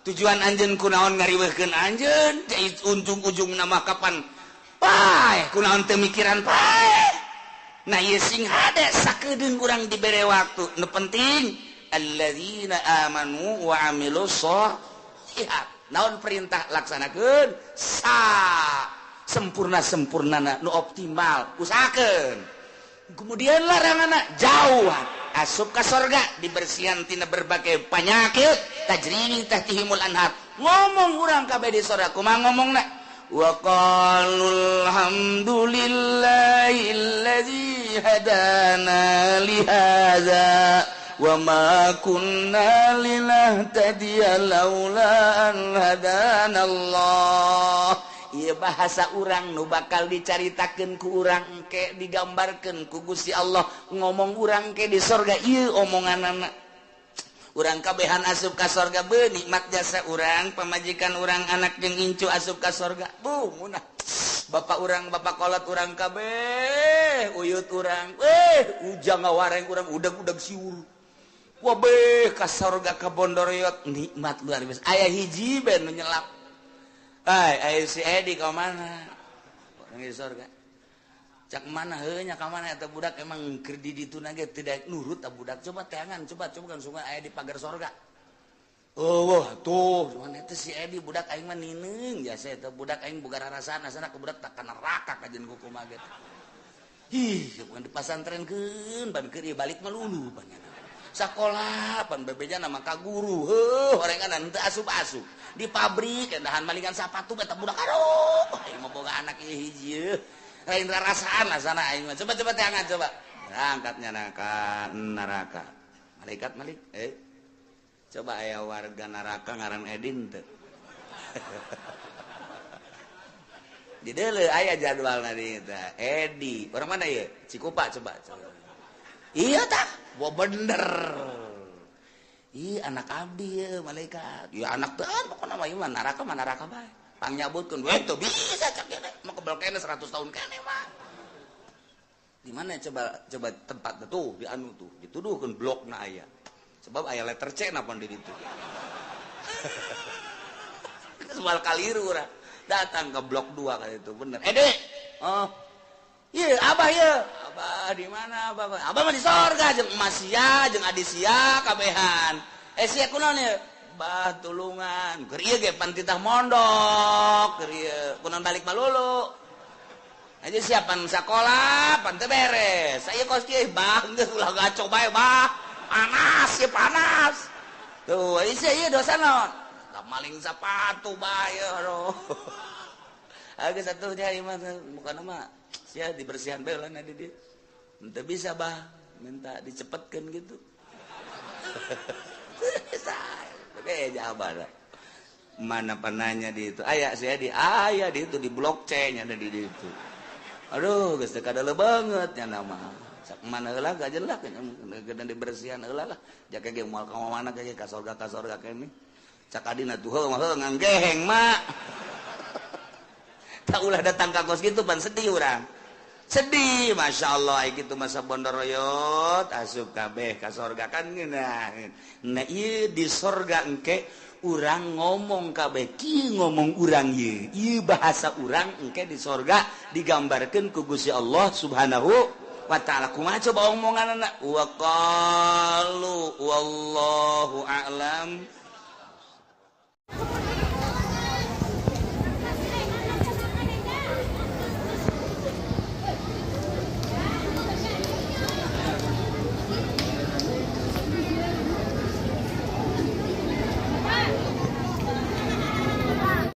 Tujuan anjeun kunaon ngariweuhkeun anjeun, ujung-ujung nama kapan paeh kunaon teu mikiran paeh. Nah ieu sing hade sakedeung urang dibere waktu. Nu penting alladzina amanu wa amilus sholihat. Naon perintah laksanakeun sa sempurna-sempurnana nu optimal usahakeun. Kemudian laranganna jauh asup ka sorga dibersihan tina berbagai penyakit tajri min tahtihimul anhar. Ngomong urang kabeh di sorga kumaha ngomongna? Wa qalu alhamdulillahilladzi hadana li hadza wa ma kunna linahtadiya laula an hadana Allah. Ieu bahasa urang nu bakal dicaritakeun ku urang engke digambarkeun ku Gusti Allah ngomong urang ke di sorga ieu omonganana. Urang kabehan asup ka sorga beuh nikmat jasa urang pamajikan urang anak jeung incu asup ka sorga buh munah bapak urang bapak kolot urang kabeh uyut urang ujang ngawareng urang udag-udag siur wabeh ka sorga ka bondoroyot nikmat luar biasa aya hiji ben nu nyelap. Ai ai si Edi ka mana orang di sorga cak mana heuh nya ka mana eta budak emang keur di ditu na ge tidak nurut ta budak coba teangan coba coba kan sungai aya di pagar sorga. Oh wah tuh mana eta si Edi budak aing mah nineung jasa eta budak aing boga rarasaan asana ka budak tak ka neraka kajeun kumaha ge. Ih bukan dipasantrenkeun ban keur ieu balik mah lulu pan sakola pan bebejana mah ka guru heuh orengan teu asup-asup di pabrik endahan malingan sapatu eta budak aduh aing mah boga anak ieu hiji lain rarasaan asana aing mah coba coba teangan coba angkatnya ka neraka malaikat malik coba aya warga neraka ngaran Edin teu di deuleu aya jadwalna di eta Edi orang mana ieu Cikupa coba coba iya tah wah bener ih anak abdi ya malaikat ya anak teh pokona mah ieu mah neraka bae pangnyabutkeun we teu bisa cak ieu mah kebel kene 100 tahun kene mah di mana coba coba tempat tuh di anu tuh dituduhkeun blokna aya sebab aya letter C na pon di ditu soal kaliru urang datang ke blok 2 kali itu bener Edi oh iya abah iya abah di mana abah abah mah di sorga jeung emas sia jeung adi sia kabehan sia kunaon ieu bah tulungan keur ieu ge pan titah mondok keur ieu kunaon balik malulu aja siapan sakola pan teu beres saya kos kieu bah geus ulah gaco bae bah panas ieu panas tuh sia ieu dosa naon maling sapatu bae aduh geus atuh nya ieu mah bukan mah sia dibersihan bae lah di dia teu bisa bah minta dicepetkeun gitu bisa jawaban mana penanya di itu aya sia di aya di itu di blok C nya ada di itu aduh geus teu kadaleu banget nya nama sak mana heula gajelak nya dibersihan heula lah jaka ge moal ka mana ge ka sorga kene cak adina tuh heuh mah heuh nganggeheng mak tak ulah datang ka kos kitu pan sedih urang sedih Masya Allah gitu masa bondoroyot asup kabeh ka sorga kan ngeunah nah ieu di sorga engke urang ngomong kabeh kieu ngomong urang ieu ieu bahasa urang engke di sorga digambarkeun ku Gusti Allah Subhanahu wa ta'ala kumaha coba omonganna wa qalu wallahu a'lam.